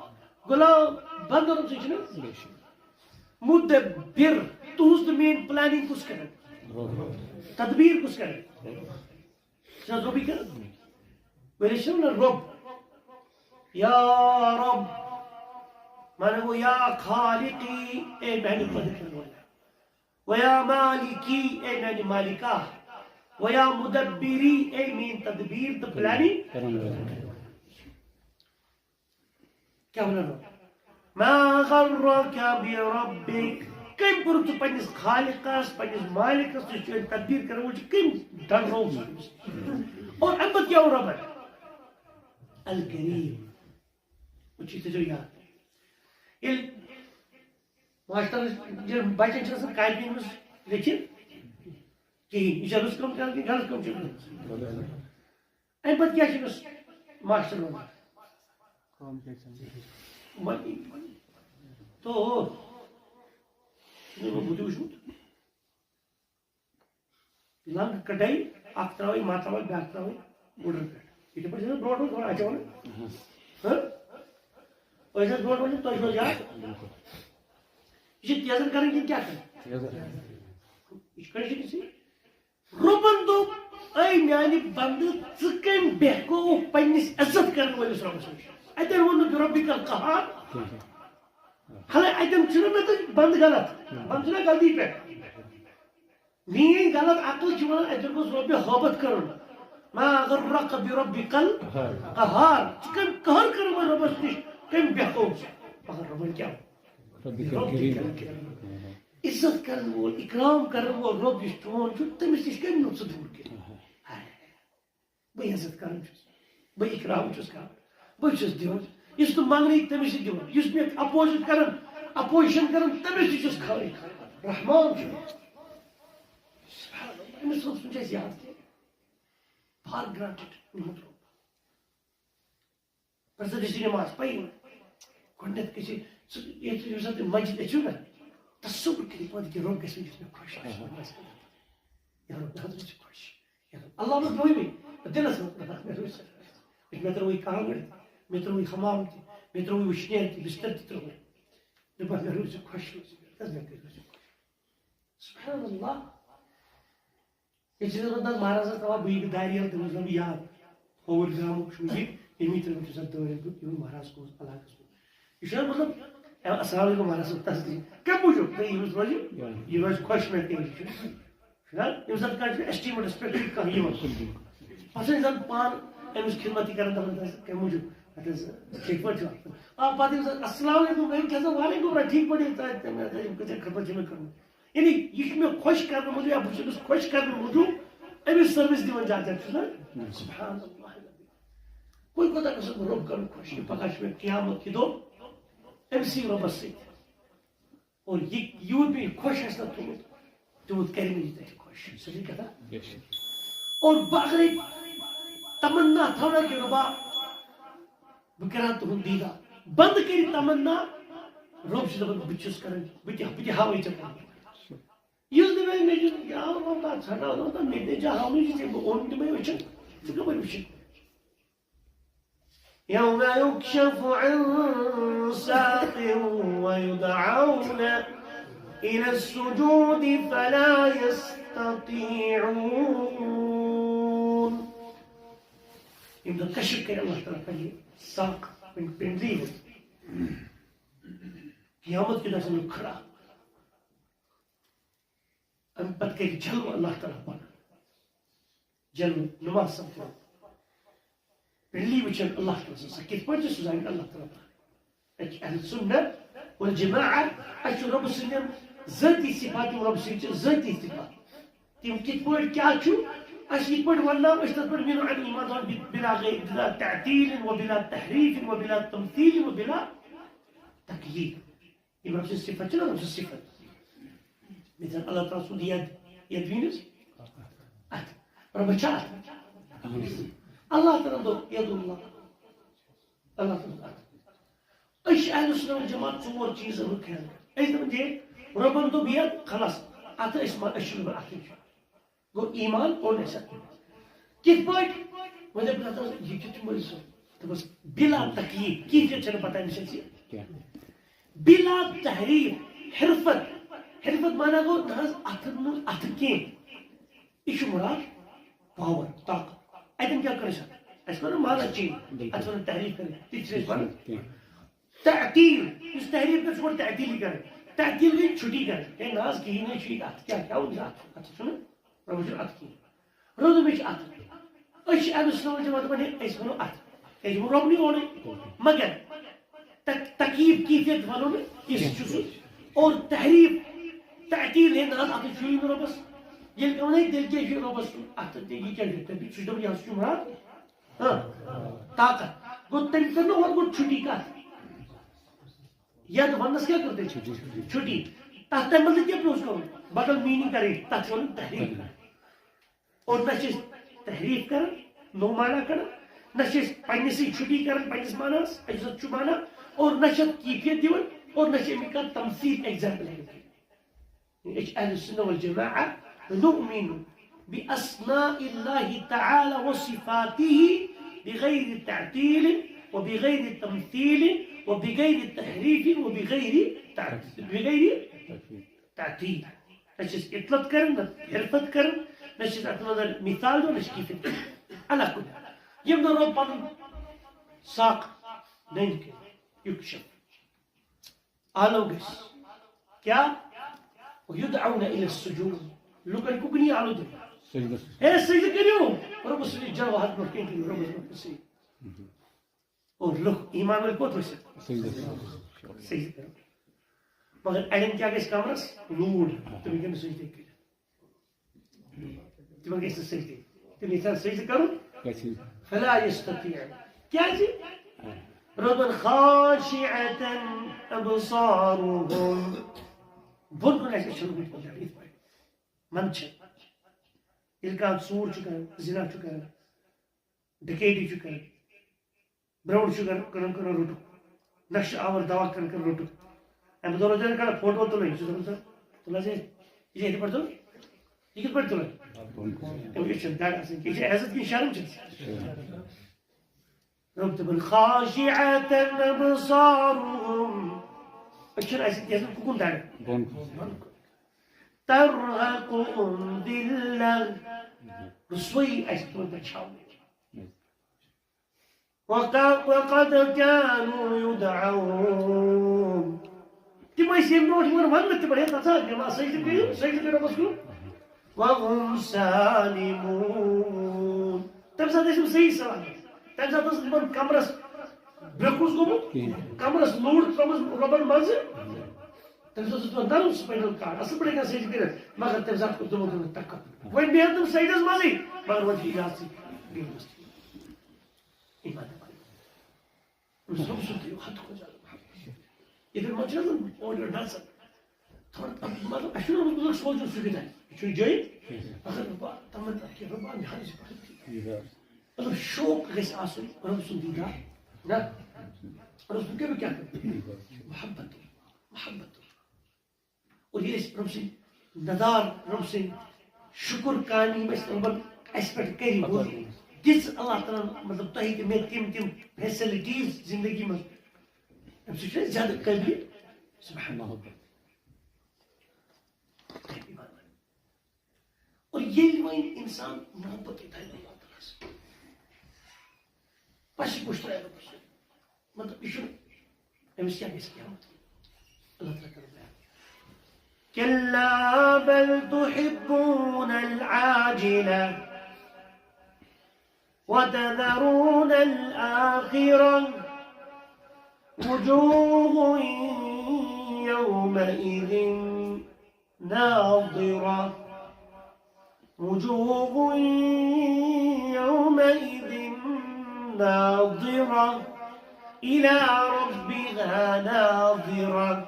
غلام، بندٕ رۄب سۭتۍ چھِنہٕ؟ مدبر، تُہٕنٛز تہٕ میٲنۍ پلاننگ کُس کرِ؟ تدبیر کُس کرِ؟ چھِ حظ رۄبٕے کران؟ ؤنِو چھِو نہ رۄب۔ یا رۄب، معنی گوٚو یا خالقی، اے میانہِ پٲدٕ کرن وٲلۍ۔ و یا مالکی، اے میانہِ مالکا۔ و یا مدبری، اے میٲنۍ تدبیر تہٕ پلاننگ۔ کیٛاہ وَنان رۄب؟ ما غرک بربک، کٔمۍ کوٚرُتھ ژٕ پننِس خالقس، پننِس مالکس، یُس چٲنۍ تدبیر کرن وول چھُ، کٔمۍ ڈنڈروو ژٕ أمِس؟ اور اَمہِ پتہٕ کیٛاہ ووٚن رۄبن؟ الکریم۔ وۄنۍ چھُ یہِ تھٲیزیو یاد۔ ییٚلہِ ماسٹرس، ییٚلہِ بچن چھِ آسان کاپی منٛز لیکھِتھ کِہیٖنۍ، یہِ چھا رٕژ کٲم کران کِنہٕ غلط کٲم چھِ کران؟ اَمہِ پتہٕ کیٛاہ چھِ أمِس ماسٹر وَنان؟ کٲم کیٛاہ چھِ؟ وۄنۍ، تو، چھُنہٕ یِمن بُتھِ وٕچھمُت؟ لنٛگ کَٹٲے، اَکھ ترٛاوٕنۍ، مَتہٕ ترٛاوٕنۍ، بیٛاکھ ترٛاوٕنۍ، وُڈرِ پٮ۪ٹھ۔ یِتھَے پٲٹھۍ چھِ أسۍ برونٛٹھ اوس وَنان، اَتہِ وَنان۔ ہہ؟ أسۍ ٲسۍ برونٛٹھ وَنان، تۄہہِ چھُوا یاد؟ یہِ چھِ تیزَر کَرٕنۍ کِنہٕ کیٛاہ کَرٕنۍ؟ تیزَر۔ یہِ چھِ کَرٕنۍ چھِ کِژھٕے۔ رۄبن دوٚپ، اے میانہِ بندٕ، ژٕ کٔمۍ بیہکووُکھ پننِس عزت کرن وٲلِس رۄبس نِش؟ اتٮ۪ن ووٚن نہٕ بربک القہار۔ حالانکہ اتٮ۪ن چھُنہٕ مےٚ تہٕ بندٕ غلط، بندٕ چھُنہ غلطی پٮ۪ٹھ۔ میٲنۍ غلط عقل چھِ ونان، اتٮ۪ن گوٚژھ رۄبہِ ہٲبت کرُن۔ ما غرک بربک القہار۔ ژٕ کٔمۍ قہر کرن وٲلۍ رۄبس نِش، کٔمۍ بیہکووُکھ ژٕ؟ مگر رۄبن کیٛاہ ووٚن؟ ربک الکریم۔ عزت کرن وول، اکرام کرن وول رۄب یُس چون چھُ، تٔمِس نِش کٔمۍ نیوٗ ژٕ دوٗر کٔرِتھ؟ ہاے، بہٕ عزت کران چھُس، بہٕ اکرام چھُس کران، بہٕ چھُس دِوان۔ یُس نہٕ منٛگنٕے، تٔمِس چھِ دِوان۔ یُس مےٚ اپوزِٹ کران، اپوزِشن کران، تٔمِس تہِ چھُس خٲلی کران۔ رحمان چھُ۔ سبحان اللہ، أمِس اوس نہٕ اَسہِ یاد کینٛہہ۔ For granted نیوٗمُت رۄب۔ پَتہٕ زٕ نٮ۪ماز پَیی نہٕ۔ گۄڈٕنٮ۪تھ گژھِ سُہ، ییٚلہِ تُہۍ ییٚمہِ ساتہٕ تُہۍ مسجد أژِو نہ، تصوُر کٔرِو پانہٕ کہِ رۄب گژھِ وٕنکیٚس مےٚ خۄش۔ یا رۄب، نہ حظ، مےٚ چھُ خۄش۔ یا رۄب، اللہ ما دۄیمٕے، دِلَس منٛز، نہ، مےٚ روٗز، مےٚ ترٛٲوٕے کانٛگٕر، مےٚ ترٛٲوٕے حمام تہِ، مےٚ ترٛٲوٕے وٕشنیر تہِ، بِستَر تہِ ترٛٲوٕے۔ دَپان، مےٚ روٗزِو خۄش، روٗزِو، نہ حظ، مےٚ کٔرِو خۄش۔ سبحان اللہ۔ ییٚتہِ چھِ دَپان، مہرازَس تھاوان بٕے دارِ یَلہٕ، تٔمِس دَپان یاد، کھووُر گامُک چھُ یہِ، ییٚمی تٔمِس چھُ سۄ دٲرِتھ دیُت، یِہُنٛد مہراز کُس علاقَس منٛز۔ یہِ چھُنہ مطلب، اے، السلام علیکم مہراز صٲب، تَس دِیِو۔ کَمہِ موٗجوٗب؟ تہٕ یہِ روزِ، یہِ روزِ خۄش مےٚ کٔرِتھ۔ چھُنہ، ییٚمہِ ساتہٕ کانٛہہ چھُنہ estimate پٮ۪ٹھ کانٛہہ یِوان۔ پَتہٕ چھُ اِنسان پانہٕ أمِس خدمت تہِ کَران، دَپان، "تَس کَمہِ موٗجوٗب؟ اَتھ حظ ٹھیٖک پٲٹھۍ چھُوا؟" آ، پَتہٕ ییٚمہِ ساتہٕ، "السلام علیکم"، أمۍ کیٛاہ سا، "وعلیکم السلام، ٹھیٖک پٲٹھۍ، تۄہہِ، تۄہہِ، تۄہہِ یِم کۭژاہ خدمت چھِ مےٚ کٔرمٕژ؟" یعنی یہِ چھُ مےٚ خۄش کرنہٕ موٗجوٗب یا بہٕ چھُس أمِس خۄش کرنہٕ موٗجوٗب أمِس سٔروِس دِوان زیادٕ زیادٕ، چھُس نہ؟ سبحان اللہ۔ وۄنۍ کوٗتاہ گژھن بہٕ رۄب کرُن خۄش کہِ پگاہ چھُ مےٚ قیامت کہِ دۄہ أمسٕے رۄبس سۭتۍ۔ اور یہِ یوٗت مےٚ یہِ خۄش آسہِ نہ تھوٚمُت، تیوٗت کرِ مےٚ یہِ تَتہِ خۄش۔ صحیح کتھا؟ اور بہٕ اگرے تمنا تھاونا کہِ رۄبا، بہٕ کرٕ ہا تُہُنٛد دیٖدار۔ بنٛد کٔرِتھ تمنا، رۄب چھُ دَپان، بہٕ تہِ چھُس کران، بہٕ تہِ، بہٕ تہِ ہاوَے ژےٚ پَنُن۔ یُس نہٕ مےٚ، مےٚ چھُ، یا اللہ، ژھٹاو نہٕ تہٕ مےٚ تہِ ژےٚ ہاونٕے چھُ، ژےٚ بہٕ اوٚن تہِ مےٚ وٕچھُن، ژٕ کَپٲرۍ وٕچھُکھ؟ يوم يكشف عن ساق ويدعون إلى السجود فلا يستطيعون۔ ییٚمہِ دۄہ کشف کرِ اللہ تعالیٰ پننہِ ساق، پننہِ پنڈلی ہُنٛد۔ قیامت کہِ دۄہ آسن لُکھ کھڑا۔ اَمہِ پَتہٕ کَرِ جلوٕ اللہ تعالیٰ پَنُن۔ جلوٕ نُما سَپدِ۔ پہلی وٕچھن اللہ تعالیٰ سٕنٛز، سۄ کِتھ پٲٹھۍ چھِ؟ سُہ زانہِ اللہ تعالیٰ پانَے۔ أسۍ چھِ اہل سنت والجماعہ، اَسہِ چھُ رۄبہٕ سٕنٛدٮ۪ن ذٲتی صفات، یِم رۄبہٕ سٕنٛدۍ چھِ ذٲتی صفات۔ تِم کِتھ پٲٹھۍ کیٛاہ چھُ؟ اَسہِ یِتھ پٲٹھۍ وَنناو، أسۍ تَتھ پٲٹھۍ مِنو اَمہِ ایمان تھاوان بِ-، بِلا غیر، بِلا تعطیٖل و بِلا تحریٖف و بِلا تمثیٖل و بِلا تکیٖف۔ یِم رۄبہٕ سٕنٛز صفت چھِ نہ، رۄبہٕ سٕنٛز صفت۔ مثال، اللہ تعالیٰ سُنٛد ید، ید means اَتھ۔ رۄبَس چھا اَتھ؟ اللہ تعالیٰ دوٚپ ید اللہ۔ اللہ تعالیٰ سُنٛد اَتھ۔ أسۍ چھِ اہل سنت والجماعت ژور چیٖزن ہُنٛد خیال کران۔ أسۍ دَپان، دے، رۄبَن دوٚپ ید، خلاص، اَتھ أسۍ ما-، أسۍ چھِنہٕ اَتھٕے۔ گوٚو ایمان اوٚن اَسہِ اَتھ۔ کِتھ پٲٹھۍ؟ وۄنۍ دَپہِ نہ حظ، یہِ کیُتھ چھُ مٔرۍ سُنٛد؟ دوٚپمَس، بِلا تکیٖف، کیفیت چھَنہٕ پَتہ أمِس اَسہِ۔ کینٛہہ۔ بِلا تحریٖف، حرفت۔ حرفت معنی گوٚو نہ حظ اَتھٕ نہٕ اَتھٕ کینٛہہ۔ یہِ چھُ مُراد power، طاقت۔ اَتٮ۪ن کیٛاہ کٔر اَسہِ؟ اَسہِ کوٚر نہٕ معنی change۔ بِلکُل۔ اَتھ وَنان تحریٖف کَرٕنۍ۔ تہِ چھِ أسۍ وَنان۔ کینٛہہ۔ تعطیٖل، یُس تحریٖف کَرِ، سُہ گوٚو تعطیٖلی کَرٕنۍ۔ تعطیٖل گٔے چھُٹی کَرٕنۍ۔ ہے نہ حظ، کِہیٖنۍ نہٕ چھُ یہِ اَتھ۔ کیٛاہ، کیٛاہ ووٚن اَتھ؟ اَتھ چھُنہٕ، رۄبَس چھُنہٕ اَتھ کِہیٖنۍ۔ روٚدُن مےٚ چھُ اَتھ۔ أسۍ چھِ اہل سنت والجماعت دَپان، ہے، أسۍ وَنو اَتھ۔ أسۍ وَنو رۄبنٕے اورَے۔ مگر تک-، تکیٖف کیفیت وَنو نہٕ، یُس چھُ سُہ۔ اور تحریٖف، تعطیٖل، ہے نہ حظ، اَتھ چھُ یی نہٕ رۄبَس۔ ییٚلہِ کانٛہہ وَنہِ، ہے، تیٚلہِ کیٛاہ چھُ رۄبَس اَتھ؟ تیٚلہِ یہِ کیٛاہ چھُ؟ تیٚلہِ سُہ چھُ دَپان، یہِ حظ چھُ مُراد۔ ہاں، طاقت۔ گوٚو تٔمۍ کٔر نہٕ ہۄتھ گۄڈٕ چھُٹی کَتھ۔ یَتھ وَننَس کیٛاہ کٔر تٔمۍ؟ چھُٹی۔ چھُٹی۔ تَتھ تَمہِ بدلہٕ کیٛاہ پیوٚس کَرُن؟ بدل meaning کَرٕنۍ۔ تَتھ چھِ وَنان تحریٖف۔ اور نہ چھِ أسۍ تحریٖف کَران، نوٚو معنہ کَڑان، نہ چھِ أسۍ پنٛنِسٕے چھُٹی کَران پنٛنِس معناہَس، اَسہِ زَن چھُ معنہ، اور نہ چھِ اَتھ کیفیت دِوان، اور نہ چھِ اَمِکۍ کانٛہہ تمثیٖل example ہٮ۪کان کٔرِتھ۔ أسۍ چھِ اہل سنہ والجماعہ نؤمن بأسماء الله تعالى وصفاته بغير تعطيل وبغير تمثيل وبغير تحريف وبغير تعطيل، بغير تعطيل۔ نہ چھِ أسۍ اطلت کران، نہ حرفت کران، نہ چھِ أسۍ اَتھ منٛز مثال دِوان، نہ چھِ کِفت کران۔ علی کُلِ حال۔ ییٚمہِ دۄہ رۄب پَنُن ساق نٔنۍ کٔرِتھ، یُکشف۔ آلو گژھِ۔ کیا؟ یدعون الی السجود۔ لوکن کُکنی آلو دِنہٕ۔ سجدس۔ ہے، سجدٕ کٔرِو۔ رۄبس سۭتۍ جلوٕ حق برونٛٹھ کٔنۍ کٔرِو، رۄبس برونٛٹھ کٔنۍ۔ اور لُکھ ایمان وٲلۍ کوٚت ؤسِتھ؟ سجدس۔ سجدٕ کٔرِو۔ مگر اَڑٮ۪ن کیٛاہ گژھِ کمرس؟ لوٗر۔ تِم ہیٚکن نہٕ سجدٕ کٔرِتھ۔ تِمن گژھِ نہٕ سجدٕ۔ تِم یژھان سجدٕ کرُن۔ گژھِ۔ فلا یستطیع۔ کیازِ؟ ربن خاشعة ابصارهم۔ بۄن کُن آسہِ أچھن ہُنٛد پٲٹھۍ یِتھ پٲٹھۍ۔ منٛدچھان۔ ییٚلہِ کانٛہہ ژوٗر چھُ کران، زِنا چھُ کران، ڈکیتی چھُ کران، برٛونٛٹھ چھُ کران، کران، کران روٚٹُکھ۔ نشہٕ آور دوا کران، کران روٚٹُکھ۔ اَمہِ دۄہ روزان کران فوٹو تُلٕنۍ، چھُ دَپان، تُل حظ یہِ، یہِ چھِ یِتھ پٲٹھۍ تُلٕنۍ۔ یہِ کِتھ پٲٹھۍ تُلٕنۍ؟ اَمہِ یہِ چھَنہٕ دَگ آسان کینٛہہ، یہِ چھِ عزت کِنہٕ شرم چھِ؟ رۄب دَپان، خاشعة أبصارهم۔ أچھَن آسہِ کینٛہہ کُکُن دَگ۔ بۄن۔ ترهقهم ذلة۔ رسوٲیی آسہِ تِمَن پٮ۪ٹھ چھاونٕچ۔ وق-، وقد كانوا يدعون۔ تِم ٲسۍ ییٚمہِ برونٛٹھ یِوان وَننہٕ، تِمَن ہے نَسا، نٮ۪ماز سجدٕ کٔرِو، سجدٕ کٔرِو رۄبَس کُن۔ وهم سالمون۔ تَمہِ ساتہٕ ٲسۍ یِم صحیح سلامت۔ تَمہِ ساتہٕ ٲس نہٕ تِمَن کمرَس برٛکھ اوس گوٚمُت، کِہیٖنۍ۔ کمرَس لوٗر ترٲومٕژ رۄبَن منٛزٕ۔ تَمہِ ساتہٕ اوس تِمَن نرم spinal cord، اَصٕل پٲٹھۍ ہٮ۪کان سجدٕ کٔرِتھ، مگر تَمہِ ساتہٕ کوٚر تِمو تِمَن تکبر۔ وۄنۍ بیٚہن تِم سجدَس منٛزٕے، مگر وۄنۍ چھِ اجازتٕے۔ بیٚہنَس۔ ایمان۔ رسول سُنٛد یہِ حد کھۄتہٕ زیادٕ محبت۔ یِتھَے پٲٹھۍ چھِنہٕ اورٕ یورٕ نژان۔ تھوڑا مطلب، اَسہِ چھُنہٕ اوسمُت سونٛچُن سُہ کیُتھ آسہِ۔ یہِ چھُنہٕ جٲیِز۔ مگر رۄبا، تمنا کہِ رۄبا، مےٚ حظ چھِ پَتہٕ۔ مطلب، شوق گژھِ آسُن رۄب سُنٛد دیٖدار۔ نہ؟ رۄب سُنٛد کیٛاہ، کیٛاہ کَرِ؟ محبت۔ محبت۔ اور ییٚلہِ أسۍ رۄب سٕنٛدۍ ندار، رۄب سٕنٛدۍ شُکر کامہِ یِم اَسہِ رۄبَن اَسہِ پٮ۪ٹھ کٔرۍ، اور دِژ اللہ تعالیٰ ہَن، مطلب، تۄہہِ تہِ مےٚ تِم تِم facilities زندگی منٛز، اَمہِ سۭتۍ چھُ اَسہِ زیادٕ قٲبلِ سبحان اللہ۔ اور ییٚلہِ وۄنۍ اِنسان محبت تھاوِ اللہ تعالیٰ ہَس، پَشہِ پُش ترٛایہِ رۄبَس۔ مطلب، یہِ چھُنہٕ، أمِس کیٛاہ گژھِ قیامت؟ اللہ تعالیٰ کَرِ بیان۔ كلا بل تحبون العاجلة وتذرون الآخرة وجوه يومئذ ناضرة وجوه يومئذ ناضرة إلى ربها ناظرة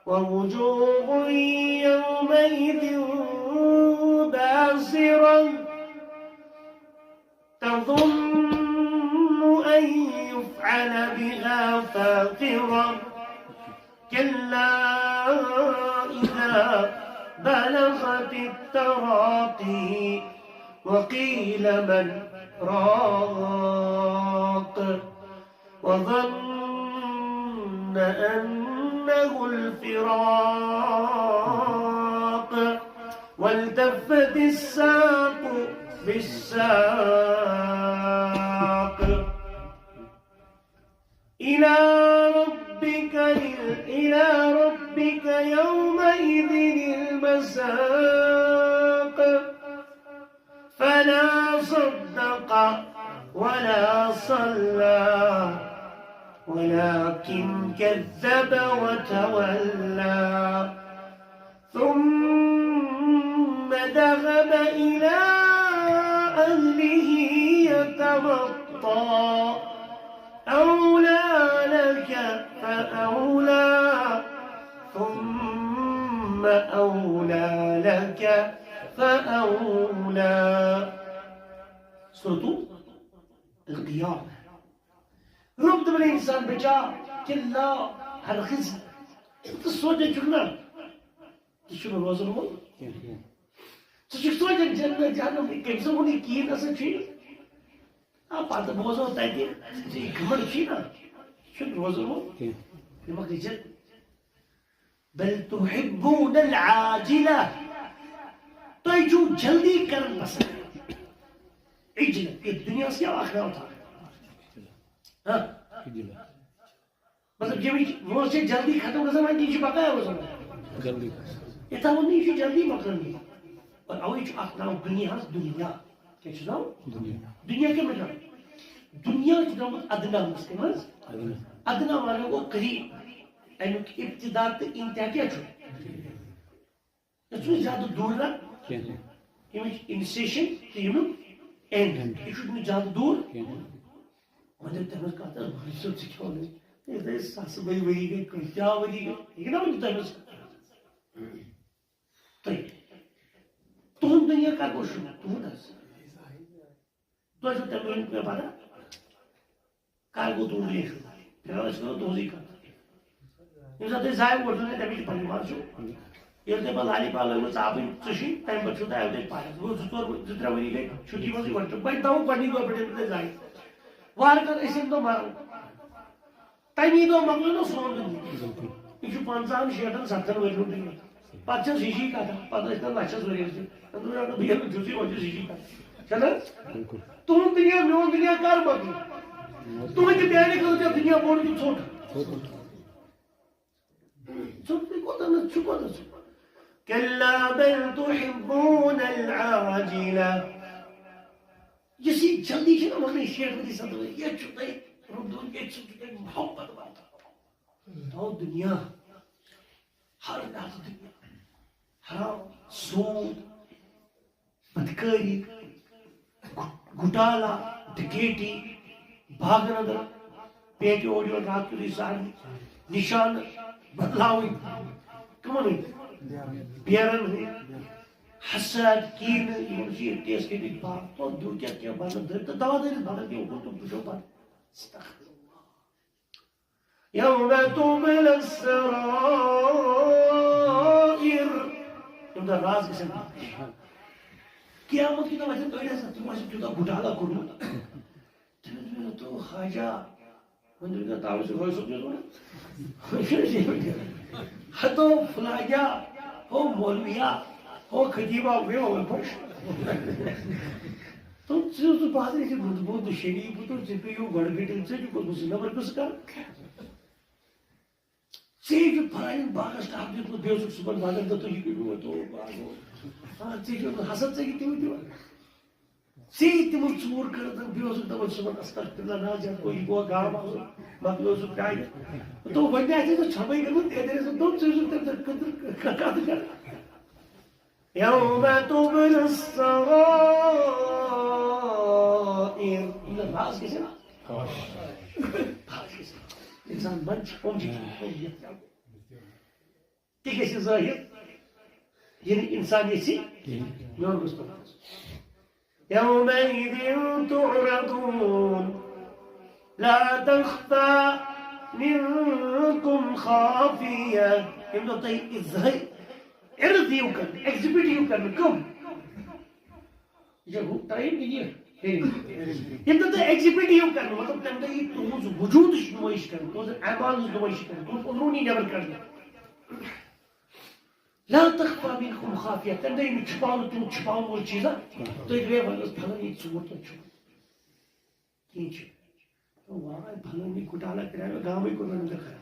ووجوه يومئذ باسرة تظن أن يفعل بها فاقرة كلا إذا بلغت التراقي وقيل من راق وظن أنه الفراق والتفت الساق بالساق إلى ربك إلى ربك يومئذ المساق فلا صدق ولا صلى ولكن كذب وتولى ثم ذهب إلى أهله يتمطى أولى لك فأولى ثم أولى لك فأولى سورة القيامة رب دپان انسان بچا کلا ہرگز ژٕ سونچان چھُکھ نا ژٕ چھُکھ نہٕ روزن وول ژٕ چھُکھ سونچان جنت جہنم کٔمۍ سُنٛد ووٚن یہِ کِہیٖنۍ نسا چھُے نہٕ آ پتہٕ بوزو تتہِ ژےٚ یہِ گمنڈ چھُے نا یہِ چھُنہٕ روزن وول یہِ مۄکلہِ جنت بل تحبون العاجلة تۄہہِ چھُو جلدی کران پسند عجلت یہِ دُنیاہس کیٛاہ اکھ ناو تھاو ہاں مطلب ییٚمِچ وٲنٛس چھِ جلدی ختم گژھان وۄنۍ یہِ چھِ بقایا روزان جلدی یہِ تھاوُن نہٕ یہِ چھُ جلدی مۄکلان یہِ اور اَوَے چھُ اکھ ناو دُنیاہس دُنیا کیٛاہ چھُ ناو دُنیا دُنیا کیٛاہ مطلب دُنیا چھُ درٛامُت ادناہس کیٛاہ منٛز ادنا معنی گوٚو قریب اَمیُک ابتدا تہٕ انتہا کیٛاہ چھُ یہِ چھُنہٕ زیادٕ دوٗر نہ کینٛہہ۔ ییٚمِچ انسیشن تہٕ ییٚمیُک اینڈ۔ اینڈ۔ یہِ چھُنہٕ زیادٕ دوٗر کینٛہہ۔ وۄنۍ ییٚلہِ تٔمِس کَتھ ٲس، بہٕ چھُس ژٕ کھیوٚن۔ یہِ گٔے ساسہٕ بٔدۍ ؤری گٔے، کٔژ کیٛاہ ؤری گٔے، یہِ چھُنہ وۄنۍ تٔمِس۔ تُہۍ، تُہُنٛد دُنیا کَتھ گوٚو شروٗع؟ تُہُنٛد حظ۔ تۄہہِ چھو تَمہِ برونٛہہ مےٚ پَتہ، کَر گوٚو تُہُنٛد ریشن؟ فِلحال ٲسۍ کران تُہٕنٛزٕے کَتھ۔ ییٚمہِ ساتہٕ تُہۍ زایہِ ووٚٹھ دیُت، تَمِچ چھِ پَنٕنۍ وَتھ چھُو۔ ییٚلہِ تۄہہِ پَتہٕ لالی پال لٲگِو ژاپٕنۍ ژٕ چھُے، تَمہِ پَتہٕ چھُو تۄہہِ اَتہِ پَتہٕ۔ گوٚو زٕ ژور ؤ-، زٕ ترٛےٚ ؤری گٔے چھُٹی منٛزٕے گۄڈٕ۔ تہٕ بَچہٕ دَپان گۄڈٕنِکۍ دۄہ پٮ۪ٹھ ییٚلہِ تۄہہِ زایہِ۔ وارٕ کارٕ أسۍ ییٚمہِ دۄہ مَرو۔ تَمی دۄہ مۄکلو نہ سون دُنیا۔ بِلکُل۔ یہِ چھُ پنٛژاہَن، شیٹھَن، سَتھَن ؤرۍ ہُنٛد دُنیا۔ پتہٕ چھس ہِشی کتھا، پتہٕ ٲسۍ تن لچھس ؤرۍ یس تہِ۔ أمۍ دوٚپ، "اَدٕ بہٕ ییٚلہِ چھُسٕے، وۄنۍ چھُس ہِشی کتھا۔" چھےٚ نہ حظ؟ بِلکُل۔ تُہُنٛد دُنیا، میون دُنیا کر مۄکلہِ؟ تُہٕنٛدِ میانہِ خٲطرٕ چھا دُنیا بوٚڑ کِنہٕ ژھوٚٹ؟ ژھوٚٹُے کوٗتاہ نہ چھُ، کوٗتاہ چھُ؟ كلا بل تحبون العاجلة۔ یُس یہِ جلدی چھِ نہ مۄکلان، شیٹھ ؤری، ستتھ ؤری، ییٚتہِ چھُ تۄہہِ رُت دِوان، ییٚتہِ چھُ تۄہہِ محبت واتان۔ تو دُنیا، ہر لحظہٕ دُنیا۔ حرام، سود، بدکٲری، گُ-، گُٹالا، ڈکیتی، باغن اندر پیٹہِ اورٕ یورٕ راتھ کیُتھُے سارنٕے، نِشانہٕ بدلاوٕنۍ۔ کٕمن ہٕنٛدۍ؟ بیرن ہٕنٛدۍ۔ حسد، کینہٕ، یِمن چھِ یہِ ٹیس کٔرِتھ باغ۔ تو دیُت یتھ کینٛہہ بدل دٲرِتھ تہٕ دوا دٲرِتھ بدل کینٛہہ اوٚکُن تہٕ وٕچھو پتہٕ۔ استغفر اللہ۔ يوم تبلى السرائر۔ ییٚمہِ دۄہ راز گژھن پَتہٕ۔ قیامت کہِ دۄہ وَتھن أڑۍ آسن، تِمو آسہِ تیوٗتاہ گُٹالا کوٚرمُت۔ تٔمِس دوٚپ مےٚ، "تو خواجہ"، وۄنۍ دوٚپ مےٚ، "تَوَے چھُ رٲژ صٲب تہِ وَنان۔ ہَتو فلاجا، ہو مولویا، ہو خطیبا، مےٚ وَن خۄش۔" تہٕ ژٕ اوسُکھ بازرٕ یِتھُے بُدھ بُدھ شریٖف تہٕ ژےٚ پیٚیو گۄڈٕ گٔٹِل، ژےٚ چھُکھ اوسمُت زٕ نمبر قٕصہٕ کَرُن۔ ژےٚ چھُ فلٲنۍ باغس ٹَپھ دیُتمُت، بیٚیہِ اوسُکھ صُبحن ونان، دوٚپُن، "یہِ کیٛاہ گوٚو، تو باغ اوس۔" آ، ژےٚ چھُ حسد، ژےٚ کیٛاہ تِمو تہِ ونان؟ ژےٚ تِمن ژوٗر کٔرٕتھ، بیٚیہِ اوسُکھ دَپان صُبحن، "استغفر اللہ، نہ حظ، یَتھ گوٚو، یہِ گوٚو گام اَصٕل، مۄکلیو سُہ پرٛانہِ۔" تو وۄنۍ تہِ آسہِ نہٕ ژھۄپَے گٔمٕژ، تیٚلہِ ٲسۍ نہٕ تِم، ژٕ ٲسٕکھ تَمہِ ساتہٕ کٔدٕر کَتھ کَران۔ يوم تبلى السرائر۔ ییٚلہِ راز گژھِ نا؟ راز گژھِ۔ اِنسان بَنہِ چھِ، یِم چھِ، یِم چھِ۔ تہِ گژھِ ظٲہِر، ییٚلہِ اِنسان یژھِ، میون گوٚژھ پَتہٕ آسُن۔ يومئذ تعرضون لا تخفى منكم خافية۔ ییٚمہِ دۄہ تۄہہِ یہِ ظٲہِر، عرض یِیِو کرنہٕ، ایگزِبِٹ یِیِو کرنہٕ، کٕم؟ یہِ چھا ہُہ ٹایم کِنہٕ یہِ؟ ییٚمہِ دۄہ تۄہہِ ایگزِبِٹ یِیِو کرنہٕ، مطلب، تَمہِ دۄہ یی تُہٕنٛز وجوٗدٕچ نُمٲیِش کرنہٕ، تُہٕنٛزِ اعمالٕچ نُمٲیِش کرنہٕ، تُہُنٛد اندروٗنی نٮ۪بر کڑنہٕ۔ لا تخفى منكم خافية، تَمہِ دۄہ یی نہٕ چھُپاونہٕ تِم چھُپاوَن وٲلۍ چیٖزا۔ تُہۍ دَپِو، "ہے، وۄنۍ ٲس فلٲنی ژوٗر، تۄہہِ چھُو کینٛہہ چھُ۔" واے، فلٲنی گُٹالا کریو، گامٕے کوٚر وۄنۍ خراب۔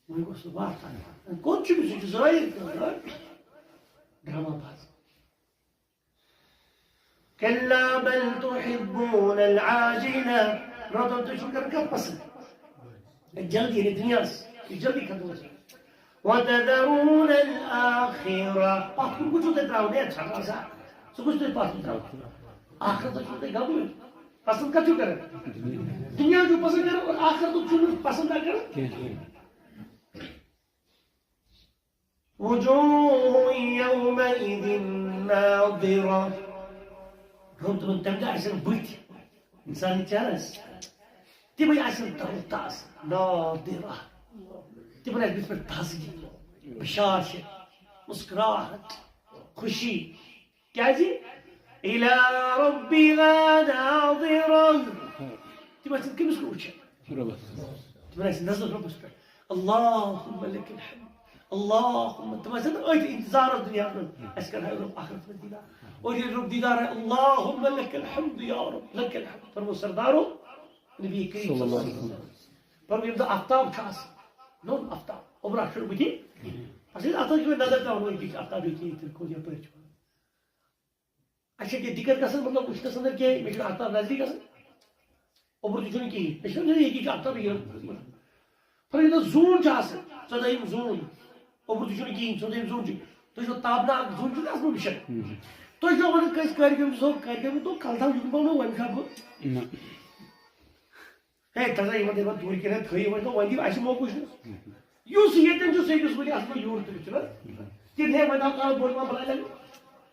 وۄنۍ گوٚژھ نہٕ وَتھ آسٕنۍ۔ کوٚت چھُ سُہ چھُ ظٲہِر کران، ڈرامہ باز۔ كلا بل تحبون العاجلة۔ برٛونٛہہ تُہۍ چھِو کران کَتھ پسنٛد؟ جلدی، یعنی دُنیاہَس، یہِ جلدی ختم گژھِ۔ وتذرون الآخرة۔ پَتھ کُن کُس چھُو تُہۍ ترٛاوان؟ ہے، ژھٹھ آسا، سُہ کُس چھُو تُہۍ پَتھ کُن ترٛاوان؟ آخرت چھُو تُہۍ غمٕے۔ پسنٛد کَتھ چھُو کران؟ دُنیا چھُو پسنٛد کران اور آخرت چھُو نہٕ پسنٛد کران۔ وجوه يومئذ ناضرة۔ گوٚو تِمن تَمہِ دۄہ آسن بٕتھۍ، اِنسانٕکۍ چہرس، تِمے آسن تر و تازٕ، ناضرة۔ تِمن آسہِ بٕتھِ پٮ۪ٹھ تازگی، بشاشت، مسکراہٹ، خوشی۔ کیازِ؟ إلى ربها ناظرة۔ تِم آسن کٔمِس کُن وٕچھان؟ رۄبس۔ تِمن آسہِ نظر رۄبس پٮ۪ٹھ۔ اللهم لك الحمد۔ اللهم، تِم آسن أتھۍ انتظارس دُنیا منٛز، اَسہِ کر ہا رۄب آخرت منٛز دیدار۔ اور ییٚلہِ رۄب دیدار آے، اللهم لك الحمد يا رب، لك الحمد۔ فرمو سردارو، نبی کریم صلی اللہ علیہ وسلم۔ فرمو ییٚمہِ دۄہ آفتاب چھُ آسان، نوٚن آفتاب، اوٚبرا چھُنہٕ بٕتھِ۔ اَسہِ ٲسۍ اَتھ أکۍ نظر ترٛاوان، أکِس آفتاب ییٚتہِ، ییٚتہِ کوٚت یَپٲرۍ چھُ۔ اَسہِ چھِ ییٚکیٛاہ دِقت گژھان، مطلب، وٕچھنَس اَندَر کینٛہہ، مےٚ چھُنہٕ آفتاب نظرِ گژھان۔ اوٚبُر تہِ چھُنہٕ کِہیٖنۍ۔ مےٚ چھُنہٕ ییٚکیٛاہ چھُ آفتاب یہِ۔ پَتہٕ ییٚلہِ زوٗن چھُ آسان، ژۄدٲہِم زوٗن، اوٚبُر تہِ چھُنہٕ کِہیٖنۍ، ژۄدٲہِم زوٗن چھُ۔ تُہۍ چھُو تابناک زوٗن چھُ نہ آسان وٕچھان۔ تُہۍ چھُو وَنان کٲنٛسہِ کٲرۍ گٔمٕتۍ سُہ کٲرۍ گٔمٕتۍ، دوٚپ، کَلہٕ تھاو یُکُن پَہَن وۄنۍ کھٮ۪مہٕ بہٕ۔ نہ۔ ہے، تَتھ ہا یِمَن دَپان دوٗرِ کِنۍ ہے تھٲیِو وۄنۍ، دوٚپ، وۄنۍ دِیِو اَسہِ موقعہٕ وٕچھنَس۔ یُس ییٚتٮ۪ن چھُ، سُہ ہیٚکہِ سُہ ؤنِتھ، اَصٕل پٲٹھۍ یوٗر تُلِتھ، چھُنہ؟ کِنہٕ ہے، وۄنۍ آو کانٛہہ بوٚڑ پَہَن بَلاے لَگہِ۔ وۄنۍ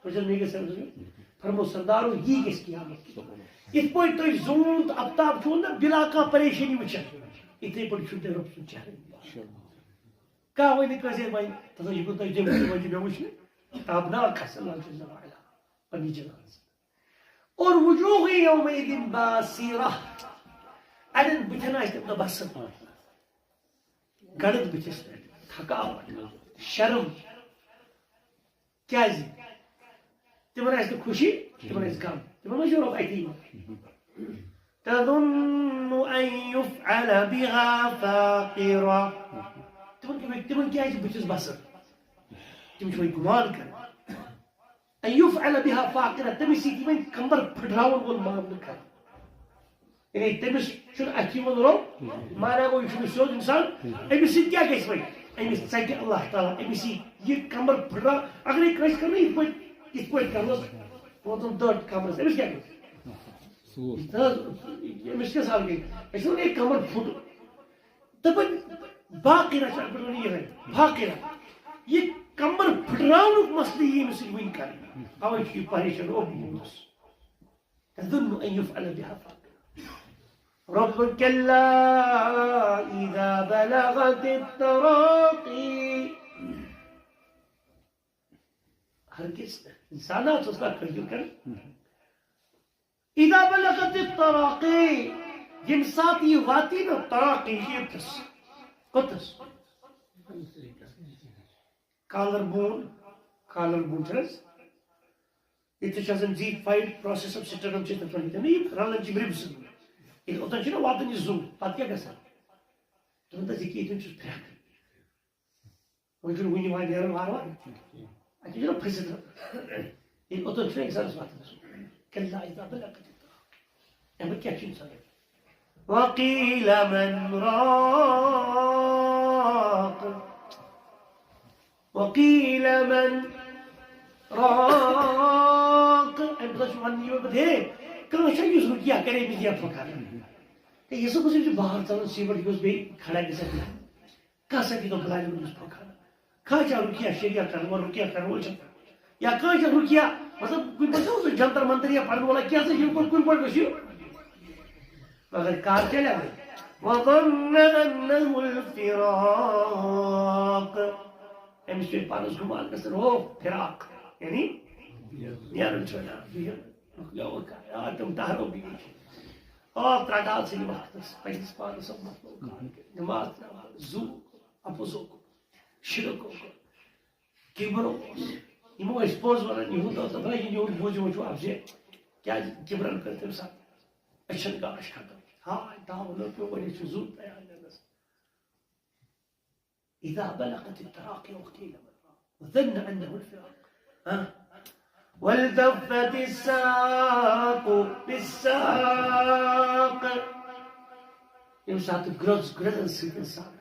چھَس نبی صلی اللہ علیہ وسلم فرمو، سردارو، یی گژھِ قیامت۔ یِتھ پٲٹھۍ تُہۍ زوٗن تہٕ افتاب چھُو نہ بِلا کانٛہہ پریشٲنی وٕچھان، یِتھَے پٲٹھۍ چھُو تۄہہِ رۄب سُنٛد چہرٕ۔ کانٛہہ وَنہِ کٲنٛسہِ، وۄنۍ تَتھ اوس یہِ کوٚت تۄہہِ دِمُت، وۄنۍ چھُ مےٚ وٕچھنہٕ۔ تابناک آسہِ اللہ جل وعلا پنٛنہِ جلالہٕ سۭتۍ۔ اور وجوہ یومئذ باسرہ، اَڑٮ۪ن بٕتھٮ۪ن آسہِ تَمہِ دۄہ بصر، گڑد بٕتھِس پٮ۪ٹھ، تھکاوٹ، شرم۔ کیازِ؟ تِمن آسہِ نہٕ خوشی، تِمن آسہِ غم۔ تِمن ما چھُ رۄب اَتی یِوان؟ تظن أن يفعل بها فاقرة۔ تِمن کیٛاہ، تِمن کیٛازِ بٕتھِس بصر؟ تِم چھِ وۄنۍ گُمان کران۔ أن يفعل بها فاقرة، تٔمِس سۭتۍ یِوان کمبر پھٕٹراوَن وول معاملہٕ کرنہٕ۔ یعنی تٔمِس چھُنہٕ اَتھِ یِوان رۄب، معنی گوٚو، یہِ چھُنہٕ سیوٚد اِنسان، أمِس سۭتۍ کیٛاہ گژھِ وۄنۍ؟ أمِس ژَٹہِ اللہ تعالیٰ، أمِس یی یہِ کمبر پھٕٹراو۔ اگرے کٲنٛسہِ کرنہٕ یِتھ پٲٹھۍ، یِتھ پٲٹھۍ کرنَس، ووتُن دٔٹ کمرَس، أمِس کیٛاہ گژھِ؟ سوٗر۔ نہ حظ، أمِس کیٛاہ سَل گٔے؟ أسۍ چھِ وَنان، یہِ کمبر پھُٹ۔ دَپان، باقٕے رَچھ اَتھ پٮ۪ٹھ وَنان یِہوٚے، باقٕے رَچھ۔ یہِ کمبر پھٕٹراونُک مسلہٕ یی أمِس سۭتۍ وٕنہِ کرنہٕ۔ اَوَے چھُ یہِ پریشان، اوٚہ، بہٕ موٗدُس۔ تظن أن يفعل بها فاقرة۔ رب كلا إذا بلغت التراقي۔ ہرگز اِنسان آسہِ اوس نہٕ کٲفِر کران۔ إذا بلغت التراقي، ییٚمہِ ساتہٕ یہِ واتی نہ تراقی ییٚتس، کوٚتس؟ کالر بون، کالر بون چھِ حظ؟ ییٚتہِ چھِ آسان زی فایِو پروسیس آف سٹرنم چھِ تَتھ وَنان، یِم رَلان چھِ یِم رِبٕس۔ ییٚلہِ اوٚتَن چھِنہ واتان یہِ زُو، پَتہٕ کیٛاہ گژھان؟ تِمَن دَپہِ یہِ کہِ ییٚتٮ۪ن چھُس پھرٛکھ۔ وۄنۍ چھُنہٕ وُنہِ یِوان نیرُن وارٕ وارٕ۔ اَتہِ چھُنہ پھٔسِتھ۔ ییٚلہِ اوٚتَن چھُنہ اِنسانَس وَتھ گژھُن۔ کَلّا اِذا بَلَغَتِ التَّرَاقِی۔ اَمہِ پَتہٕ کیٛاہ چھُ اِنسان؟ وَقِيلَ مَنْ رَاقٍ۔ وَقِيلَ مَنْ رَاقٍ۔ اَمہِ پَتہٕ چھُ وَننہٕ یِوان پَتہٕ، ہے، کانٛہہ چھا یُس رُقیہ کَرِ أمِس یا پھۄکھ اَنہِ؟ ہے، یہِ سا گوٚژھ أمِس بار ژَلُن، سیٖمَٹھ گوٚژھ بیٚیہِ کھڑا گٔژھِتھ۔ کانٛہہ سا دِتو بُلایہِ گوٚمُت پھۄکھ اَنان۔ کانٛہہ چھا رُقیہ شریعت کَرَن وول، رُقیہ کَرَن وول چھا؟ یا کانٛہہ چھا رُقیہ، مطلب، کُنہِ پٲٹھۍ چھا اوسمُت جنتر منتر یا پَرَن وول، کیٛاہ سا چھُ، یِم پٲٹھۍ، کُنہِ پٲٹھۍ گٔژھِو۔ مگر کَر چَلہِ اَوے۔ وَظَنَّ أَنَّهُ الْفِرَاقُ۔ أمِس چھُ پانَس گُمان گژھان، ہو، فِراق، یعنی نیرُن چھُ وَنان، بِہُن، مۄکلیو کار، آ، تِم ٹہرو بِہِتھ۔ آ، ترٛٹان ژھٕنہِ وقتَس، پنٛنِس پانَس سۭتۍ مۄکلو کار، نٮ۪ماز ترٛاوان، زُو، اَپُز اوکُن، شِرک اوکُن، کِبر اوس۔ یِمو ٲسۍ پوٚز وَنان، یِہُنٛد اوس دَپان، یہِ یِہُنٛد بوٗزِو وٕچھِو اَپزِ، کیٛازِ کِبرَن کٔر تٔمۍ ساتہٕ أچھَن گاش ختم۔ ہاے، تاوَن پیوٚو، وۄنۍ چھُ زُو تیار نِنَس۔ إذا بلغت التراقي وقيل من راق وظن أنه الفراق۔ ها؟ والتفت الساق بالساق۔ ییٚمہِ ساتہٕ گرٛۄز گرٛۄزَن سۭتۍ اِنسان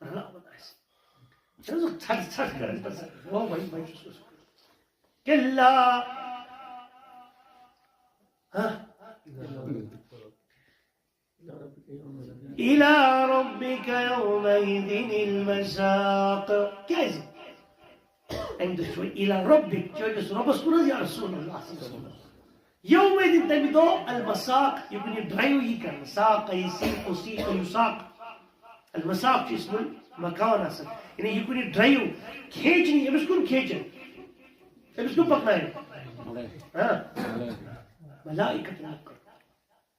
رلاوان آسہِ۔ چھُنہ سُہ ژھَٹھ ژھَٹھ کران پَتہٕ۔ او وۄنۍ، وۄنۍ چھُس بہٕ۔ كلا۔ ہاں؟ إلى ربك يومئذ المساق۔ کیٛازِ؟ أمۍ دوٚپ، چھُ إلى ربك، چٲنِس رۄبَس کُن حظ یا رسول اللہ صلی اللہ علیہ وسلم۔ یومئذ، تَمہِ دۄہ، المساق، یہِ کُنہِ ڈرٛایو یی کرنہٕ، ساق یسیق، سیق یساق۔ المساق چھُ اسم المکان آسان، یعنی یہِ کُنہِ ڈرٛایو، کھینچنہِ، أمِس کُن کھینچن، أمِس کُن پکناوِ۔ ہاں؟ ملائکۃ المکر۔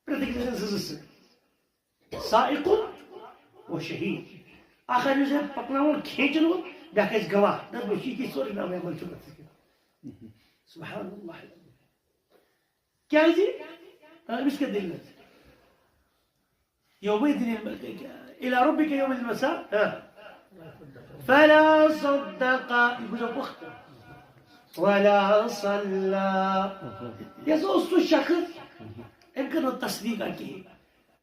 پرٛٮ۪تھ أکِس آسن زٕ زٕ سۭتۍ۔ سائق و شہید۔ اکھ آسہِ أمِس پکناوُن، کھینچن وول، بیٛاکھ آسہِ گواہ۔ دَپہِ، بہٕ چھُس یہِ سورُے نامہ عمل چھُ تَتھ سۭتۍ۔ سبحان اللہ۔ کیٛازِ؟ آ، أمِس کیٛاہ دٔلیٖل حظ؟ یومئذ المساق، إلى ربك يومئذ المساق۔ آ۔ فلا صدق، یہِ گوٚو پُختہٕ۔ ولا صلى۔ یہِ ہسا اوس سُہ شخص، أمۍ کٔر نہٕ تصدیٖقا کِہیٖنۍ۔